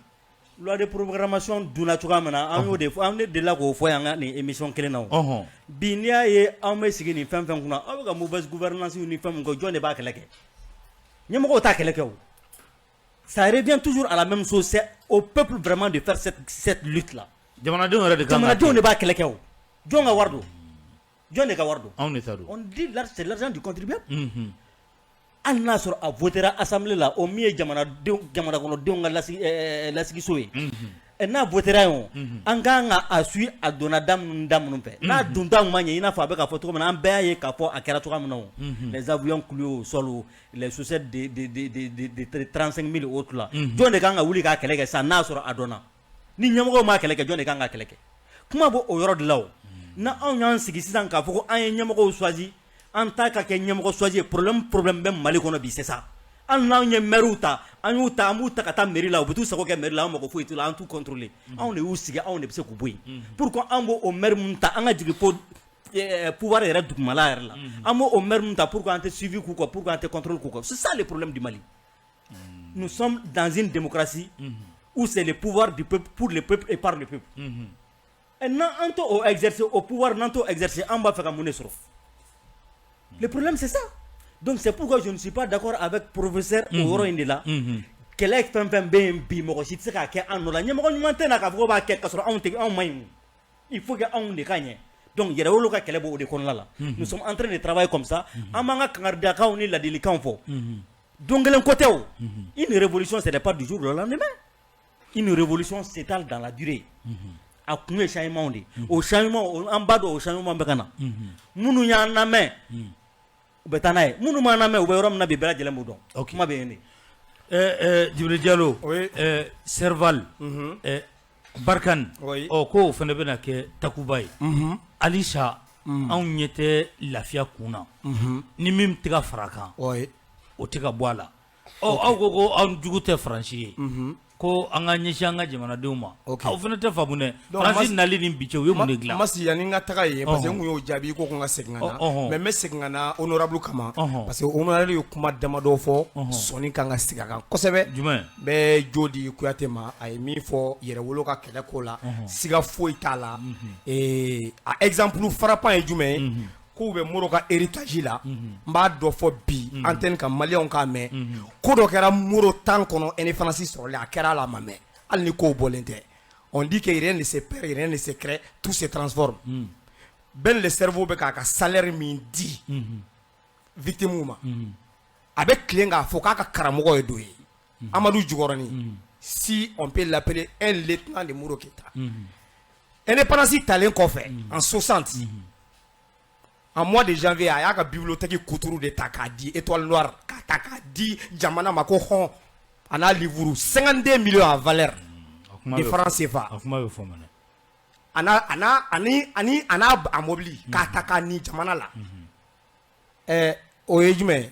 Loi de programmation dunna cogoya min na, an y'o de fɔ, an de delila k'o fɔ yan, an ka nin émission kelen na. O bi, n'i y'a ye anw bɛ sigi nin fɛn fɛn kunna, aw bɛ ka mauvaise gouvernance ni fɛn mun kɛ, jɔn de b'a kɛlɛ kɛ? Ɲɛmɔgɔw t'a kɛlɛ kɛ. O ça revient toujours à la même chose, c'est au peuple vraiment de faire cette lutte là. Jamanadenw yɛrɛ de kan. Jamanadenw de b'a kɛlɛ kɛ. O jɔn ka wari don? Jɔn de ka wari don? Anw de ta don. On dit c'est l'argent du contribuable. Hali n'a sɔrɔ a votera assemblée la, o min ye jamanadenw, jamana kɔnɔdenw ka lasigiso ye, n'a votera yen, o an kan ka a suit a donna da minnu da minnu fɛ, n'a dunta ma ɲɛ, i n'a fɔ a bɛ ka fɔ cogo min na, an bɛɛ y'a ye k'a fɔ a kɛra cogoya min na, o les avions cloués au sol, les chaussettes de 35 000 autres là, jɔn de kan ka wuli k'a kɛlɛ kɛ sisan? N'a sɔrɔ a dɔnna ni ɲɛmɔgɔw m'a kɛlɛ kɛ, jɔn de kan ka kɛlɛ kɛ? Kuma b'o o yɔrɔ de la. O na anw y'an sigi sisan k'a fɔ ko an ye ɲɛmɔgɔw choisi, an ta ka kɛ ɲɛmɔgɔ choisi ye. Problème bɛ Mali kɔnɔ bi, c'est ça. Hali n'anw ye maires ta, an y'u ta, an b'u ta ka taa mairie la, u bɛ t'u sago kɛ mairie la, an mago foyi t'u la, an t'u contrôler. Anw de y'u sigi, anw de bɛ se k'u bɔ yen. Pourquoi an b'o o maire minnu ta, an ka jigin fo pouvoir yɛrɛ dugumala yɛrɛ la, an b'o o maire minnu ta, pourquoi an tɛ suivi k'u kɔ? Pourquoi an tɛ contrôle k'u kɔ? C'est ça le problème du Mali. Nous sommes dans une démocratie où c'est le pouvoir du peuple, pour le peuple et par le peuple. Et n'an an t'o exercer, au pouvoir, n'an t'o exercer, an b'a fɛ ka mun de sɔrɔ? Le problème, c'est ça. Donc c'est pourquoi je ne suis pas d'accord avec professeur o yɔrɔ in de la. Kɛlɛ fɛn fɛn bɛ yen bi, mɔgɔ si tɛ se k'a kɛ an nɔ la. Ɲɛmɔgɔ ɲuman tɛ na k'a fɔ ko b'a kɛ k'a sɔrɔ anw tɛ, anw ma ɲi. Il faut que anw de ka ɲɛ. Donc yɛrɛwolo ka kɛlɛ b'o de kɔnɔna la. Nous sommes en train de travailler comme ça. An b'an ka kangaridakanw ni ladilikanw fɔ. Don kelen ko tɛ o. Une révolution, ce n'est pas du jour au lendemain. Une révolution s'étale dans la durée. A kun ye changement de ye. O changement, an b'a dɔn o changement bɛ ka na. Minnu y'an lamɛn, u bɛ taa n'a ye. Minnu m'an lamɛn, u bɛ yɔrɔ min na bi, bɛɛ lajɛlen b'o dɔn. Kuma bɛ yen de. Djibril Diallo, Serval, Barkhane, ɔ k'o fana bɛna kɛ takuba ye. Halisa anw ɲɛ tɛ lafiya kun na. Ni min tɛ ka fara a kan, o tɛ ka bɔ a la. Ɔ aw ko ko aw jugu tɛ Faransi ye, ko an ka ɲɛsin an ka jamanadenw ma. Aw fana tɛ faamu dɛ. Faransi nali ni bi cɛ, u ye mun de dilan? Masi, yanni n ka taga yen, parce que n kun y'o jaabi, i ko ko n ka segin ka na, mais n bɛ segin ka na honorable kama, parce que honorable ye kuma damadɔ fɔ, sɔnni kan ka sigi a kan kosɛbɛ. Jumɛn? N bɛ jo di Kuyate ma, a ye min fɔ yɛrɛwolo ka kɛlɛ ko la, siga foyi t'a la. A exemple frappant ye jumɛn ye? K'u bɛ Modibo ka héritage la. N b'a dɔ fɔ bi antenne kan, maliyɛnw k'a mɛn. Ko dɔ kɛra Modibo temps kɔnɔ, indépendance sɔrɔlen, a kɛra a la, a ma mɛn, hali ni kow bɔlen tɛ. On dit que rien ne se perd, rien ne se crée, tout se transforme. Ben le cerveau bɛ k'a ka salaire min di victime ma, a bɛ tilen k'a fɔ k'a ka karamɔgɔ ye dɔ ye, Amadu Jukɔrɔni, si on peut l'appeler un lieutenant de Modibo Keïta. Indépendance talen kɔfɛ en 60, En mois de janvier, a y'a ka bibliothèque kuturu de ta k'a di Étoile Noire, k'a ta k'a di jamana ma ko hɔn, a n'a livre, 52 millions en valeur de francs CFA. A kuma bɛ fɔ mɛnɛ. A n'a a n'a ani ani a n'a a mobili k'a ta k'a ni jamana la. Ɛɛ, o ye jumɛn ye?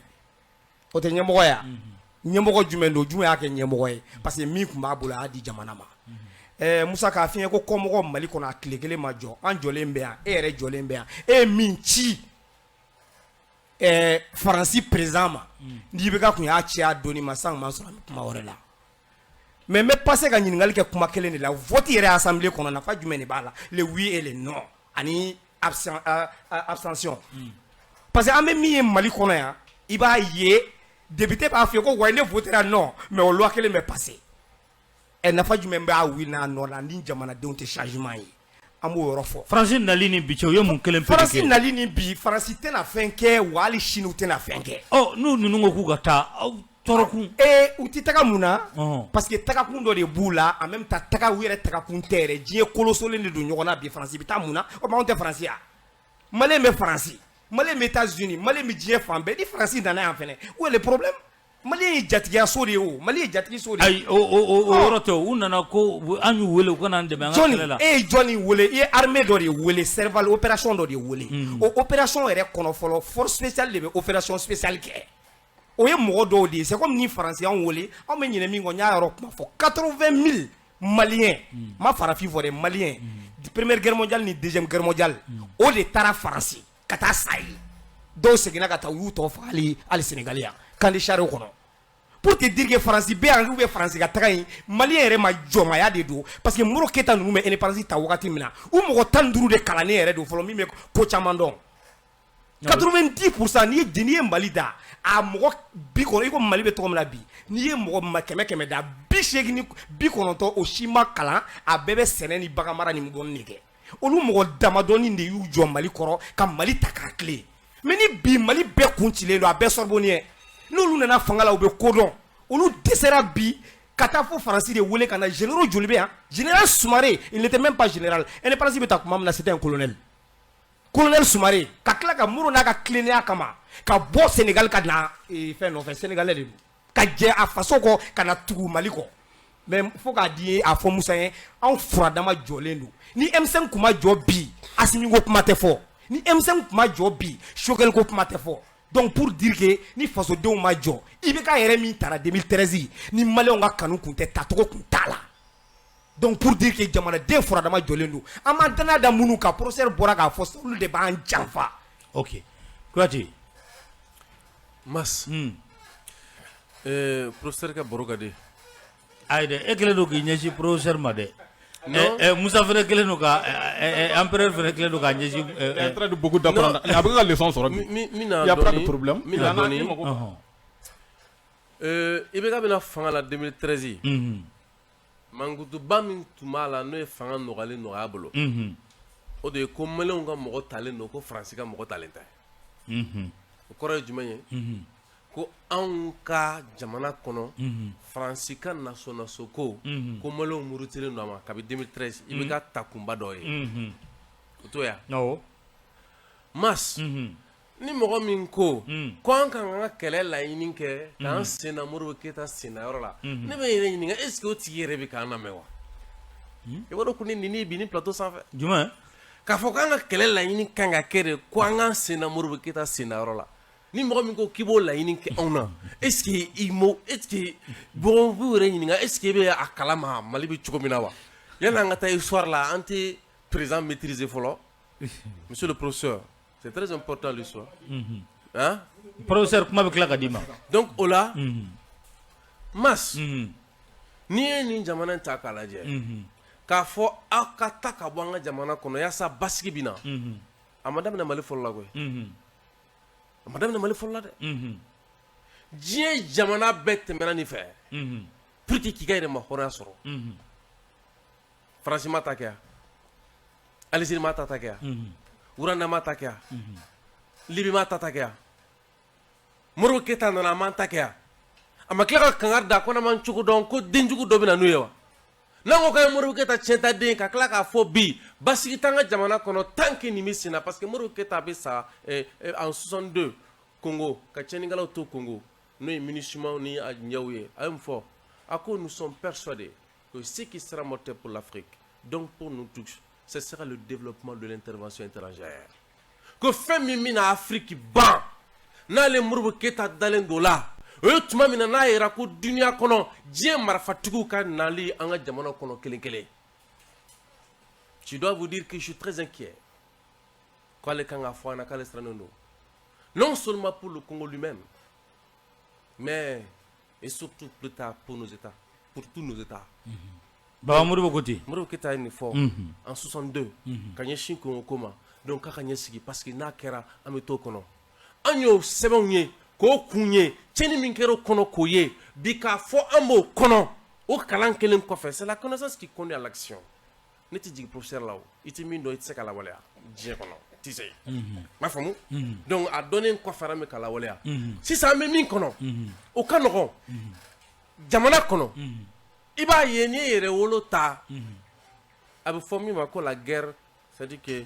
O tɛ ɲɛmɔgɔ ye wa? Ɲɛmɔgɔ jumɛn don? Jumɛn y'a kɛ ɲɛmɔgɔ ye? Parce que min tun b'a bolo, a y'a di jamana ma. Ɛɛ Musa, k'a f'i ye ko kɔmɔgɔ Mali kɔnɔ, a tile kelen ma jɔ. An jɔlen bɛ yan, e yɛrɛ jɔlen bɛ yan. E ye min ci ɛɛ Faransi président ma, n'i bɛ ka kun y'a ci a donni ma san ma sɔrɔ, an bɛ kuma wɛrɛ la. Mais n bɛ passer ka ɲininkali kɛ kuma kelen de la: vote yɛrɛ assemblée kɔnɔ, nafa jumɛn de b'a la, le oui et le non ani abstention? Parce que an bɛ min ye Mali kɔnɔ yan, i b'a ye député b'a fɔ ko wa ne votera non, mais o loi kelen bɛ passer. Ɛ, nafa jumɛn b'a oui n'a non la ni jamanadenw tɛ changement ye? An b'o yɔrɔ fɔ. Faransi nali ni bi cɛ, u ye mun kelen pe de kɛ? Faransi nali ni bi, Faransi tɛna fɛn kɛ wa, hali sini u tɛna fɛn kɛ. Ɔ, n'u ninnu ko k'u ka taa, aw tɔɔrɔkun. Ee, u tɛ taga mun na? Parce que tagakun dɔ de b'u la. En même temps, taga u yɛrɛ tagakun tɛ yɛrɛ. Diɲɛ kolosolen de don ɲɔgɔn na bi. Faransi bɛ taa mun na? O tuma, anw tɛ Faransi ya? Malien bɛ Faransi, Malien bɛ États-Unis, Malien bɛ diɲɛ fan bɛɛ. Ni Faransi nana yan fɛnɛ, où est le problème? Malien ye jatigiyaso de ye o, Mali ye jatigiso de ye. Ayi, o yɔrɔ tɛ. O u nana ko an y'u wele u ka n'an dɛmɛ an ka kɛlɛ la. Jɔnni? E ye jɔnni wele? I ye armée dɔ de wele, Serval opération dɔ de wele. O opération yɛrɛ kɔnɔ fɔlɔ, force spéciale de bɛ opération spéciale kɛ. O ye mɔgɔ dɔw de ye. C'est comme ni Faransi y'anw wele, anw bɛ ɲinɛ min kɔ, n y'a yɔrɔ kuma fɔ, 80 000 Maliens, n ma farafin fɔ dɛ, Maliens, première guerre mondiale ni deuxième guerre mondiale, o de taara Faransi ka taa sa yen. Dɔw seginna ka taa, u y'u tɔ faga hali Sénégal yan, camp de chars kɔnɔ. Pour te dire que Faransi bɛ yan ou bien Faransi ka taga yen, Malien yɛrɛ ma jɔnmaya de don. Parce que Modibo Keyita ninnu bɛ indépendance ta wagati min na, u mɔgɔ 15 de kalannen yɛrɛ don fɔlɔ, min bɛ ko caman dɔn. 90 %, n'i ye Mali da a mɔgɔ bi kɔnɔ, i ko Mali bɛ tɔgɔ min na bi, n'i ye mɔgɔ ma kɛmɛ kɛmɛ da, 89, o si ma kalan. A bɛɛ bɛ sɛnɛ ni bagan mara ni mɔni de kɛ. Olu mɔgɔ damadɔni de y'u jɔ Mali kɔrɔ ka Mali ta k'a tilen. Mais ni bi Mali bɛɛ kun cilen don, a bɛɛ sorbonnier, n'olu nana fanga la, u bɛ ko dɔn. Olu dɛsɛra bi ka taa fo Faransi de wele ka na. Généraux joli bɛ yan? Général Soumaré, il n'était même pas général. Indépendance bɛ ta tuma min na, c'était un colonel. Colonel Soumaré ka tila ka Modibo n'a ka tilennenya kama ka bɔ Sénégal ka na fɛn nɔfɛ, Sénégalais de don, ka jɛ a faso kɔ ka na tugu Mali kɔ. Mais fo k'a di a fɔ Musa ye, anw furadama jɔlen don. Ni M5 kun ma jɔ bi, Assimi ko kuma tɛ fɔ. Ni M5 kun ma jɔ bi, Choguel ko kuma tɛ fɔ. Donc pour dire que ni fasodenw ma jɔ, IBK yɛrɛ min taara 2013, ni Maliyɛnw ka kanu kun tɛ, tacogo kun t'a la. Donc pour dire que jamanaden furadama jɔlen don, an m'an danaya da minnu kan, professeur bɔra k'a fɔ, olu de b'an janfa. Ok, Kuyate. Mas professeur ka baro ka di. Ayi dɛ, e kɛlen don k'i ɲɛsin professeur ma dɛ. Musa fɛnɛ kɛlen don ka empereur fɛnɛ kɛlen don k'a ɲɛsin. Il est en train de beaucoup d'apprendre. A bɛ ka leçon sɔrɔ bi. Min Il y a pas de problème. Min na dɔɔni, IBK bɛna fanga la 2013, mankutuba min tun b'a la, n'o ye fanga nɔgɔyalen nɔgɔya bolo, o de ye ko Maliyɛnw ka mɔgɔ talen don, ko Faransi ka mɔgɔ talen tɛ. O kɔrɔ ye jumɛn ye? Ko anw ka jamana kɔnɔ, Faransi ka naso naso ko ko Maliyɛnw murutilen don a ma kabi 2013, IBK ta kunba dɔ ye o t'o ya. Mas ni mɔgɔ min ko ko an kan ka kɛlɛ laɲini kɛ k'an sen na Modibo Keyita sen na yɔrɔ la, ne bɛ n yɛrɛ ɲininka, est ce que o tigi yɛrɛ bɛ k'an lamɛn wa? I b'a dɔn ko ne nin bi ni plateau sanfɛ. Jumɛn? K'a fɔ k'an ka kɛlɛ laɲini kan ka kɛ de ko an k'an sen na Modibo Keyita sen na yɔrɔ la, ni mɔgɔ min ko k'i b'o laɲini kɛ anw na, est ce que i mo, est ce que mɔgɔ b'u yɛrɛ ɲininka, est ce que i bɛ a kalama Mali bɛ cogo min na wa? Yanni an ka taa histoire la, an tɛ présent maîtriser fɔlɔ. Monsieur le professeur, c'est très important, l'histoire, hein. Professeur, kuma bɛ tila ka d'i ma. Donc o la, Mas, n'i ye nin jamana in ta k'a lajɛ, k'a fɔ aw ka ta ka bɔ an ka jamana kɔnɔ yaasa basigi bɛ na, a ma daminɛ Mali fɔlɔ la koyi. A ma daminɛ Mali fɔlɔ la dɛ. Diɲɛ jamana bɛɛ tɛmɛna nin fɛ pour que k'i ka yɛrɛma hɔrɔnya sɔrɔ. Faransi ma ta kɛ yan, Algérie ma ta ta kɛ yan, Rwanda ma ta kɛ yan, Libye ma ta ta kɛ yan. Modibo Keyita nana, a m'an ta kɛ yan, a ma tila ka kangari da ko n'an m'an cogo dɔn ko denjugu dɔ bɛ na n'u ye wa? N'an ko k'an ye Modibo Keyita tiɲɛtaden, ka tila k'a fɔ bi basigi t'an ka jamana kɔnɔ tant que nin bɛ sen na, parce que Modibo Keyita bɛ sa en 62 Congo, ka tiɲɛnikɛlaw to Congo, n'o ye MINUSMA ni a ɲɛw ye. A ye mun fɔ? A ko nous sommes persuadés que ce qui sera mortel pour l'Afrique, donc pour nous tous, ce sera le développement de l'intervention étrangère. Ko fɛn min bɛna Afrique ban, n'ale Modibo Keyita dalen don la, o ye tuma min na n'a yera ko dunuya kɔnɔ diɲɛ marifatigiw ka nali an ka jamana kɔnɔ kelen kelen. Je dois vous dire que je suis très inquiet. K'ale kan k'a fɔ an na k'ale sirannen don, non seulement pour le Congo lui-même, mais et surtout plus tard pour nos États, pour tous nos États. Baba Modibo ko ten. Modibo Keyita ye nin fɔ en 62 ka ɲɛsin Congo ko ma. Donc k'a ka ɲɛsigi, parce que n'a kɛra an bɛ t'o kɔnɔ. An y'o sɛbɛnw ye k'o kun ye tiɲɛni min kɛra o kɔnɔ k'o ye bi k'a fɔ an b'o kɔnɔ. O kalan kelen kɔfɛ, c'est la connaissance qui conduit à l'action. Ne tɛ jigin professeur la, o i tɛ min dɔn, i tɛ se ka lawaleya diɲɛ kɔnɔ, tɛ se m'a faamu. Donc a dɔnnen kɔfɛ, an bɛ ka lawaleya sisan. An bɛ min kɔnɔ, o ka nɔgɔn jamana kɔnɔ. I b'a ye, n'i ye yɛrɛ wolo ta, a bɛ fɔ min ma ko la guerre, c'est à dire que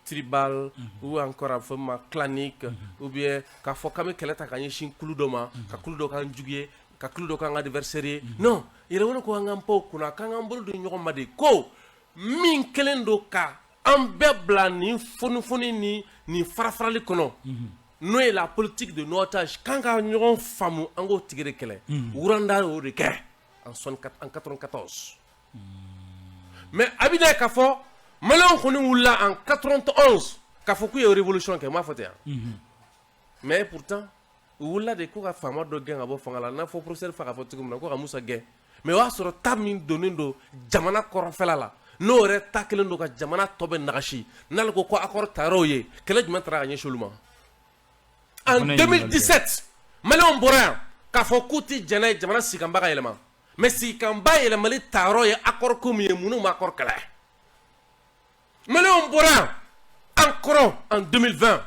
tribal ou encore a bɛ fɔ min ma clanique, ou bien k'a fɔ k'an bɛ kɛlɛ ta ka ɲɛsin kulu dɔ ma, ka kulu dɔ k'an jugu ye, ka kulu dɔ k'an adversaire ye. Non, yɛrɛwolo ko an k'an pan o kunna, k'an k'an bolo di ɲɔgɔn ma de, ko min kɛlen don ka an bɛɛ bila nin fonifoni ni nin farafarali kɔnɔ, n'o ye la politique de notage, k'an ka ɲɔgɔn faamu, an k'o tigi de kɛlɛ. Rwanda y'o de kɛ en 94, mais a bɛ na ye k'a fɔ maliyɛnw kɔni wulila en 91 k'a fɔ k'u ye révolution kɛ. N m'a fɔ ten yan, mais pourtant u wulila de ko ka faama dɔ gɛn ka bɔ fanga la, n'a fɔ professeur fa k'a fɔ cogo min na ko ka Musa gɛn. Mais o y'a sɔrɔ ta min donnen don jamana kɔrɔnfɛla la, n'o yɛrɛ ta kelen don ka jamana tɔ bɛɛ nagasi. N'ale ko ko accord tayɔrɔw ye, kɛlɛ jumɛn taara ka ɲɛsin olu ma? En 2017, maliyɛnw bɔra yan k'a fɔ k'u tɛ jɛn n'a ye jamana sigikanba ka yɛlɛma. Mais sigikanba yɛlɛmali tayɔrɔ ye accord ko min ye, minnu ma accord kɛlɛ. Maliyɛnw bɔra yan an kɔrɔ en 2020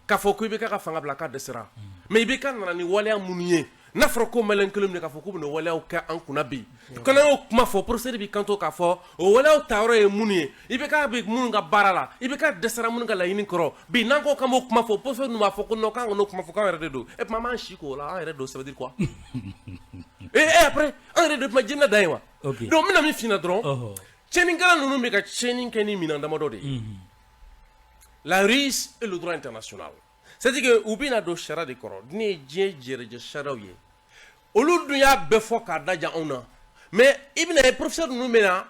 k'a fɔ ko IBK ka fanga bila, k'a dɛsɛra. Mais IBK nana ni waleya minnu ye, n'a fɔra ko maliyɛn kelen minɛ k'a fɔ k'u bɛna waleyaw kɛ an kunna bi, kana y'o kuma fɔ, professeur b'i kanto k'a fɔ o waleyaw tayɔrɔ ye minnu ye, IBK bɛ minnu ka baara la, IBK dɛsɛra minnu ka laɲini kɔrɔ bi. N'an ko k'an b'o kuma fɔ, professeur ninnu b'a fɔ ko non, k'an kan'o kuma fɔ, k'an yɛrɛ de don. E tuma an b'an si k'o la, an yɛrɛ don, ça veut dire quoi? Et après an yɛrɛ de tuma diinɛ dan ye wa? Donc n bɛna min f'i ɲɛna dɔrɔn, tiɲɛnikɛla ninnu bɛ ka tiɲɛni kɛ ni minɛn damadɔ de ye: la ruse et le droit international. C'est à dire que u bɛna don sariya de kɔrɔ, ne ye diɲɛ jɛrɛjɛ sariyaw ye, olu dun y'a bɛɛ fɔ k'a da ja anw na. Mais i bɛna ye, professeur ninnu bɛna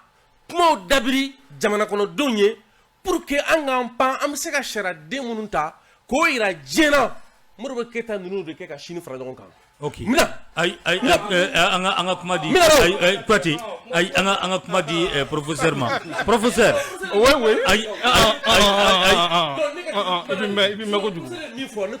kumaw dabiri jamana kɔnɔdenw ye pour que an k'an pan, an bɛ se ka sariyaden minnu ta k'o yira diɲɛ na. Modibo Keyita ninnu de kɛ ka sini fara ɲɔgɔn kan. Ok. Mina. Ayi, ayi, an ka kuma di, ayi, ayi, Kuyate, ayi, an ka kuma di professeur ma. Professeur. Oui, oui. Ayi, ayi, ayi, ayi. I bɛ mɛn, i bɛ mɛn kojugu.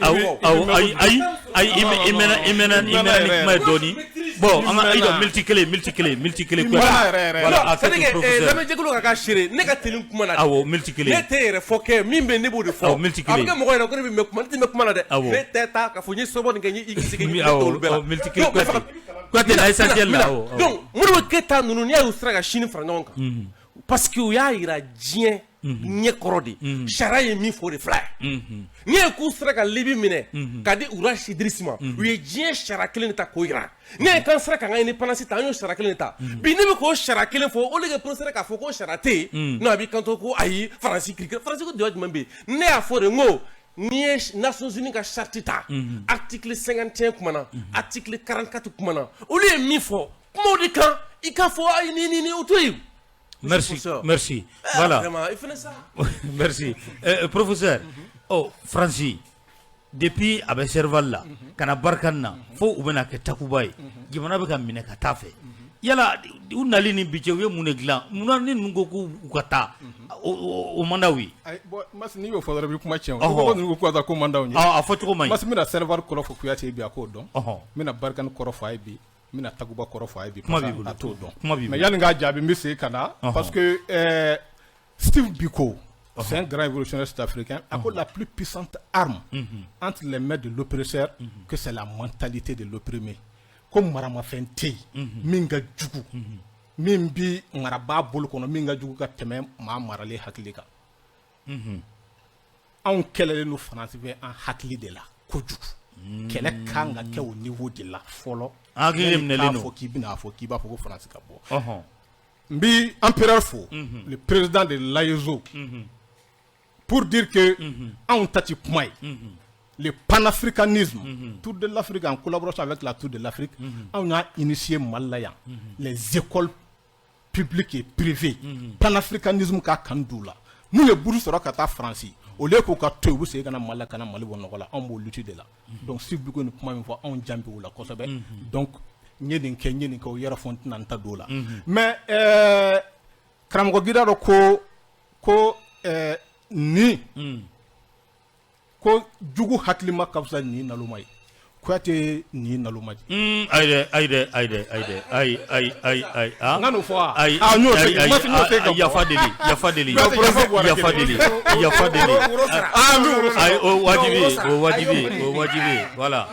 Awɔ, awɔ, ayi, ayi, ayi, i mɛnna, i mɛnna, i mɛnna ni kuma ye dɔɔni. Bon, an ka i jɔ minute kelen, minute kelen, minute kelen, Kuyate. Voilà, a c'est à kɛ dire to que professeur. Lamɛnjɛkulu ka k'a seere, ne ka teli kuma na. Awɔ, minute kelen. Ne tɛ yɛrɛ fɔ kɛ min bɛ, ne b'o de fɔ. Awɔ, minute kelen. A bɛ kɛ mɔgɔ ɲɛna ko ne bɛ mɛn kuma, ne tɛ mɛn kuma na dɛ. Awɔ. Ne tɛ taa k'a fɔ n ye sɔbɔ nin kɛ, n ye x kɛ, n ye Awɔ, olu bɛɛ la. awɔ, minute kelen, Donc, n bɛ fɛ Kuyate. Kuyate na essentiel la, awɔ, awɔ. Donc Modibo Keyita ninnu, n'i y'a ye u sera ka sini fara ɲɔgɔn kan, parce que u y'a yira diɲɛ ɲɛkɔrɔ de, sariya ye min fɔ, o de filɛ. N'i ye k'u sera ka Libi minɛ ka di Ras Idriss ma, u ye diɲɛ sariya kelen de ta k'o yira. Ne ye k'an sera k'an ka indépendance ta, an y'o sariya kelen de ta. Bi ne bɛ k'o sariya kelen fɔ, au lieu que professeur k'a fɔ k'o sariya tɛ yen, non, a b'i kanto ko ayi, Faransi kirikiri, Faransi ko jɔ jumɛn bɛ yen? Ne y'a fɔ de, n ko n'i ye Nations Unies ka charte ta, article 51 kumana, article 44 kumana, olu ye min fɔ kumaw de kan, i k'a fɔ ayi, ni ni ni o to yen. Merci, Professeur. Merci. Voilà. Vraiment, il fallait ça. Merci. Professeur, oh, Franci, depuis a bɛ Serval la, ka na Barkhane na, fo u bɛna kɛ Takuba ye. Jamana bɛ ka minɛ ka taa fɛ. Yala u nali ni bi cɛ, u ye mun de dilan? Munna ni ninnu ko k'u ka taa, o man d'aw ye? Ayi, bon, Masi, n'i y'o fɔ dɔrɔn, i bɛ kuma tiɲɛ o. Ɔhɔ. Ko ninnu ko k'u ka taa, ko man d'anw ye. A fɔ cogo man ɲi. Masi, n bɛna Serval kɔrɔ fɔ Kuyate ye bi, a k'o dɔn. Ɔhɔ. N bɛna Barkhane kɔrɔ fɔ a ye bi. N bɛna Takuba kɔrɔ fɔ a ye bi. Kuma parce b'i que bolo. A t'o dɔn. Kuma b'i Mais bolo. yanni n k'a jaabi, n bɛ segin ka na. Ɔhɔ. Parce que Steve Biko, c'est un grand révolutionnaire sud-africain, a ko la plus puissante arme entre les mains de l'oppresseur, que c'est la mentalité de l'opprimé. Ko maramafɛn tɛ yen min ka jugu Min bi marabaa bolo kɔnɔ, min ka jugu ka tɛmɛ maa maralen hakili kan. Anw kɛlɛlen don Faransi fɛ an hakili de la kojugu. Kɛlɛ kan ka kɛ o niveau de la fɔlɔ. An hakili de minɛlen don. K'a fɔ k'i bɛna fɔ k'i b'a fɔ ko Faransi ka bɔ. N bi empereur fo, le président de l'AESO, pour dire que anw ta ti kuma ye. Le panafricanisme, Tour de l'Afrique en collaboration avec la Tour de l'Afrique, anw y'a initié Mali la yan, les écoles publiques et privées, panafricanisme ka kanu don u la. N'u ye bourse sɔrɔ ka taa Faransi, au lieu k'u ka to yen, u bɛ segin ka na Mali la, ka na Mali bɔ nɔgɔ la. Anw b'o lutte de la. Donc Steve Biko ni kuma min fɔ, anw jan bɛ o la kosɛbɛ. Donc n ye nin kɛ, n ye nin kɛ, o yɛrɛ fɔ, n tɛna n ta don o la. Mais karamɔgɔ gida dɔ ko nin ko jugu hakilima ka fisa nin naloma ye. Kuyate nin naloma di. Ayi dɛ, ayi dɛ, ayi dɛ, ayi dɛ, ayi, ayi, ayi, ayi, ah. N ka n'o fɔ wa? Ayi, Ah, n y'o ayi, segin. ayi, Ma se- n y'o segin ka ayi, bɔ. yafa deli, yafa deli, Kuyate, yafa bɔra yafa kelen. deli, yafa deli. Woro sara. Ah, n bɛ woro sara. Ayi, o wajibi, Woro sara. o wajibi, Ayi, o wajibi, voilà.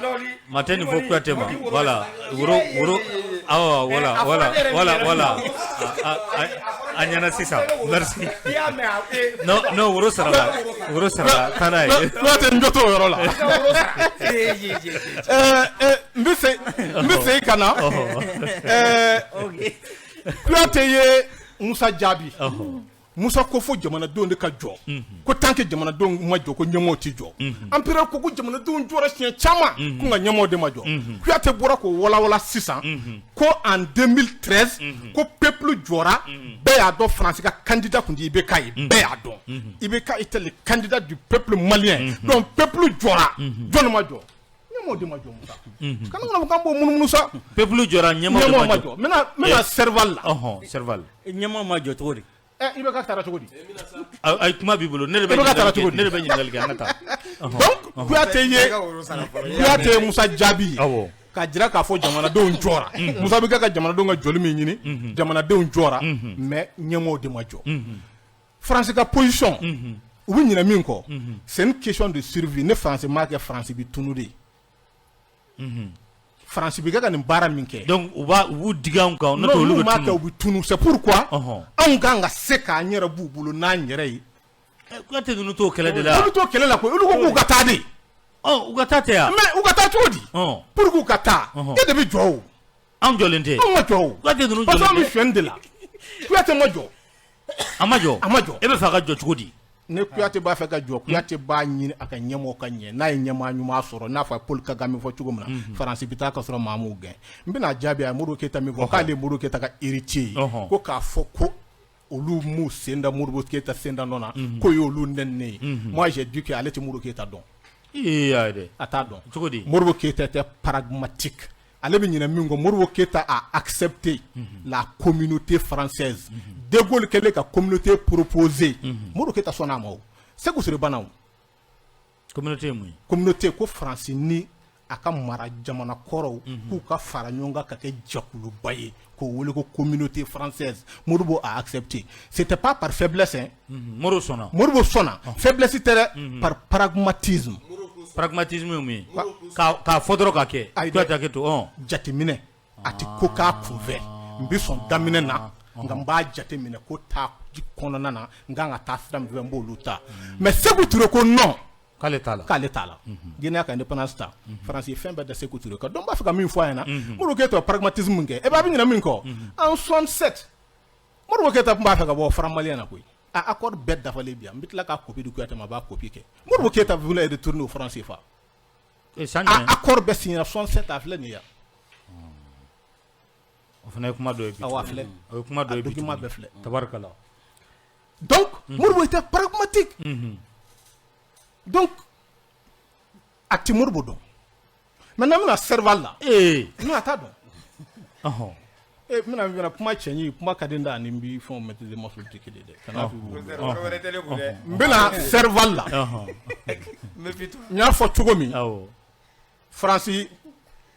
Ma tɛ nin fɔ Kuyate ma, voilà. Woro, woro, awɔ, voilà, voilà, voilà, voilà. A ɲɛna sisan, merci. Non, non, woro sarala, woro sarala, taa n'a ye. Kuyate, n jo t'o yɔrɔ la. N bɛ segin ka na. Kuyate ye Musa jaabi. Musa ko fo jamanadenw de ka jɔ, ko tant que jamanadenw ma jɔ, ko ɲɛmɔgɔw tɛ jɔ. Empereur ko jamanadenw jɔra siɲɛ caman, ko nka ɲɛmɔgɔw de ma jɔ. Kuyate bɔra k'o walawala sisan ko en 2013, ko peuple jɔra, bɛɛ y'a dɔn Faransi ka candidat tun tɛ IBK ye. Bɛɛ y'a dɔn IBK était le candidat du peuple malien. Donc peuple jɔra, jɔn ma jɔ? Ɲɛmɔgɔw de ma jɔ. Musa, kana fɔ k'an b'o munumunu sa. Peuple jɔra, ɲɛmɔgɔw de ma jɔ. N bɛna Serval la. Ɔhɔn, Serval. Ɲɛmɔgɔ ma jɔ cogo di? IBK taara cogo di? Ayi, kuma b'i bolo, ne de bɛ IBK taara ɲininkali kɛ, cogo di? ne de bɛ ɲininkali kɛ, an ka taa. Donc Kuyate ye Musa jaabi k'a jira k'a fɔ jamanadenw jɔra. Musa bɛ ka jamanadenw ka jɔli min ɲini, jamanadenw jɔra, mais ɲɛmɔgɔw de ma jɔ. Faransi ka position, u bɛ ɲinɛ min kɔ, c'est une question de survie. Ne Faransi m'a kɛ, Faransi bɛ tunu de. Faransi bɛ kɛ ka nin baara min kɛ. Donc u b'u digi anw kan, n'o tɛ olu n'u bɛ m'a tunu. kɛ, u bɛ tunu. C'est pourquoi anw kan ka se k'an yɛrɛ b'u bolo n'an yɛrɛ ye. Kuyate ninnu t'o kɛlɛ de la. Olu t'o kɛlɛ la koyi, olu ko k'u ka taa de. Ɔ, u ka taa tɛ yan. Mais u ka taa cogo di? Pour que u ka taa, e de bɛ jɔ o. Anw jɔlen tɛ. Anw ma jɔ o. Kuyate ninnu Parce que jɔlen anw bɛ tɛ. sonyɛni de la. Kuyate ma jɔ. A ma jɔ. A ma jɔ. E bɛ fɛ a ka jɔ cogo di? Ne Kuyate b'a fɛ ka jɔ, Kuyate b'a ɲini a ka ɲɛmɔgɔ ka ɲɛ. N'a ye ɲɛmaa ɲuman sɔrɔ, n'a fɔ Paul Kagame fɔ cogo min na, Faransi bɛ taa ka sɔrɔ maa m'u gɛn. N bɛna jaabi, a ye Modibo Keyita min fɔ, k'ale ye Modibo Keyita ka héritier ye, ko k'a fɔ ko olu m'u sen da Modibo Keyita sen da nɔ na, k'o y'olu nɛni ye. Moi, j'ai dit que ale tɛ Modibo Keyita dɔn. Ee, ayi dɛ. A t'a dɔn. Cogo di? Modibo Keyita était pragmatique. Ale bɛ ɲinɛ min kɔ, Modibo Keyita a accepté la communauté française. De Gaulle kɛlen ka communauté proposée, Modibo Keyita sɔnna a ma o. Sékou Touré banna o. Communauté ye mun ye? Communauté ko Faransi ni a ka mara jamana kɔrɔw k'u ka fara ɲɔgɔn kan ka kɛ jɛkuluba ye, k'o wele ko communauté française. Modibo a accepté. C'était pas par faiblesse, hein. Modibo sɔnna. Modibo sɔnna. Faiblesse tɛ dɛ, par pragmatisme. Pragmatisme ye mun ye? K'a fɔ dɔrɔn k'a kɛ. Ayi dɛ. Kuyate hakɛ to, ɔn. Jateminɛ, a tɛ ko k'a kunfɛ. N bɛ sɔn daminɛ na, nka n b'a jateminɛ ko taa kɔnɔna na, n kan ka taa sira min fɛ, n b'olu ta. Mais Sékou Touré ko non. K'ale t'a la. K'ale t'a la. Guinée ka indépendance ta, Faransi ye fɛn bɛɛ da Sékou Touré kan. Donc n b'a fɛ ka min fɔ a ɲɛna, Modibo Keyita ye pragmatisme min kɛ, e b'a bɛ ɲinɛ min kɔ, en 67, Modibo Keyita tun b'a fɛ ka bɔ franc malien na koyi. A accord bɛɛ dafalen bi yan, n bɛ tila k'a copie di Kuyate ma, a b'a copie kɛ. Modibo Keyita voulait retourner au franc CFA. San A jumɛn? accord bɛɛ signé 67, a filɛ nin ye yan. O fana ye kuma dɔ ye bi. Awɔ, a filɛ. O ye kuma dɔ ye A bi. document bɛɛ filɛ. Tabarikala. Donc Modibo était pragmatique. Donc a ti Modibo dɔn. Maintenant n bɛna Serval la. Ee. Non, a t'a dɔn. E bɛna kuma cɛɲi, kuma ka di n da ani n bi fɛnw maîtriser, ma tɛ kelen dɛ. Kana f'i n bɛna Serval la. N y'a fɔ cogo min, Faransi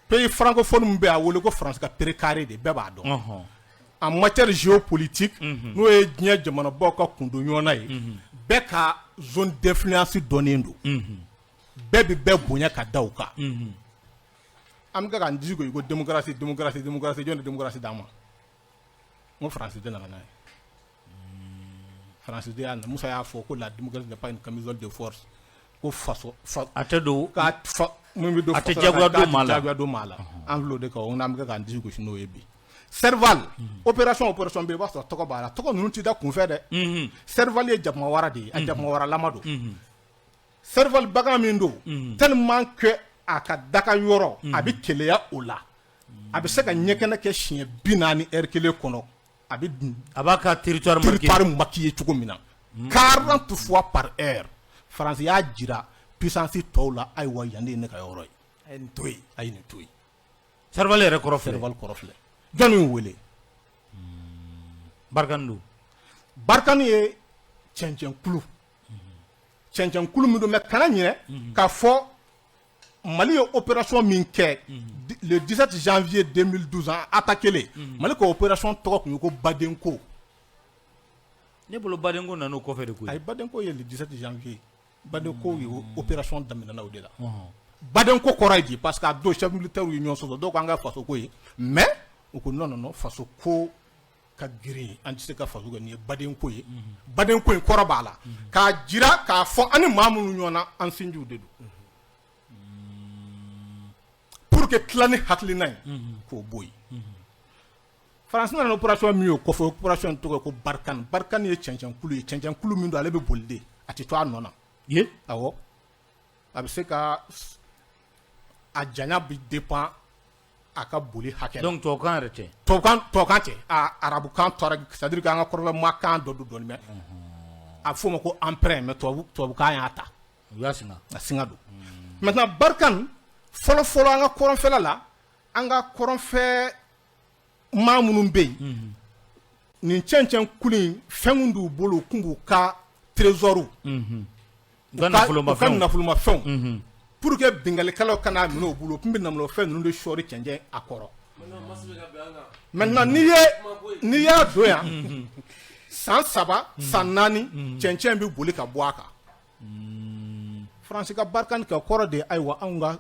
pays francophone min bɛ a wele ko Faransi ka pré carré de, bɛɛ b'a dɔn. En matière géopolitique, n'o ye diɲɛ jamanabaw ka kundo ɲɔgɔnna ye, bɛɛ ka zone d'influence dɔnnen don, bɛɛ bɛ bɛɛ bonya ka da o kan. An bɛ k'an disi gosi ko démocratie, démocratie, démocratie. Jɔn de démocratie d'an ma? N ko Faransi de nana n'a ye. Faransi de y'a na. Musa y'a fɔ ko la démocratie n'est pas une camisole de force. Ko faso fa a tɛ don k'a fa mun bɛ don a tɛ faso la, diyagoya k'a don maa la. diyagoya don maa la. An filɛ o de kan, o n'an bɛ kɛ k'an disi gosi n'o ye bi. Serval opération opération bɛ yen, i b'a sɔrɔ tɔgɔ b'a la. Tɔgɔ ninnu tɛ da kunfɛ dɛ. Serval ye jakumawara de ye, a jakumawaralama don. Serval bagan min don, tellement que a ka daga yɔrɔ, a bɛ keleya o la. A bɛ se ka ɲɛkɛnɛ kɛ siɲɛ 40 heure kelen kɔnɔ. A bɛ a b'a ka territoire marqué. Territoire maquillé cogo min na. 40 fois par heure. France y'a jira puissance tɔw la, ayiwa yan de ye ne ka yɔrɔ ye. A ye nin to yen. A ye nin to yen. Serval yɛrɛ kɔrɔ filɛ. Serval kɔrɔ filɛ. Jɔnni y'u wele? Barkhane don. Barkhane ye cɛncɛnkulu. Cɛncɛnkulu min don, mais kana ɲinɛ k'a fɔ Mali ye opération min kɛ le 17 janvier 2012 an attaqué len, Mali ka opération tɔgɔ tun ye ko Badenko. Ne bolo Badenko nana o kɔfɛ de koyi. Ayi, Badenko ye le 17 janvier. Badenko ye opération daminɛna o de la. Badenko kɔrɔ ye di? Parce que a don chef militaire ye ɲɔgɔn sɔsɔ, dɔw ko an ka faso ko ye, mais u ko non non non, faso ko ka girin, an tɛ se ka faso kɛ nin ye badenko ye. Badenko in kɔrɔ b'a la k'a jira k'a fɔ an ni maa minnu ɲɔgɔn na, an sinjiw de don. Pour que tila ni hakilina ye k'o bɔ yen. Faransi nana opération min ye o kɔfɛ, opération in tɔgɔ ye ko Barkhane. Barkhane ye cɛncɛnkulu ye, cɛncɛnkulu min don, ale bɛ boli de, a tɛ to a nɔ na. Ye? Awɔ. A bɛ se ka a janya bɛ dépend a ka boli hakɛ la. Donc tubabukan yɛrɛ tɛ. Tubabukan tɛ. A arabukan tɔra, c'est à dire que an ka kɔrɔfɛmakan dɔ don dɔɔnin, mais a bɛ f'o ma ko emprunt, mais tubabukan y'a ta. U y'a singa. A singa don. Maintenant Barkhane fɔlɔ fɔlɔ an ka kɔrɔnfɛla la, an ka kɔrɔnfɛ maa minnu bɛ yen, nin cɛncɛnkulu in fɛn min d'u bolo, u kun b'u ka trésor, u ka nafolomafɛnw, nafolomafɛnw, pour que binkalikɛlaw kana minɛ u bolo, u tun bɛ nafolomafɛn ninnu de sɔɔri cɛncɛn a kɔrɔ. Maintenant n'i y'a don yan, san 3 san 4, cɛncɛn bɛ boli ka bɔ a kan. Faransi ka Barkhane kɛ kɔrɔ de ye, ayiwa anw ka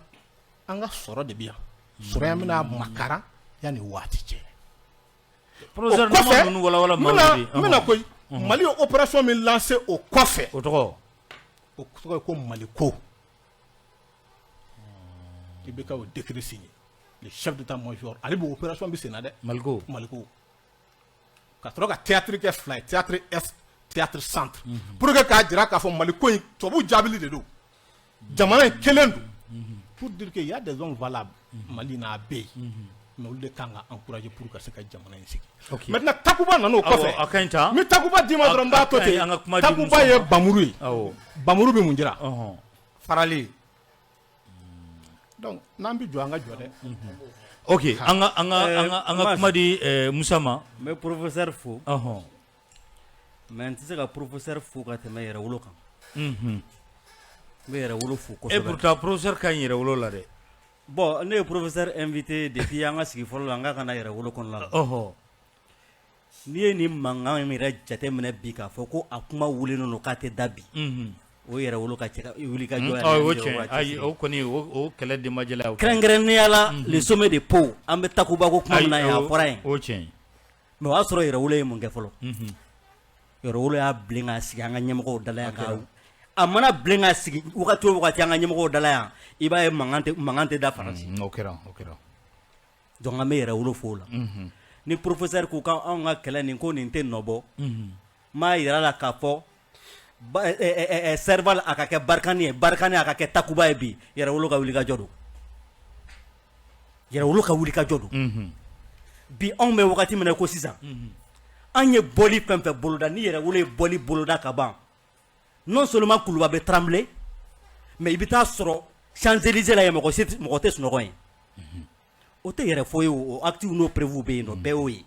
an ka sɔrɔ de bɛ yan, sɔrɔ in bɛna makaran yanni waati cɛ. Professeur, n'an ma ninnu walawala maaw ye. N bɛna koyi, Mali ye opération min lancé o kɔfɛ. O tɔgɔ? O tɔgɔ ye ko Maliko. I bɛ ka o décret signé. Le chef d'état-major, ale b'o opération bɛ sen na dɛ. Maliko. Maliko. Ka sɔrɔ ka théâtre kɛ fila ye, théâtre est, théâtre centre. Pour que k'a jira k'a fɔ Maliko in tubabu jaabili de don. Jamana in kelen don. Pour dire que y a des hommes valables Mali n'a bɛ yen. Mais olu de kan ka encourager pour ka se ka jamana in sigi. Maintenant Takuba nana o kɔfɛ. A ka ɲi tan. N bɛ Takuba d'i ma dɔrɔn, n b'a to ten. Takuba ye Bamuru ye. Bamuru bɛ mun jira? Farali. Donc n'an bɛ jɔ, an ka jɔ dɛ. Ok, an ka an ka an ka an ka kuma di Musa ma. N bɛ professeur fo. Mais n tɛ se ka professeur fo ka tɛmɛ Yɛrɛwolo kan. N bɛ Yɛrɛwolo fo kosɛbɛ. Et pourtant professeur ka ɲi Yɛrɛwolo la dɛ. Bon, ne ye professeur invité depuis an ka sigi fɔlɔ la, n k'a ka na Yɛrɛwolo kɔnɔna la. N'i ye nin mankan in yɛrɛ jateminɛ bi, k'a fɔ ko a kuma wulilen don k'a tɛ da bi. O Yɛrɛwolo ka cɛ wuli ka jɔ. O tiɲɛ, ayi, o kɔni o kɛlɛ denbajɛla. Kɛrɛnkɛrɛnnenya la, le sommet de Pau, an bɛ Takuba ko kuma min na yen, a fɔra yen. O tiɲɛ. Mais o y'a sɔrɔ Yɛrɛwolo ye mun kɛ fɔlɔ? Yɛrɛwolo y'a bilen k'a sigi an ka ɲɛmɔgɔw da la yan. A mana bilen k'a sigi wagati o wagati an ka ɲɛmɔgɔw da la yan, i b'a ye mankan tɛ da Faransi. O kɛra, o kɛra. Donc an bɛ Yɛrɛwolo fo o la. Ni professeur ko k'anw ka kɛlɛ nin ko nin tɛ nɔ bɔ, n m'a yira la k'a fɔ Serval a ka kɛ Barkhane ye, Barkhane a ka kɛ Takuba ye bi, Yɛrɛwolo ka wulikajɔ don. Yɛrɛwolo ka wulikajɔ don. Bi anw bɛ wagati min na ko sisan, an ye bɔli fɛn fɛn boloda, ni Yɛrɛwolo ye bɔli boloda ka ban, non seulement Kuluba bɛ trembler, mais i bɛ taa sɔrɔ Champs-Élysées la yen, mɔgɔ tɛ sunɔgɔ yen. O tɛ yɛrɛ fɔ ye, o actes n'o preuves bɛ yen nɔ, bɛɛ y'o ye.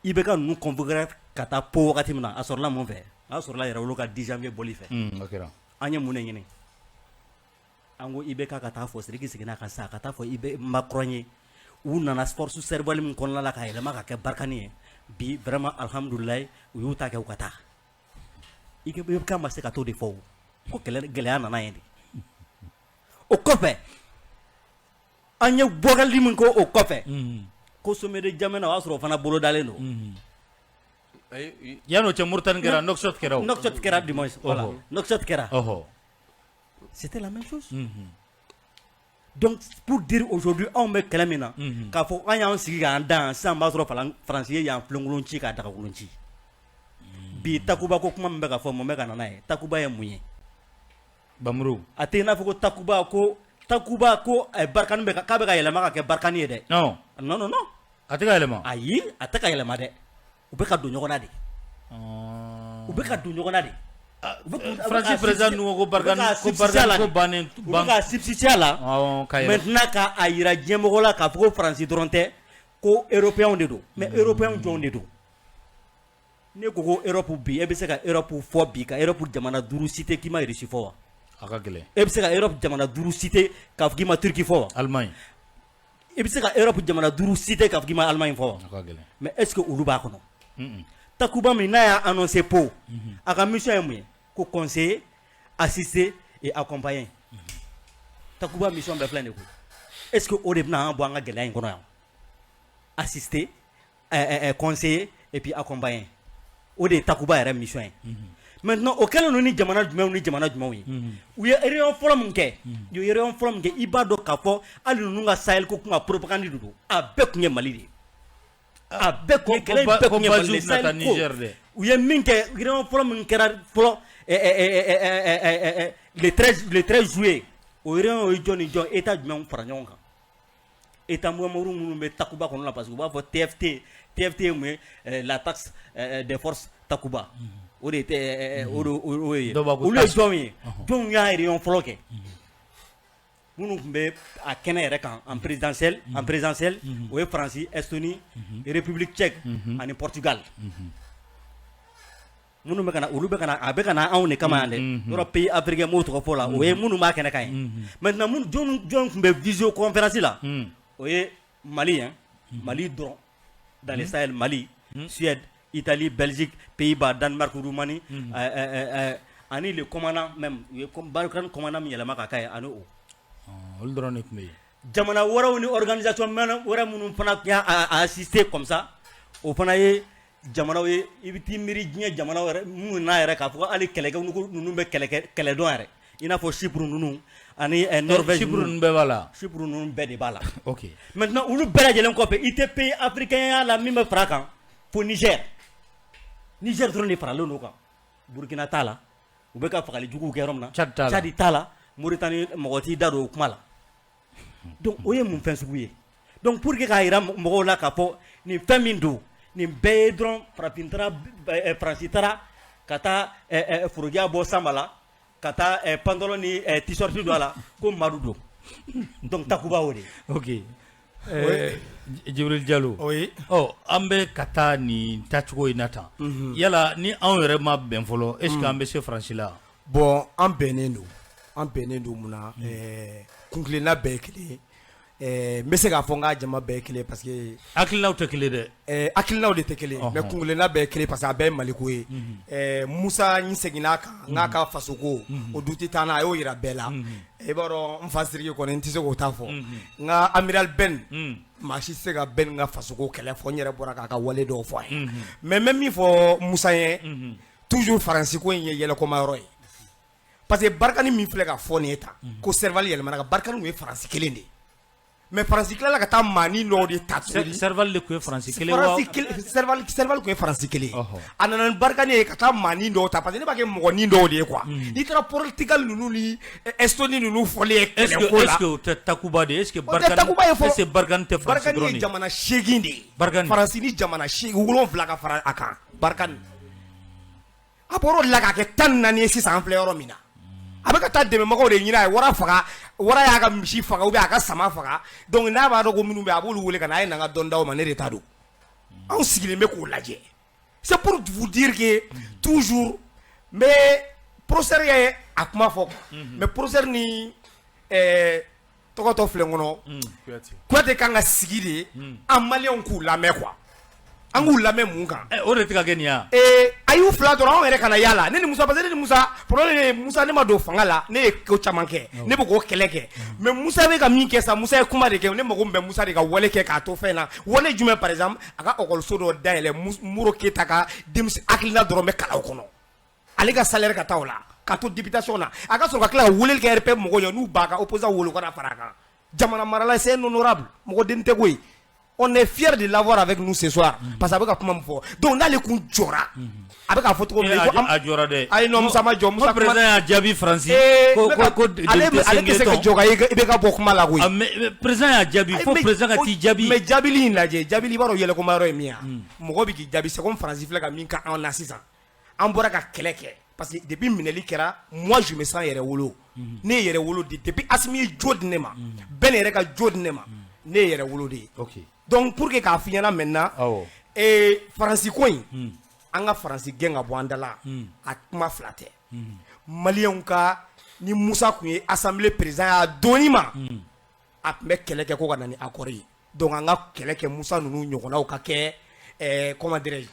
I bɛ ka ninnu convoquer ka taa Pau wagati min na, a sɔrɔla mun fɛ? A sɔrɔla Yɛrɛwolo ka 10 janvier bɔli fɛ. O kɛra. An ye mun de ɲini? An ko IBK ka taa fɔ, Sidiki seginna kan sisan, ka taa fɔ IB Macron ye, u nana force Serval min kɔnɔna la ka yɛlɛma ka kɛ Barkhane ye bi, vraiment alhamdulilayi, u y'u ta kɛ u ka taa. IBK ma se ka t'o de fɔ o, ko kɛlɛ gɛlɛya nana yen de. O kɔfɛ, an ye bɔkɛli min kɛ o kɔfɛ, Ko sommet de N'Djamena, o y'a sɔrɔ o fana bolodalen don. Yan'o cɛ, Mauritanie kɛra, Nouakchott kɛra o. Nouakchott kɛra dimanche, voilà, Nouakchott kɛra. C'était la même chose. Donc pour dire aujourd'hui, anw bɛ kɛlɛ min na, k'a fɔ an y'an sigi k'an dan sisan, b'a sɔrɔ Faransi ye yan filenkolon ci k'a dagakolon ci. Bi Takuba ko kuma min bɛ ka fɔ, mun bɛ ka na n'a ye? Takuba ye mun ye? Bamuru. A tɛ i n'a fɔ ko Takuba, ko Takuba, ko Barkhane bɛ k'a bɛ ka yɛlɛma ka kɛ Barkhane ye dɛ. Non, non, non. A tɛ ka yɛlɛma. Ayi, a tɛ ka yɛlɛma dɛ. U bɛ ka don ɲɔgɔn na de. U bɛ ka don ɲɔgɔn na de. Faransi président ninnu ko Barkhane, ko Barkhane ko bannen. U bɛ ka substituer a la. Maintenant k'a jira diɲɛmɔgɔ la k'a fɔ ko Faransi dɔrɔn tɛ, ko européens de don. Mais européens jɔnw de don? Ne ko ko Europe bi, e bɛ se ka Europe fɔ bi ka Europe jamana 5 citer k'i ma Russie fɔ wa? A ka gɛlɛn. E bɛ se ka Europe jamana 5 citer k'a fɔ k'i ma Turquie fɔ wa? Allemagne. I bɛ se ka Europe jamana 5 citer k'a fɔ k'i ma Allemagne fɔ wa? A ka gɛlɛn. Mais est ce que olu b'a kɔnɔ? Takuba min n'a y'a annoncé Pau, a ka mission ye mun ye? Ko conseiller, assister et accompagner. Takuba mission bɛɛ filɛ nin ye koyi. Est ce que o de bɛna an bɔ an ka gɛlɛya in kɔnɔ yan? Assister, conseiller et puis accompagner. O de ye Takuba yɛrɛ mission ye. Maintenant o kɛlen don ni jamana jumɛnw ni jamana jumɛnw ye? U ye réunion fɔlɔ min kɛ, u ye réunion fɔlɔ min kɛ, i b'a dɔn k'a fɔ hali ninnu ka Sahel ko kuma, propagande de don. A bɛɛ tun ye Mali de ye. A bɛɛ kun ye kɛlɛ in bɛɛ kun ye Mali de ye. Sahel ko u ye min kɛ, réunion fɔlɔ min kɛra fɔlɔ le 13 juillet, o réunion ye jɔn ni jɔn, état jumɛnw fara ɲɔgɔn kan? État membre minnu bɛ Takuba kɔnɔ la, parce que u b'a fɔ TFT. TFT ye mun ye? La taxe des forces Takuba. O de tɛ o de o ye. Olu ye jɔnw ye? Jɔnw y'a réunion fɔlɔ kɛ? Minnu tun bɛ a kɛnɛ yɛrɛ kan en présentiel, o ye Faransi, Estonie, République tchèque ani Portugal. Minnu bɛ ka na, olu bɛ ka na, a bɛ ka na anw de kama yan dɛ. Yɔrɔ pays africain m'o tɔgɔ fɔ la, o ye minnu b'a kɛnɛ kan ye. Maintenant minnu, jɔn jɔn tun bɛ visio conférence la? O ye Mali hein, Mali dɔrɔn dans le Sahel: Mali, Suède, Italie, Belgique, Pays-Bas, Danemark, Roumanie, ani le commandant même, u ye Barkhane commandant min yɛlɛma ka k'a ye, ani o. Olu dɔrɔn de tun bɛ yen. Jamana wɛrɛw ni organisation wɛrɛ minnu fana y'a assister comme ça, o fana ye jamanaw ye. I bɛ t'i miiri diɲɛ jamana wɛrɛ minnu n'a yɛrɛ k'a fɔ hali kɛlɛkɛ ninnu bɛ kɛlɛkɛ kɛlɛ dɔn yɛrɛ, i n'a fɔ Chypre ninnu ani Norvège. Chypre ninnu bɛɛ b'a la. Chypre ninnu bɛɛ de b'a la. Maintenant olu bɛɛ lajɛlen kɔfɛ, i tɛ pays africain ya la min bɛ fara a kan fo Niger. Niger dɔrɔn de faralen don kan. Burkina t'a la, u bɛ ka fagali juguw kɛ yɔrɔ min na. Tchad t'a la. Tchad t'a la, Mauritanie mɔgɔ t'i da don o kuma la. Donc o ye mun fɛn sugu ye? Donc pour que k'a jira mɔgɔw la k'a fɔ nin fɛn min don, nin bɛɛ ye dɔrɔn farafin taara, Faransi taara ka taa forokiya bɔ Sanba la, ka taa pantalon ni t-shirt don a la ko Madu don. Donc Takuba o de ye. Ok, Jibril Jalo. Oui. Ɔ, an bɛ ka taa nin taacogo in na tan, yala ni anw yɛrɛ ma bɛn fɔlɔ, est ce que an bɛ se Faransi la? Bon, an bɛnnen don, an bɛnnen don. Mun na? Kuntilenna bɛɛ ye kelen ye. N bɛ se k'a fɔ n k'a jama bɛɛ ye kelen parce que Hakilinaw tɛ kelen dɛ. Hakilinaw de tɛ kelen, mais kuntilenna bɛɛ ye kelen parce que a bɛɛ ye Maliko ye. Musa, n seginna a kan, n k'a ka fasoko o du tɛ taa n'a, a y'o yira bɛɛ la. I b'a dɔn, n fa Sidiki kɔni, n tɛ se k'o ta fɔ. N ka amiral Ben, maa si tɛ se ka Ben ka fasoko kɛlɛ fɔ. N yɛrɛ bɔra k'a ka wale dɔw fɔ a ye. Mais n bɛ min fɔ Musa ye toujours, Faransi ko in ye yɛlɛkoma yɔrɔ ye, parce que Barkhane min filɛ ka fɔ nin ye tan, ko Serval yɛlɛmana ka Barkhane tun ye Faransi kelen de ye, mais Faransi tilala ka taa maanin dɔw de ta tuguni. Serval de tun ye Faransi kelen wa? Faransi kelen, Serval tun ye Faransi kelen ye. A nana ni Barkhane ye ka taa maanin dɔw ta, parce que ne b'a kɛ mɔgɔnin dɔw de ye quoi. N'i taara Portugal ninnu ni Estonie ninnu fɔlen ye kɛlɛko la. Est ce que o tɛ Takuba de ye? Est ce que O tɛ Barkhane, Takuba ye fɔlɔ. est ce que Barkhane tɛ Faransi Barkhane dɔrɔn ye de ye? jamana 8 de ye. Barkhane. Faransi ni jamana 8, 7 ka fara a kan. Barkhane. A bɔr'o de la k'a kɛ 14 ye sisan, an filɛ yɔrɔ min na. A bɛ ka taa dɛmɛbagaw de ɲini. A ye wara faga, wara y'a ka misi faga ou bien a ka sama faga. Donc n'a b'a dɔn ko minnu bɛ yen, a b'olu wele ka na, a ye na n ka dɔnni d'aw ma, ne de ta don. Anw sigilen bɛ k'o lajɛ. C'est pour vous dire que toujours n bɛ professeur ye a kuma fɔ, mais professeur ni tɔgɔ tɔ filɛ n kɔnɔ, Kuyate kan ka sigi de, an maliyɛnw k'u lamɛn quoi. An k'u lamɛn mun kan? O de tɛ ka kɛ nin ye wa? Ee, a y'u fila dɔrɔn, anw yɛrɛ kana yala ne ni Musa, parce que ne ni Musa problème ye Musa, ne ma don fanga la, ne ye ko caman kɛ, ne bɛ k'o kɛlɛ kɛ. Mais Musa bɛ ka min kɛ sa, Musa ye kuma de kɛ. Ne mago bɛ Musa de ka wale kɛ k'a to fɛn na. Wale jumɛn? Par exemple, a ka ekɔliso dɔ dayɛlɛ, Modibo Keyita ka denmisɛn hakilina dɔrɔn bɛ kalan o kɔnɔ, ale ka salaire ka taa o la, ka to députation na, a ka sɔrɔ ka tila ka weleli kɛ RPM mɔgɔw ye, n'u b'a ka opposant wele, u ka na fara a kan. Jamana marala, c'est un honorable, mɔgɔ den tɛ koyi. On est fier de l'avoir avec nous ce soir, parce que a bɛ ka kuma min fɔ, donc n'ale kun jɔra, a bɛ k'a fɔ cogo min na, a jɔra dɛ. Ayi, non, Musa ma jɔ. Musa président y'a jaabi Faransi ko ko ale tɛ se ka jɔ ka i bɛ ka bɔ kuma la koyi. Mais président y'a jaabi, fo président ka t'i jaabi. Mais jaabili in lajɛ, jaabili, i b'a dɔn yɛlɛkoma yɔrɔ ye min ye, mɔgɔ bɛ k'i jaabi, c'est comme Faransi filɛ ka min kɛ anw na sisan. An bɔra ka kɛlɛ kɛ, parce que depuis minɛli kɛra, moi je me sens yɛrɛ wolo. Ne ye yɛrɛ wolo de depuis Asimi ye jo di ne ma, bɛɛ yɛrɛ ka jo di ne ma, ne ye yɛrɛ wolo de ye. Donc pour que k'a f'i ɲɛna maintenant, ee, Faransi ko in, an ka Faransi gɛn ka bɔ an da la, a kuma fila tɛ. Maliyɛnw ka ni Musa tun ye assemblée président y'a donni ma, a tun bɛ kɛlɛ kɛ ko ka na ni accord ye. Donc an ka kɛlɛ kɛ, Musa ninnu ɲɔgɔnnaw ka kɛ, comment dirais-je,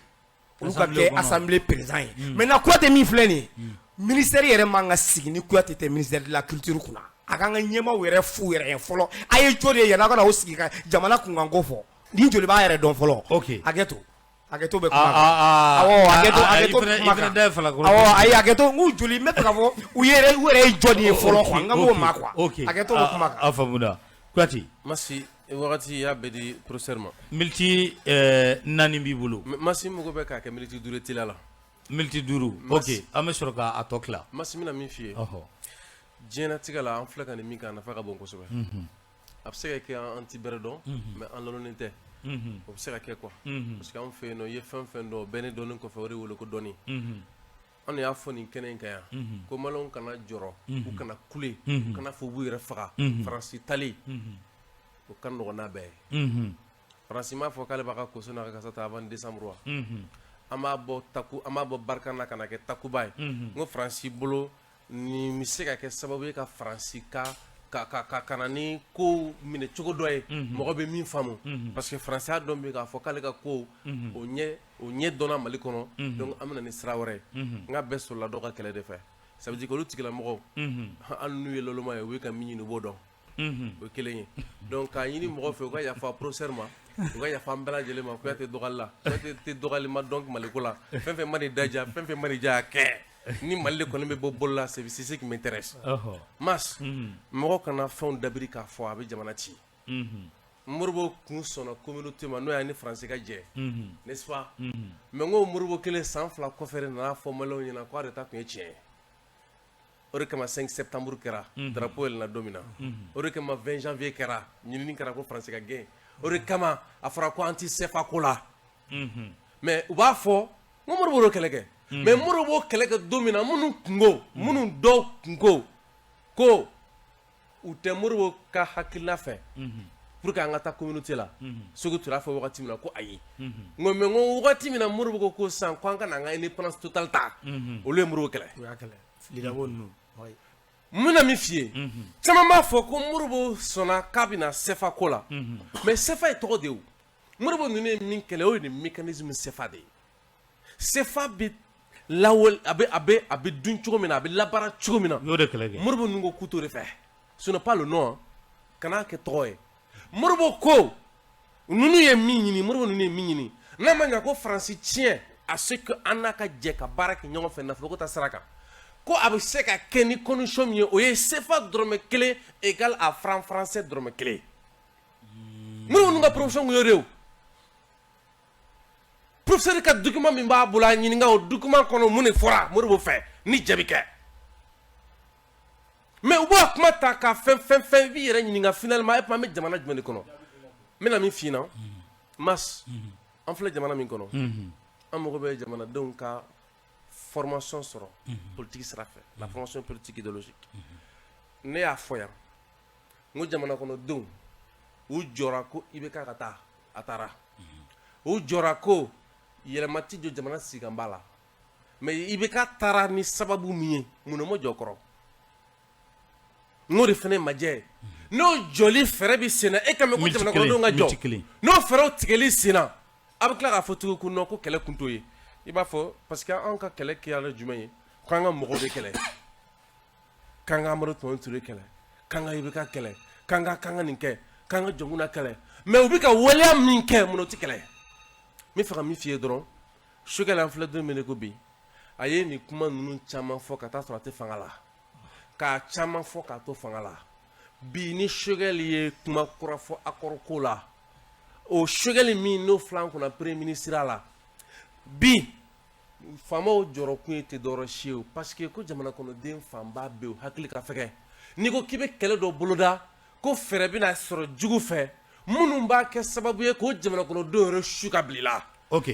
olu ka kɛ assemblée président ye. Maintenant, Kuyate min filɛ nin ye, ministère yɛrɛ man ka sigi ni Kuyate tɛ ministère de la culture kunna. A k'an ka ɲɛmaaw yɛrɛ f'u yɛrɛ ye fɔlɔ, a ye jɔn de ye yanni aw ka na o sigi ka jamana kunkanko fɔ? Ni joli b'a yɛrɛ dɔn fɔlɔ? Hakɛ to, hakɛto bɛ kuma kan. Awɔ, hakɛto, hakɛto bɛ kuma kan. Awɔ, ayi, hakɛto, n k'u joli, n bɛ fɛ ka fɔ u yɛrɛ, u yɛrɛ ye jɔn ye fɔlɔ quoi, n ka b'o ma quoi. Hakɛto bɛ kuma kan. A faamuna, Kuyate. Masi, wagati y'a bɛɛ di professeur ma. Miniti 4 b'i bolo. Masi, mago bɛ k'a kɛ miniti 5 ye teliya la. Miniti 5, ok, an bɛ sɔrɔ k'a tɔ tila. Masi, n bɛna min f'i ye, diɲɛlatigɛ la, an filɛ ka nin min kɛ, a nafa ka bon kosɛbɛ. A bɛ se ka kɛ an ti bɛrɛ dɔn, mais an lɔnnen tɛ, o bɛ se ka kɛ quoi, parce que anw fɛ yen nɔ, i ye fɛn fɛn dɔn, bɛɛ ni dɔnni kɔfɛ, o de wele ko dɔnni. An y'a fɔ nin kɛnɛ in kan yan ko maliyɛnw kana jɔrɔ, u kana kule, u kana fɔ u b'u yɛrɛ faga. Faransi tali, o ka nɔgɔn n'a bɛɛ ye. Faransi m'a fɔ k'ale b'a ka koso n'a ka kasa ta avant décembre wa? An b'a bɔ taku, an b'a bɔ barika na ka na kɛ takuba ye. N ko Faransi bolo nin bɛ se ka kɛ sababu ye ka Faransi ka na ni ko minɛ cogo dɔ ye, mɔgɔ bɛ min faamu, parce que Faransi y'a dɔn bi k'a fɔ k'ale ka ko o ɲɛ dɔnna Mali kɔnɔ. Donc an bɛ na ni sira wɛrɛ ye. N ka bɛɛ sɔrɔla dɔ ka kɛlɛ de fɛ. Ça veut dire que olu tigilamɔgɔw, hali n'u ye loloma ye, u bɛ ka min ɲini, u b'o dɔn. O ye kelen ye. Donc k'a ɲini mɔgɔw fɛ, u ka yafa professeur ma, u ka yafa an bɛɛ lajɛlen ma. Kuyate dɔgɔyali la, Kuyate tɛ dɔgɔyali ma dɔn Maliko la. Fɛn fɛn mana i daja, fɛn fɛn mana i diya a kɛ, ni Mali de kɔni bɛ bɔ bolo la, c'est ce qui m'intéresse. Mas, mɔgɔ kana fɛnw dabiri k'a fɔ a bɛ jamana ci. Modibo kun sɔnna communauté ma, n'o y'a ni Faransi ka jɛ, n'est-ce pas? Mais n ko Modibo kelen, san 2 kɔfɛ de nana fɔ maliyɛnw ɲɛna k'a de ta tun ye tiɲɛ ye. O de kama 5 septembre kɛra, drapeau yɛlɛnna don min na, o de kama 20 janvier kɛra, ɲinini kɛra ko Faransi ka gɛn. O de kama a fɔra ko an ti CFA ko la. Mais u b'a fɔ n ko Modibo y'o kɛlɛ kɛ. Mais Modibo b'o kɛlɛ kɛ don min na, minnu kungo, minnu dɔw kungo ko u tɛ Modibo ka hakilina fɛ pour que an ka taa communauté la, Sékou Touré y'a fɔ wagati min na ko ayi. N ko mais, n ko wagati min na Modibo ko ko sisan ko an ka na an ka indépendance totale ta, olu ye Modibo kɛlɛ. U y'a kɛlɛ, filidabo ninnu. N bɛna min f'i ye, caman b'a fɔ ko Modibo sɔnna k'a bɛna CFA ko la, mais CFA ye tɔgɔ de ye. O Modibo ninnu ye min kɛlɛ, o ye nin mécanisme CFA de ye. CFA bɛ lawale, a bɛ dun cogo min na, a bɛ labaara cogo min na. U y'o de kɛlɛ kɛ. Modibo ninnu ko k'u t'o de fɛ. Ce n'est pas le nom, kan'a kɛ tɔgɔ ye. Modibo ko ninnu ye min ɲini, Modibo ninnu ye min ɲini, n'a ma ɲɛ ko Faransi tiɲɛ à ce que an n'a ka jɛ ka baara kɛ ɲɔgɔn fɛ nafoloko ta sira kan, ko a bɛ se ka kɛ ni condition min ye, o ye CFA dɔrɔmɛ 1 égal à franc français dɔrɔmɛ 1. Modibo ninnu ka proposition kun y'o de ye. O professeur ka document min b'a bolo, a ɲininka o document kɔnɔ, mun de fɔra Modibo fɛ ni jɛ bɛ kɛ. Mais u b'a kuma ta ka fɛn fɛn fɛn, i b'i yɛrɛ ɲininka finalement, e an bɛ jamana jumɛn de kɔnɔ? N bɛna min f'i ɲɛna, Mas, an filɛ jamana min kɔnɔ, an mago bɛ jamanadenw ka formation sɔrɔ politique sira fɛ, la formation politique idéologique. Ne y'a fɔ yan n ko jamana kɔnɔdenw, u jɔra ko IBK ka taa, a taara. U jɔra ko yɛlɛma ti jɔ jamana sigikanba la, mais IBK taara ni sababu min ye, mun ma jɔ kɔrɔ? N'o de fana ye majɛ ye, n'o jɔli fɛɛrɛ bɛ sen na, e ka mɛn ko jamana kɔnɔdenw ka jɔ, n'o fɛɛrɛw tigɛli sen na, a bɛ tila k'a fɔ tugun ko non, ko kɛlɛ kun t'o ye. I b'a fɔ parce que anw ka kɛlɛ kɛra jumɛn ye? K'an ka mɔgɔw de kɛlɛ, k'an ka Amadu Tumani Ture kɛlɛ, k'an ka IBK kɛlɛ, k'an ka nin kɛ, k'an ka Jɔnkunda kɛlɛ. Mais u bɛ ka waleya min kɛ, mun na o tɛ kɛlɛ? N bɛ fɛ ka min f'i ye dɔrɔn, Choguel, an filɛ don min na i ko bi, a ye nin kuma ninnu caman fɔ ka taa sɔrɔ a tɛ fanga la, k'a caman fɔ k'a to fanga la. Bi ni Choguel ye kuma kura fɔ accord ko la, o Choguel min n'o filɛ an kunna premier ministre la bi, faamaw jɔrɔkun ye tɛ dɔwɛrɛ si ye o, parce que ko jamana kɔnɔden fanba bɛ yen, o hakili ka fɛgɛn. N'i ko k'i bɛ kɛlɛ dɔ boloda, ko fɛɛrɛ bɛna sɔrɔ jugu fɛ minnu b'a kɛ sababu ye k'o jamana kɔnɔdenw yɛrɛ su ka bila i la,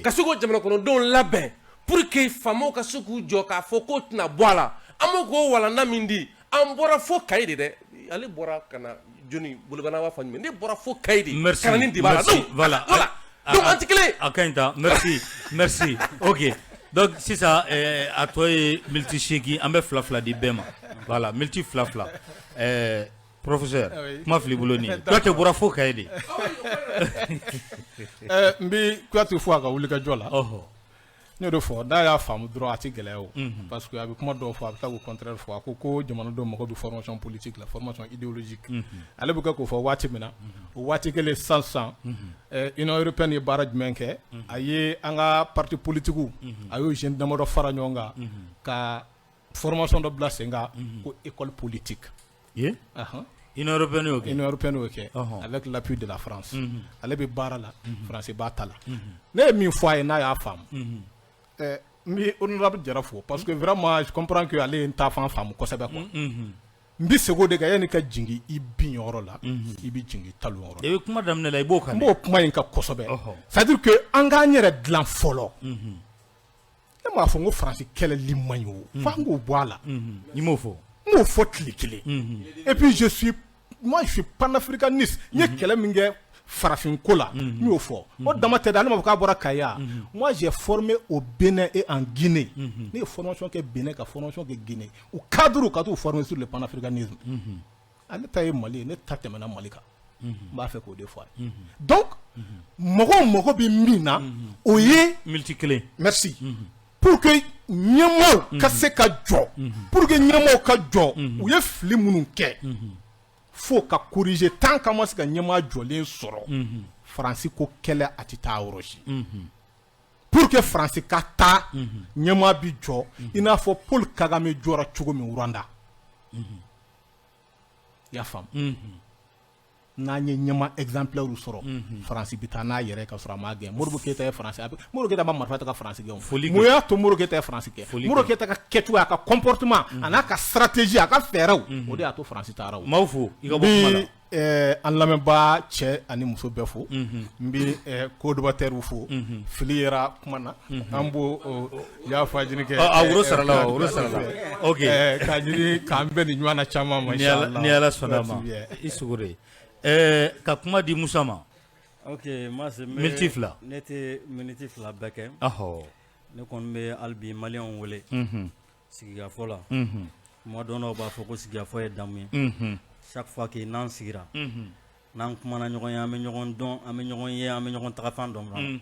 ka se k'o jamana kɔnɔdenw labɛn pour que faamaw ka se k'u jɔ k'a fɔ k'o tɛna bɔ a la. An b'o k'o walanda min di, an bɔra fo Kayi de dɛ. Ale bɔra ka na jɔni bolibana b'a fɔ jumɛn, ne bɔra fo Kayi de. Merci. Ka na nin débat la. Merci. Donc voilà, voilà, donc an tɛ kelen ye. A ka ɲi tan, merci, merci. Ok, donc sisan a tɔ ye miniti 8, an bɛ fila fila di bɛɛ ma. Voilà, miniti fila fila. Professeur, kuma fili bolo nin ye. Kuyate bɔra fo Kayi de. N bɛ Kuyate fo a ka wulikajɔ la. N y'o de fɔ, n'a y'a faamu dɔrɔn a tɛ gɛlɛya o, parce que a bɛ kuma dɔw fɔ, a bɛ tila k'o contraire fɔ. A ko ko jamanadenw mago bɛ formation politique la, formation idéologique. Ale bɛ kɛ k'o fɔ waati min na, o waati kelen sisan sisan, Union européenne ye baara jumɛn kɛ? A ye an ka parti politique, a y'o jeune damadɔ fara ɲɔgɔn kan ka formation dɔ bila sen kan ko école politique. Ye Union européenne y'o kɛ? Union européenne y'o kɛ avec l'appui de la France. Ale bɛ baara la, France b'a ta la. Ne ye min fɔ a ye, n'a y'a faamu, n bɛ honorable Jara fo parce que vraiment je comprends que ale ye n ta fan faamu kosɛbɛ quoi. N bɛ segin o de kan, yanni ka jigin i bin yɔrɔ la, i bɛ jigin talon yɔrɔ la. I bɛ kuma daminɛ la, i b'o kan. N b'o kuma in kan kosɛbɛ. C'est à dire que an k'an yɛrɛ dilan fɔlɔ. Ne m'a fɔ n ko Faransi kɛlɛli man ɲi o, f'an k'o bɔ a la. I m'o fɔ. N m'o fɔ tile kelen. Et puis je suis moi je suis panafricaniste. N ye kɛlɛ min kɛ farafin ko la, n y'o fɔ. O dama tɛ dɛ, ale m'a fɔ k'a bɔra Kayi ya. Moi, j'ai formé au Bénin et en Guinée. Ne ye formation kɛ Bénin, ka formation kɛ Guinée. U cadre ka t'u former sur le panafricanisme. Ale ta ye Mali ye, ne ta tɛmɛna Mali kan. N b'a fɛ k'o de fɔ a ye. Donc mɔgɔw mago bɛ min na, o ye miniti kelen. Merci. Pour que ɲɛmaaw ka se ka jɔ, pour que ɲɛmaaw ka jɔ, u ye fili minnu kɛ, fo ka corriger. Tant qu'an ma se ka ɲɛmaa jɔlen sɔrɔ, Faransi ko kɛlɛ a tɛ taa yɔrɔ si. Pour que Faransi ka taa, ɲɛmaa bi jɔ i n'a fɔ Paul Kagame jɔra cogo min Rwanda. I y'a faamu? N'an ye ɲɛmaa exemplaire sɔrɔ, Faransi bɛ taa n'a yɛrɛ ka sɔrɔ a m'a gɛn. Modibo Keyita ye Faransi, a bɛ Modibo Keyita ma marifa ta ka Faransi gɛn o. Mun y'a to Modibo Keyita ye Faransi gɛn? Modibo Keyita ka kɛcogo, a ka comportement, a n'a ka stratégie, a ka fɛɛrɛw, o de y'a to Faransi taara o. N b'aw fo i ka bɔ kuma la. N bɛ an lamɛnbaa cɛ ani muso bɛɛ fo. N bɛ co-débateurs fo. Fili yera kuma na, an b'o yafa ɲini kɛ. A woro sarala, woro sarala. Ok. K'a ɲini k'an bɛn nin ɲɔgɔn na caman ma. Ni Ala sɔnna a ma. I Sogore. Ka kuma di Musa ma. Ok, Mas. Miniti 2. Ne tɛ miniti 2 bɛɛ kɛ. Ne kɔni bɛ hali bi maliyɛnw wele sigikafɔ la. Kuma dɔn dɔw b'a fɔ ko sigikafɔ ye damu ye. Chaque fois que n'an sigira, n'an kumana ɲɔgɔn ye, an bɛ ɲɔgɔn dɔn, an bɛ ɲɔgɔn ye, an bɛ ɲɔgɔn tagafan dɔn fana.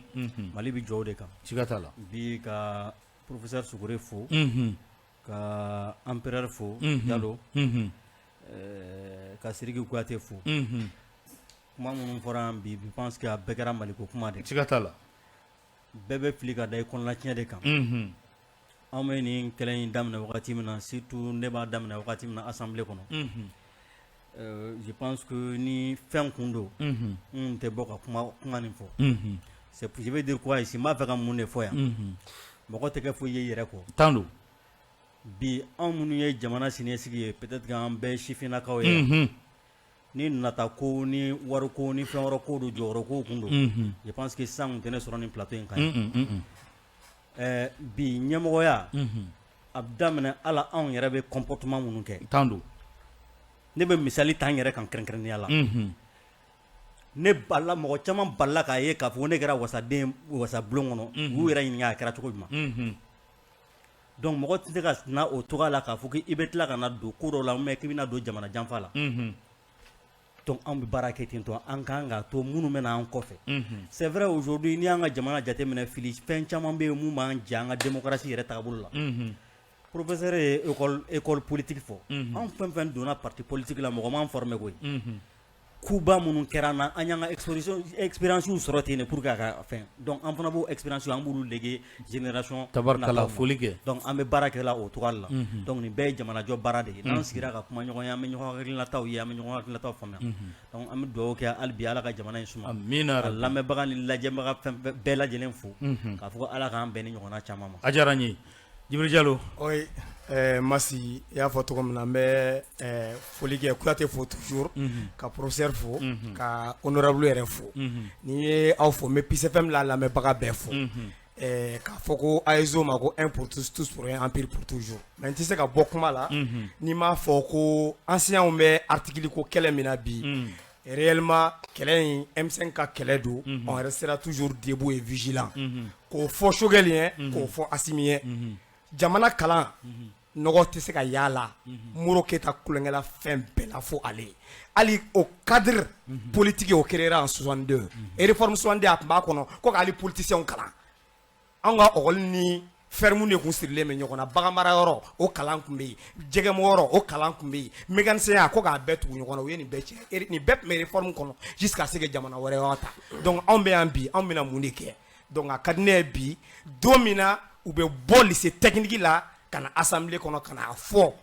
Mali bɛ jɔ o de kan. Siga t'a la. Bi ka professeur Sogore fo, ka empereur fo Jalo, ka Sidiki Kuyate fo. Kuma minnu fɔra yan bi, je pense que a bɛɛ kɛra Maliko kuma de ye. Siga t'a la. Bɛɛ bɛ fili ka da i kɔnɔna tiɲɛ de kan. Anw bɛ nin kɛlɛ in daminɛ wagati min na, surtout ne b'a daminɛ wagati min na assemblée kɔnɔ, je pense que ni fɛn kun don, n tɛ bɔ ka kuma nin fɔ. C'est, je vais dire quoi ici, n b'a fɛ ka mun de fɔ yan? Mɔgɔ tɛ kɛ foyi ye i yɛrɛ kɔ. Tan don. Bi anw minnu ye jamana siniɲɛsigi ye, peut-être que an bɛɛ sifinnakaw ye, ni nata ko ni wariko ni fɛn wɛrɛ ko don, jɔyɔrɔ ko kun don, je pense que sisan kun tɛ ne sɔrɔ nin plateau in kan yan. Bi ɲɛmɔgɔya a bɛ daminɛ ala anw yɛrɛ bɛ comportement minnu kɛ. Tan don. Ne bɛ misali ta n yɛrɛ kan kɛrɛnkɛrɛnnenya la. Ne balila, mɔgɔ caman balila k'a ye k'a fɔ ne kɛra wasaden wasabulon kɔnɔ, u y'u yɛrɛ ɲininka a kɛra cogo jumɛn. Donc mɔgɔ tɛ se ka na o cogoya la k'a fɔ k'i bɛ tila ka na don ko dɔ la, mais k'i bɛna don jamana janfa la. Donc anw bɛ baara kɛ ten tɔ, an kan k'a to minnu bɛ na an kɔfɛ. C'est vrai, aujourd'hui, n'i y'an ka jamana jateminɛ, fili fɛn caman bɛ yen mun b'an jɛ an ka démocratie yɛrɛ taabolo la. Professeur ye école politique fɔ, anw fɛn fɛn donna parti politique la, mɔgɔ m'an formé koyi. Kuba minnu kɛra an na, an y'an ka expérience sɔrɔ ten de pour que a ka fɛn. Donc an fana b'o expérience, an b'olu léguer génération Tabarikala nataw ma. Foli kɛ. Donc an bɛ baara kɛ la o cogoya la. Donc nin bɛɛ ye jamanajɔ baara de ye. N'an sigira ka kuma ɲɔgɔn ye, an bɛ ɲɔgɔn hakilinataw ye, an bɛ ɲɔgɔn hakilinataw faamuya. Donc an bɛ dugawu kɛ hali bi, Ala ka jamana in suma. Amina. Ka lamɛnbaga ni lajɛbaga fɛn fɛn bɛɛ lajɛlen fo. K'a fɔ ko Ala k'an bɛn ni ɲɔgɔnna caman ma. A diyara n ye, Jibril Jalo. Oui, Masi, i y'a fɔ cogo min na, n bɛ foli kɛ, Kuyate fo toujours, ka professeur fo, ka honorable yɛrɛ fo. Ni ye aw fo, n bɛ Peace FM la lamɛnbaga bɛɛ fo. K'a fɔ ko AESO ma ko un pour tous, tous pour un, empire pour toujours. Mais n tɛ se ka bɔ kuma la n'i m'a fɔ ko enseignants bɛ article ko kɛlɛ min na bi, réellement kɛlɛ in, M5 ka kɛlɛ don, on restera toujours debout et vigilant. K'o fɔ Choguel ye, k'o fɔ Assimi ye, jamana kalan nɔgɔ tɛ se ka y'a la. Modibo Keyita kulonkɛla fɛn bɛɛ la fo ale. Hali o cadre politique, o créera en 62 et réforme 62, a tun b'a kɔnɔ ko k'ale politiciens kalan. Anw ka école ni ferme de tun sirilen bɛ ɲɔgɔn na. Bagan mara yɔrɔ, o kalan tun bɛ yen, jɛgɛmɔ yɔrɔ, o kalan tun bɛ yen, mécanicien ya, ko k'a bɛɛ tugu ɲɔgɔn na. U ye nin bɛɛ cɛ, nin bɛɛ tun bɛ réforme kɔnɔ jusqu'à ce que jamana wɛrɛ y'a ta. Donc anw bɛ yan bi, anw bɛna mun de kɛ? Donc a ka di ne ye bi, don min na u bɛ bɔ lycée technique la ka na assemblée kɔnɔ ka n'a fɔ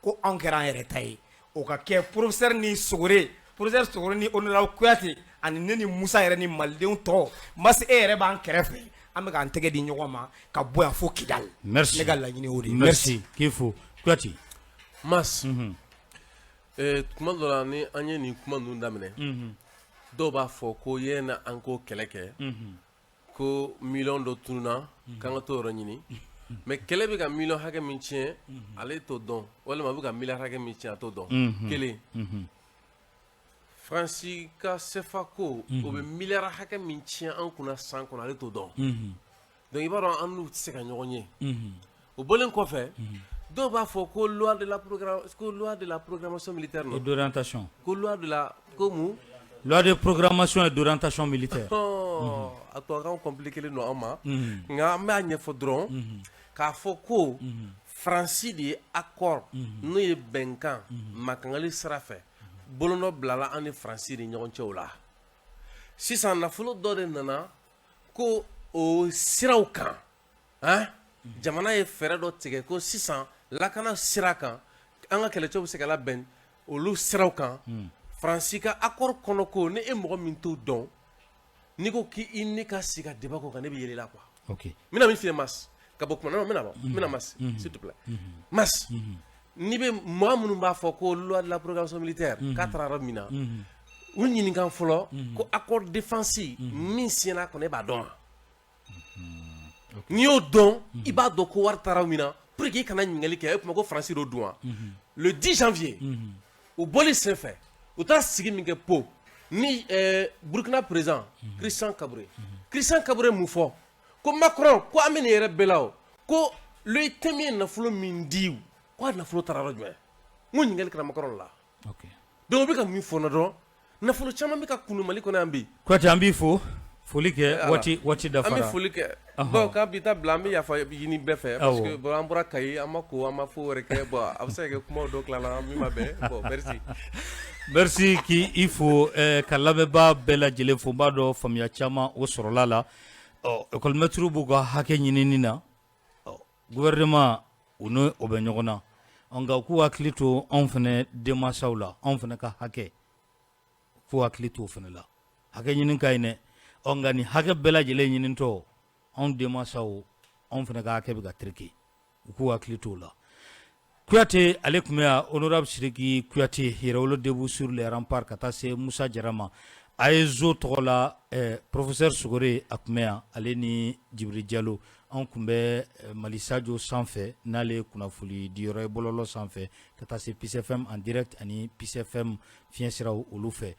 ko anw kɛra an yɛrɛ ta ye, o ka kɛ professeur ni Sogore, professeur Sogore ni honorable Kuyate ani ne ni Musa yɛrɛ ni malidenw tɔw. Masi, e yɛrɛ b'an kɛrɛfɛ, an bɛ k'an tɛgɛ di ɲɔgɔn ma ka bɔ yan fo Kidali. Merci. Ne ka laɲini o de ye. Merci k'i fo, Kuyate. Mas, tuma dɔ la, ni an ye nin kuma ninnu daminɛ, dɔw b'a fɔ ko yen an k'o kɛlɛ kɛ, ko miliyɔn dɔ tununna, k'an ka t'o yɔrɔ ɲini. Mais kɛlɛ bɛ ka miliyɔn hakɛ min tiɲɛ, ale t'o dɔn, walima a bɛ ka miliyari hakɛ min tiɲɛ, a t'o dɔn. Kelen, Faransi ka CFA ko, o bɛ miliyari hakɛ min tiɲɛ an kunna san kɔnɔ, ale t'o dɔn. Donc i b'a dɔn, an n'u tɛ se ka ɲɔgɔn ye. O bɔlen kɔfɛ, dɔw b'a fɔ ko loi de la programme, ko loi de la programmation militaire, non? Et d'orientation. Ko loi de la, ko mun? Loi de programmation et d'orientation militaire. A tubabukan compliqué don an ma, nka an b'a ɲɛfɔ dɔrɔn k'a fɔ ko Faransi de ye accord, n'o ye bɛnkan makangali sira fɛ, bolonɔ bilala an ni Faransi ni ɲɔgɔn cɛ. O la sisan, nafolo dɔ de nana ko o siraw kan, han, jamana ye fɛɛrɛ dɔ tigɛ ko sisan lakana sira kan, an ka kɛlɛcɛw bɛ se ka labɛn olu siraw kan Faransi ka accord kɔnɔ. Ko ni e mɔgɔ min t'o dɔn, n'i ko k'i ne ka sigi ka débat k'o kan, ne bɛ yɛlɛ i la quoi. N bɛna min f'i ye, Mas, ka bɔ kuma na, n bɛna bɔ, n bɛna, Mas, s'il te plaît, Mas, n'i bɛ maa minnu b'a fɔ ko loi de la programmation militaire k'a taara yɔrɔ min na, u ɲininka fɔlɔ ko accord défense min signera kɔnɔ, e b'a dɔn wa? N'i y'o dɔn, i b'a dɔn ko wari taara min na, pour que i kana ɲininkali kɛ. E kuma ko Faransi dɔ dun wa? Le 10 janvier, o bɔli senfɛ, u taara sigi min kɛ Pau ni Burkina président Christian Kaboré, Christian Kaboré mun fɔ? Ko Macron ko an bɛ nin yɛrɛ bɛɛ la, o ko l'EUTM ye nafolo min di, ko a nafolo taara yɔrɔ jumɛn? N ko ɲininkali kɛra Macron la. Donc u bɛ ka min fɔ n na dɔrɔn, nafolo caman bɛ ka kunu Mali kɔnɔ yan bi. Kuyate, an b'i fo, foli kɛ, waati dafara. An bɛ foli kɛ. Bon, k'an bi ta bila, an bɛ yafa ɲini bɛɛ fɛ, parce que bon, an bɔra Kayi, an ma ko, an ma foyi wɛrɛ kɛ. Bon, a bɛ se ka kɛ kumaw dɔ tilala min ma bɛn. Bon, merci. Merci k'i fo, ka lamɛnbaa bɛɛ lajɛlen fo. N b'a dɔn faamuya caman o sɔrɔla la. Ɔ, école maître b'u ka hakɛ ɲinini na, ɔ, gouvernement u n'o o bɛ ɲɔgɔn na. Nka u k'u hakili to anw fana denmansaw la, anw fana ka hakɛ, k'u hakili to o fana la. Hakɛ ɲini ka ɲi dɛ. Ɔ, nka nin hakɛ bɛɛ lajɛlen ɲinitɔ, anw denmansaw, anw fana ka hakɛ bɛ ka tereke, u k'u hakili to o la. Kuyate, ale tun bɛ yan, honorable Sidiki Kuyate, Yɛrɛwolo debout sur les remparts, ka taa se Musa Jara ma AESO tɔgɔ la. Professeur Sogore, a tun bɛ yan, ale ni Jibiri Jalo. Anw tun bɛ Mali Sadio sanfɛ, n'ale ye kunnafoni diyɔrɔ ye bɔlɔlɔ sanfɛ, ka taa se Peace FM en direct ani Peace FM fiɲɛsiraw olu fɛ.